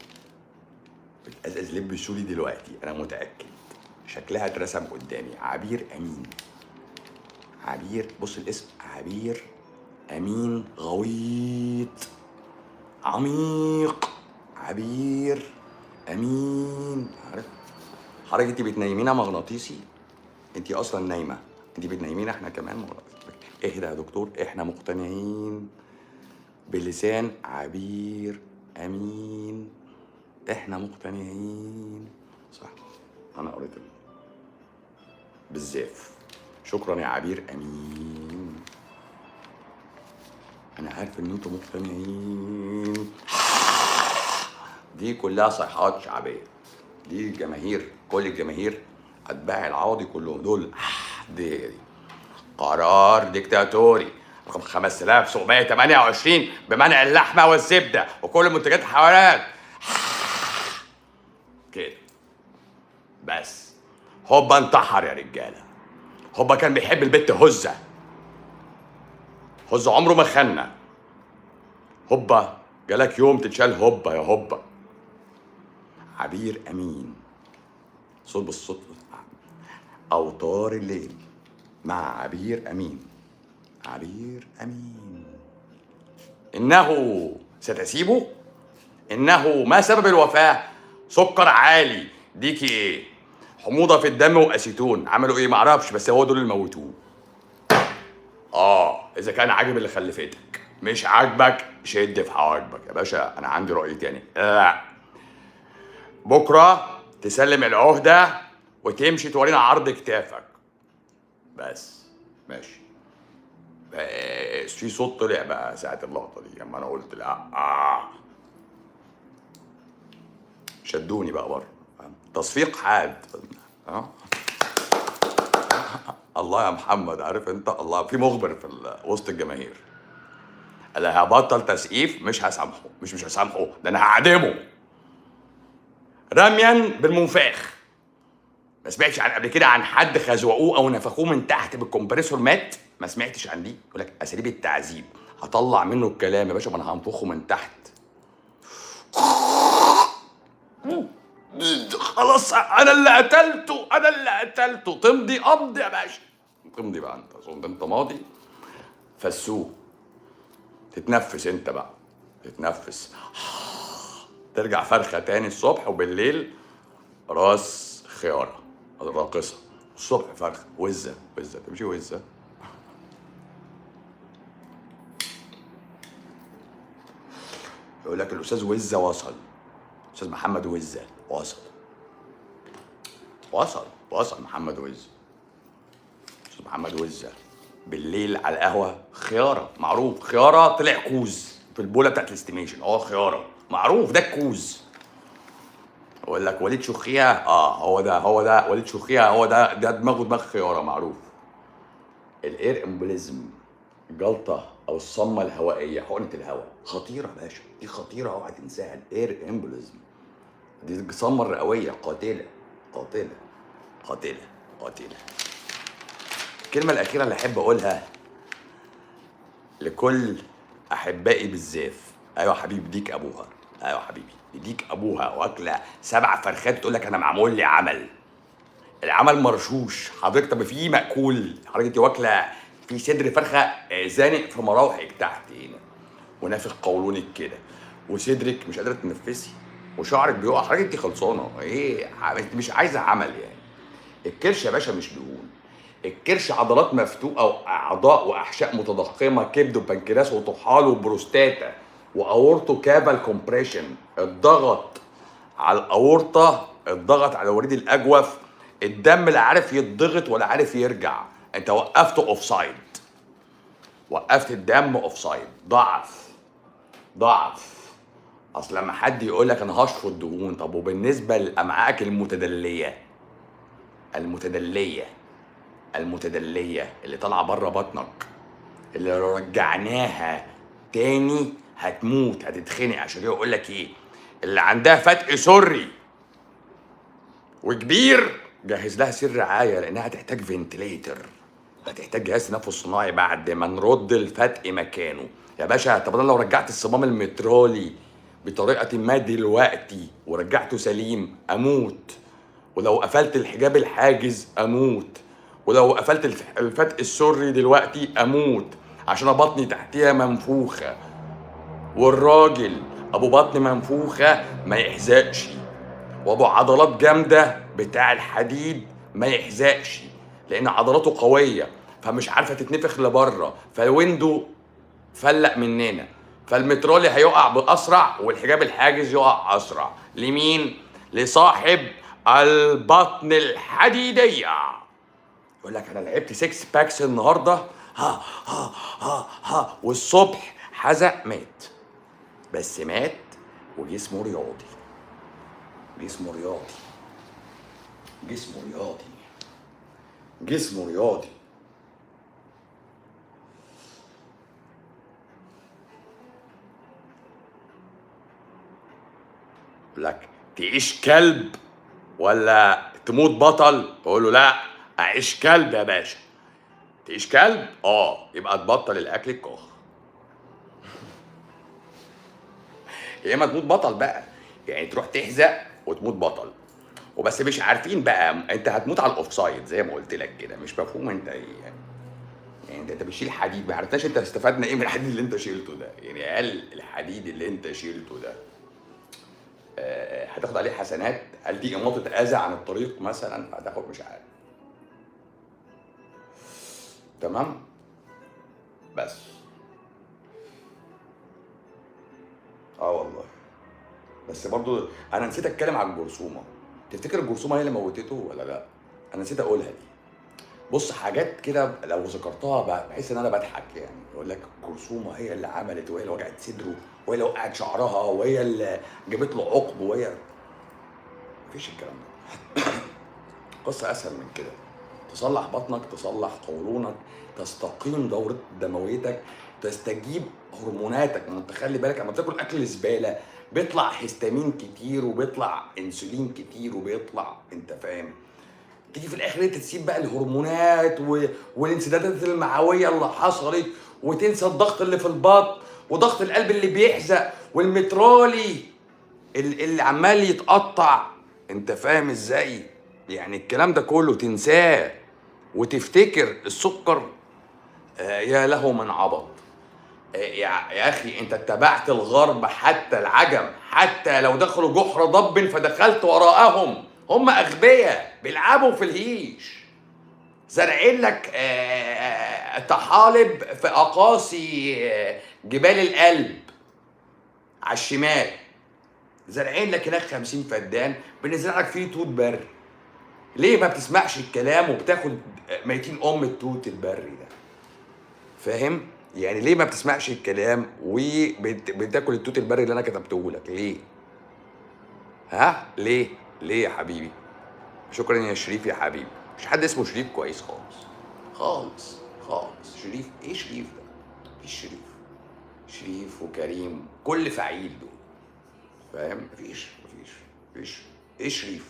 بتقزقز لب سوري دلوقتي انا متاكد، شكلها اترسم قدامي. عبير امين، عبير، بص الاسم عبير امين، غويط عميق، عبير امين. عارف حضرتك انت بتنيمينا مغناطيسي؟ انت اصلا نايمة، انت بتنيمينا احنا كمان مغناطيسي. اهدى يا دكتور، احنا مقتنعين بلسان عبير امين، احنا مقتنعين. صح، انا قريت بالزاف. شكرا يا عبير امين، انا عارف ان انتم مقتنعين. دي كلها صيحات شعبية، دي الجماهير، كل الجماهير اتباع العوضي كلهم دول. دي قرار ديكتاتوري رقم 5728 بمنع اللحمة والزبده وكل منتجات الحيوانات كده بس. هوبا انتحر يا رجاله، هوبا كان بيحب البت هزه، هزه عمره ما خنا. هوبا جالك يوم تتشال هوبا يا هوبا. عبير امين، صوت بالصوت، اوتار الليل مع عبير امين. عبير امين انه ستسيبه، انه ما سبب الوفاة؟ سكر عالي، ديكي ايه، حموضه في الدم واسيتون، عملوا ايه معرفش، بس هو دول اللي موتوه. اذا كان عاجب اللي خلفتك، مش عاجبك شد في حواجبك يا باشا. انا عندي راي تاني، لا بكره تسلم العهده وتمشي تورينا عرض كتافك بس، ماشي. في صوت طلع بقى ساعة اللقطة دي لما انا قلت لا، شدوني بقى بره، تصفيق حاد. الله يا محمد، عارف انت الله، في مخبر في وسط الجماهير قال هبطل تسقيف، مش هسامحه، مش هسامحه، ده انا هعدمه رميا بالمنفاخ. ما سمعتش عن قبل كده عن حد خزوقوه او نفخوه من تحت بالكمبريسور مات؟ ما سمعتش عن دي. يقول لك اساليب التعذيب، هطلع منه الكلام يا باشا، ما انا هنفخه من تحت. خلاص انا اللي قتلته، انا اللي قتلته. تمضي امضي يا باشا، تمضي بقى انت، اظن انت ماضي. فسوه، تتنفس انت بقى، تتنفس، ترجع فرخة تاني الصبح، وبالليل راس خياره راقصه. الصبح فرخة وزه، وزه تمشي وزه. يقول لك الاستاذ وزه وصل، استاذ محمد وزه وصل، وصل وصل محمد وزه، استاذ محمد وزه. بالليل على القهوة خياره، معروف خياره، طلع كوز في البوله بتاعت ال estimation، خياره معروف ده الكوز. يقول لك وليد شخيها، هو ده، هو ده وليد شخيها، هو ده، ده دماغه دماغ خياره معروف. ال air embolism، جلطة او الصمه الهوائية، حقنه الهواء خطيرة يا باشا، دي خطيرة اوعى تنساها. ال air embolism دي الصمه الرئويه، قاتله قاتله قاتله قاتله. الكلمة الاخيرة اللي احب اقولها لكل احبائي بالزاف، ايوه حبيبي ديك ابوها، ايوه حبيبي ديك ابوها، واكله 7 فرخات تقول لك انا معمول لي عمل، العمل مرشوش حضرتك. طب في مأكول حضرتك، انت واكله في صدر فرخة زانق في مراوحك تحت هنا، ونافخ قولونك كده، وصدرك مش قادرة تتنفسي، وشعرك بيقع، حضرتك انت خلصانه ايه؟ انت مش عايزه عمل يعني. الكرش يا باشا مش دهون، الكرش عضلات مفتوقه واعضاء واحشاء متضخمه، كبد وبنكرياس وطحال وبروستاتا و aortocaval compression، الضغط على الاورطه، الضغط على الوريد الاجوف، الدم لا عارف يتضغط ولا عارف يرجع، انت وقفته offside، وقفت الدم offside، ضعف ضعف. اصل لما حد يقول لك انا هشفط دهون، طب وبالنسبة لامعائك المتدليه، المتدليه المتدليه اللي طالعه بره بطنك، اللي لو رجعناها تاني هتموت، هتتخنق. عشان كده يقول لك ايه، اللي عندها فتق سري وكبير جهز لها سر رعاية، لانها هتحتاج ventilator، هتحتاج جهاز تنفس صناعي بعد ما نرد الفتق مكانه يا باشا. طب انا لو رجعت الصمام المترالي بطريقة ما دلوقتي ورجعته سليم اموت، ولو قفلت الحجاب الحاجز اموت، ولو قفلت الفتق السري دلوقتي اموت، عشان بطني تحتيها منفوخه، والراجل ابو بطن منفوخه ما يحزقش، وابو عضلات جامدة بتاع الحديد ما يحزقش لان عضلاته قوية فمش عارفه تتنفخ لبره، فال window فلق مننا، فالمترالي هيقع باسرع والحجاب الحاجز يقع اسرع. لمين؟ لصاحب البطن الحديدية. يقول لك انا لعبت 6 packs النهارده، ها ها ها ها، والصبح حزق مات، بس مات وجسمه رياضي، جسمه رياضي، جسمه رياضي، جسمه رياضي. يقول لك تعيش كلب ولا تموت بطل؟ اقول له لا، اعيش كلب يا باشا. تعيش كلب؟ يبقى تبطل الاكل الكخ، يا اما تموت بطل بقى، يعني تروح تحزق وتموت بطل. وبس مش عارفين بقى انت هتموت على ال offside زي ما قلت لك كده، مش مفهوم انت ايه يعني. يعني انت بتشيل حديد، ما عرفناش انت استفدنا ايه من الحديد اللي انت شيلته ده، يعني هل الحديد اللي انت شيلته ده هتاخد عليه حسنات؟ هل دي اماطة اذى عن الطريق مثلا؟ هتاخد مش عارف. تمام؟ بس والله. بس برضو انا نسيت اتكلم على الجرثومه. تفتكر الجرثومه هي اللي موتته ولا لا؟ انا نسيت اقولها دي. بص حاجات كده لو ذكرتها بحس ان انا بضحك، يعني يقول لك الجرثومه هي اللي عملت، وهي اللي وجعت صدره، وهي اللي وقعت شعرها، وهي اللي جابت له عقب، وهي مفيش الكلام ده. قصة اسهل من كده. تصلح بطنك، تصلح قولونك، تستقيم دورة دمويتك، تستجيب هرموناتك. ما انت خلي بالك لما بتاكل اكل زبالة بيطلع هستامين كتير، وبيطلع انسولين كتير، وبيطلع انت فاهم تيجي في الاخر انت تسيب بقى الهرمونات والانسدادات المعويه اللي حصلت، وتنسى الضغط اللي في البطن وضغط القلب اللي بيحزق والمترالي اللي عمال يتقطع. انت فاهم ازاي؟ يعني الكلام ده كله تنساه وتفتكر السكر. يا له من عبط. يا اخي انت اتبعت الغرب حتى العجم، حتى لو دخلوا جحر ضب فدخلت وراءهم. هم اغبياء بيلعبوا في الهيش، زارعين لك طحالب في اقاصي جبال القلب على الشمال، زارعين لك هناك 50 فدان بنزرع لك فيه توت بري. ليه ما بتسمعش الكلام وبتاخد ميتين ام التوت البري ده؟ فاهم؟ يعني ليه ما بتسمعش الكلام وبتاكل التوت البري اللي انا كتبته لك؟ ليه؟ ها؟ ليه؟ ليه يا حبيبي؟ شكرا يا شريف يا حبيبي. مش حد اسمه شريف كويس خالص خالص خالص. شريف ايه شريف ده؟ مفيش شريف. شريف وكريم كل فعيل دول، فاهم؟ مفيش مفيش مفيش. ايه شريف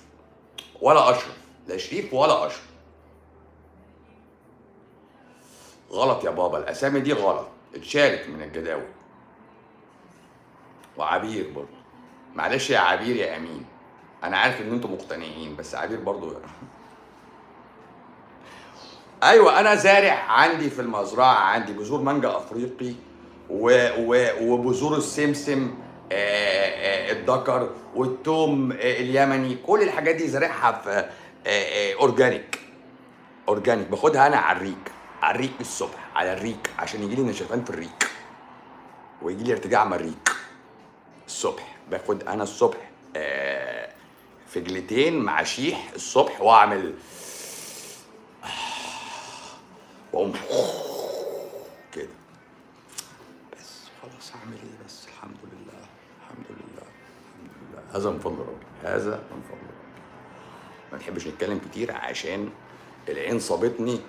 ولا اشرف؟ لا شريف ولا اشرف. غلط يا بابا، الاسامي دي غلط، اتشالت من الجداول. وعبير برضه، معلش يا عبير يا امين، انا عارف ان انتم مقتنعين، بس عبير برضه. ايوه انا زارع عندي في المزرعة، عندي بذور مانجا افريقي وبذور السمسم الدكر والثوم اليمني، كل الحاجات دي زارعها في organic. organic باخدها انا على الريق، على الريق الصبح، على الريق، عشان يجي لي نشفان في الريق ويجي لي ارتجاع من الريق الصبح. باخد انا الصبح فجلتين مع شيح الصبح، واعمل واقوم كده بس خلاص. اعمل ايه بس؟ الحمد لله الحمد لله الحمد لله، هذا من فضل ربي، هذا من فضل ربي. ما نحبش نتكلم كتير عشان العين صابتني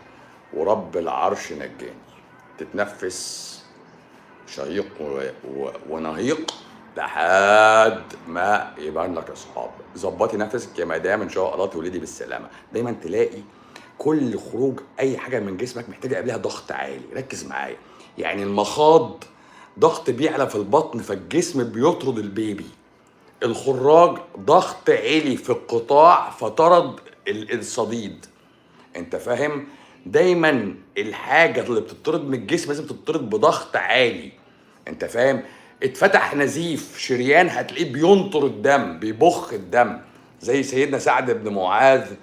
ورب العرش نجاني. تتنفس شهيق ونهيق لحد ما يبان لك اصحاب. ظبطي نفسك يا مدام، ان شاء الله تولدي بالسلامة. دايما تلاقي كل خروج اي حاجة من جسمك محتاجه قبلها ضغط عالي. ركز معايا، يعني المخاض ضغط بيعلى في البطن فالجسم بيطرد البيبي. الخراج ضغط عالي في القطاع فطرد الصديد. انت فاهم؟ دايما الحاجة اللي بتطرد من الجسم لازم تطرد بضغط عالي. انت فاهم؟ اتفتح نزيف شريان هتلاقيه بينطر الدم، بيبخ الدم، زي سيدنا سعد بن معاذ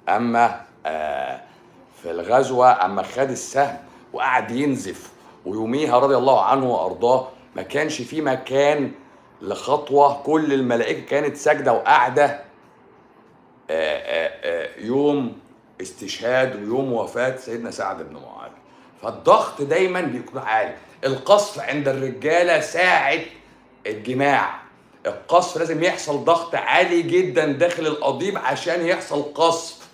اما في الغزوة، اما خد السهم وقعد ينزف، ويوميها رضي الله عنه وارضاه ما كانش في مكان لخطوه، كل الملائكة كانت ساجدة وقاعدة يوم استشهاد ويوم وفاه سيدنا سعد بن معاذ. فالضغط دايما بيكون عالي. القصف عند الرجالة ساعة الجماع، القصف لازم يحصل ضغط عالي جدا داخل القضيب عشان يحصل قصف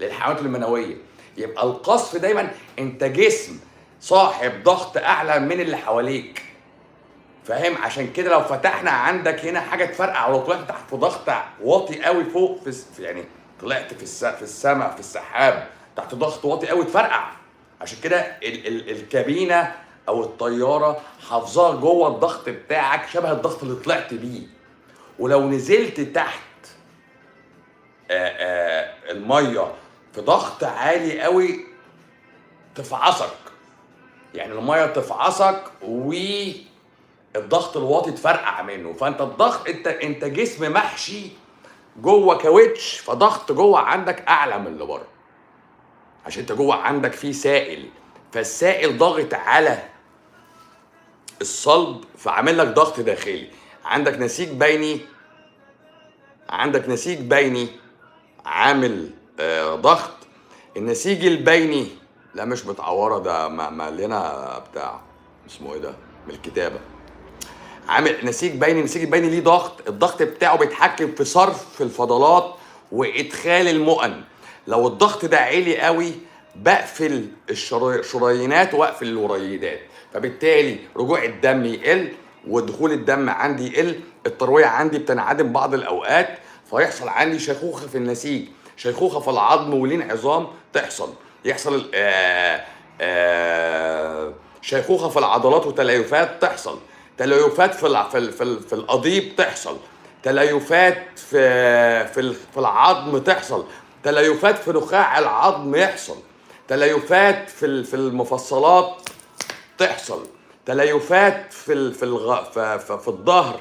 للحيوانات المنوية. يبقى القصف دايما انت جسم صاحب ضغط اعلى من اللي حواليك، فاهم؟ عشان كده لو فتحنا عندك هنا حاجة تفرقع، ولو طلعت تحت في ضغط واطي قوي فوق في يعني طلعت في السماء في السحاب تحت ضغط واطي قوي تفرقع. عشان كده الكابينه او الطيارة حافظاها جوه الضغط بتاعك شبه الضغط اللي طلعت بيه. ولو نزلت تحت المية في ضغط عالي قوي تفعصك، يعني المية تفعصك والضغط الواطي تفرقع منه. فانت الضغط انت جسم محشي جوه كاوتش، فضغط جوه عندك اعلى من اللي بره، عشان انت جوه عندك فيه سائل، فالسائل ضاغط على الصلب فعامل لك ضغط داخلي. عندك نسيج بيني، عندك نسيج بيني عامل ضغط. النسيج البيني لا مش متعوره، ده مالنا بتاع اسمه ايه ده من الكتابة، عامل نسيج بيني. النسيج البيني ليه ضغط، الضغط بتاعه بيتحكم في صرف الفضلات وادخال المؤن. لو الضغط ده عالي قوي بقفل الشرايينات واقفل الوريدات، فبالتالي رجوع الدم يقل ودخول الدم عندي يقل، التروية عندي بتنعدم بعض الاوقات، فيحصل عندي شيخوخة في النسيج، شيخوخة في العظم ولين عظام تحصل، يحصل شيخوخة في العضلات وتليفات تحصل، تليفات في القضيب تحصل، تليفات في العظم تحصل، تليفات في نخاع العظم يحصل، تليفات في المفصلات تحصل، تليفات في الظهر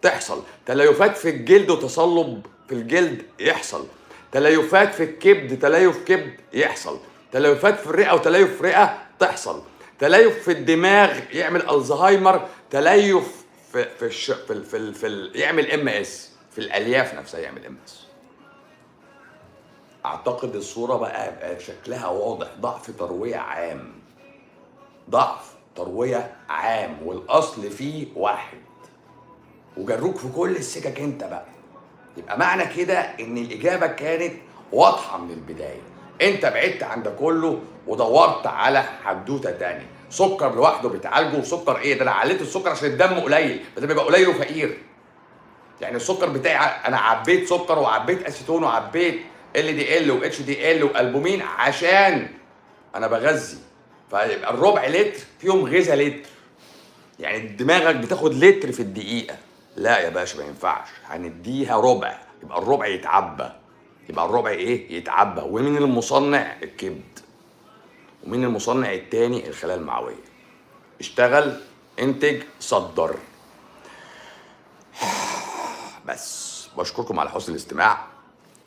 تحصل، تليفات في الجلد وتصلب في الجلد يحصل، تليفات في الكبد، تليف كبد يحصل، تليفات في الرئة وتليف رئة تحصل، تليف في الدماغ يعمل الزهايمر، تليف في في الش... في ال... في, ال... في ال... يعمل MS، في الالياف نفسها يعمل MS. اعتقد الصورة بقى شكلها واضح. ضعف تروية عام، ضعف تروية عام، والاصل فيه واحد، وجروك في كل السكك انت بقى. يبقى معنى كده ان الاجابة كانت واضحة من البداية. انت بعدت عن ده كله ودورت على حدوتة تانية. سكر لوحده بتعالجه، وسكر ايه ده؟ انا عليت السكر عشان الدم قليل، بس ده بيبقى قليل وفقير. يعني السكر بتاعي انا عبيت سكر وعبيت اسيتون وعبيت LDL و HDL والبومين عشان انا بغذي، فيبقى الربع لتر فيهم غذاء لتر. يعني دماغك بتاخد لتر في الدقيقة. لا يا باشا ما ينفعش، هنديها ربع، يبقى الربع يتعبى، يبقى الربع ايه؟ يتعبى. ومين المصنع؟ الكبد. ومين المصنع التاني؟ الخلايا المعوية. اشتغل، انتج، صدر. بس بشكركم على حسن الاستماع،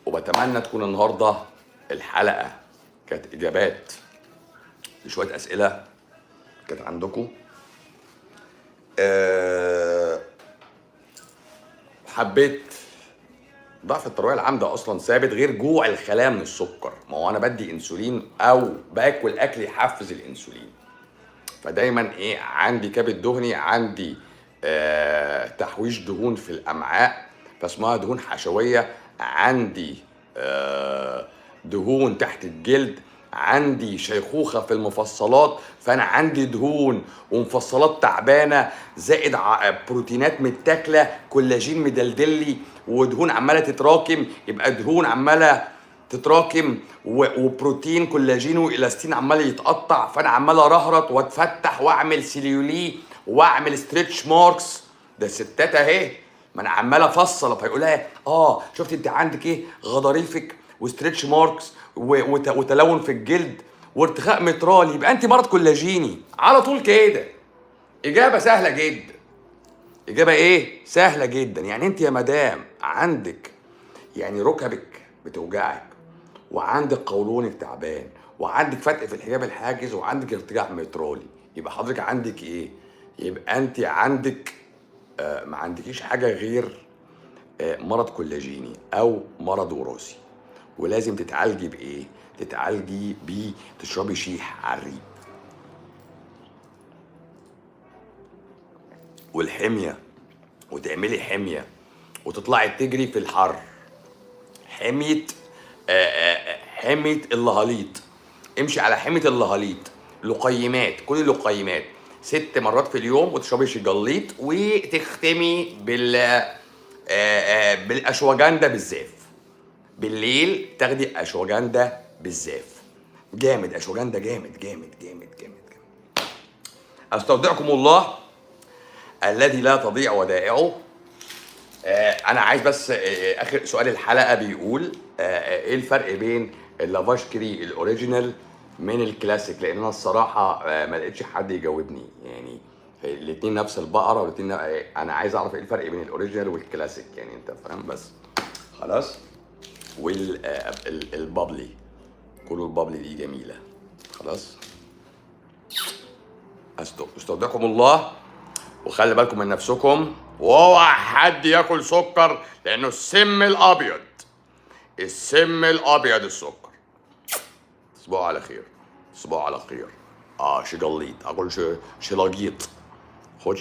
وبتمنى تكون النهارده الحلقة كانت اجابات لشوية اسئلة كانت عندكم. حبيت ضعف التروية العام ده اصلا ثابت، غير جوع الخلايا من السكر. ما هو انا بدي انسولين او باكل اكل يحفز الانسولين، فدايما ايه؟ عندي كبد دهني، عندي تحويش دهون في الامعاء فاسمها دهون حشويه، عندي دهون تحت الجلد، عندي شيخوخة في المفصلات، فانا عندي دهون ومفصلات تعبانة، زائد بروتينات متاكله، كولاجين مدلدلي، ودهون عماله تتراكم. يبقى دهون عماله تتراكم وبروتين كولاجين والاستين عمال يتقطع، فانا عمال ارهرط واتفتح واعمل سيليولي واعمل stretch marks. ده الستات اهي، ما انا عمال افصل. فيقول لها شفت انت عندك ايه؟ غضاريفك و stretch marks وتلون في الجلد وارتخاء مترالي، يبقى انت مرض كولاجيني على طول كده. اجابه سهلة جدا. اجابه ايه؟ سهلة جدا. يعني انت يا مدام عندك يعني ركبك بتوجعك، وعندك قولونك تعبان، وعندك فتق في الحجاب الحاجز، وعندك ارتجاع مترالي، يبقى حضرتك عندك ايه؟ يبقى انت عندك ما عندكيش حاجة غير مرض كولاجيني او مرض وراثي، ولازم تتعالجي بايه؟ تتعالجي ب تشربي شيح على الريق، والحمية، وتعملي حمية، وتطلعي تجري في الحر، حمية حمية اللهاليط. امشي على حمية اللهاليط، لقيمات، كل لقيمات 6 مرات في اليوم، وتشربي شجليط، وتختمي بالاشواجندا بالزاف. بالليل تاخدي اشواجندا بالزاف. جامد اشواجندا، جامد جامد جامد جامد جامد. استودعكم الله الذي لا تضيع ودائعه. انا عايز بس اخر سؤال الحلقة بيقول ايه الفرق بين اللافاش كري ال original من الكلاسيك؟ لان انا الصراحة ما لقيتش حد يجاوبني. يعني الاثنين نفس البقرة، والاثنين انا عايز اعرف ايه الفرق بين ال original وال classic، يعني انت فاهم. بس خلاص. والبابلي، كلوا البابلي دي جميلة. خلاص، استودعكم الله، وخلي بالكم من نفسكم، واوعى حد ياكل سكر، لانه السم الابيض، السم الابيض السكر. تصبحوا على خير، تصبحوا على خير. شجليط، اقول شلاجيط، خد.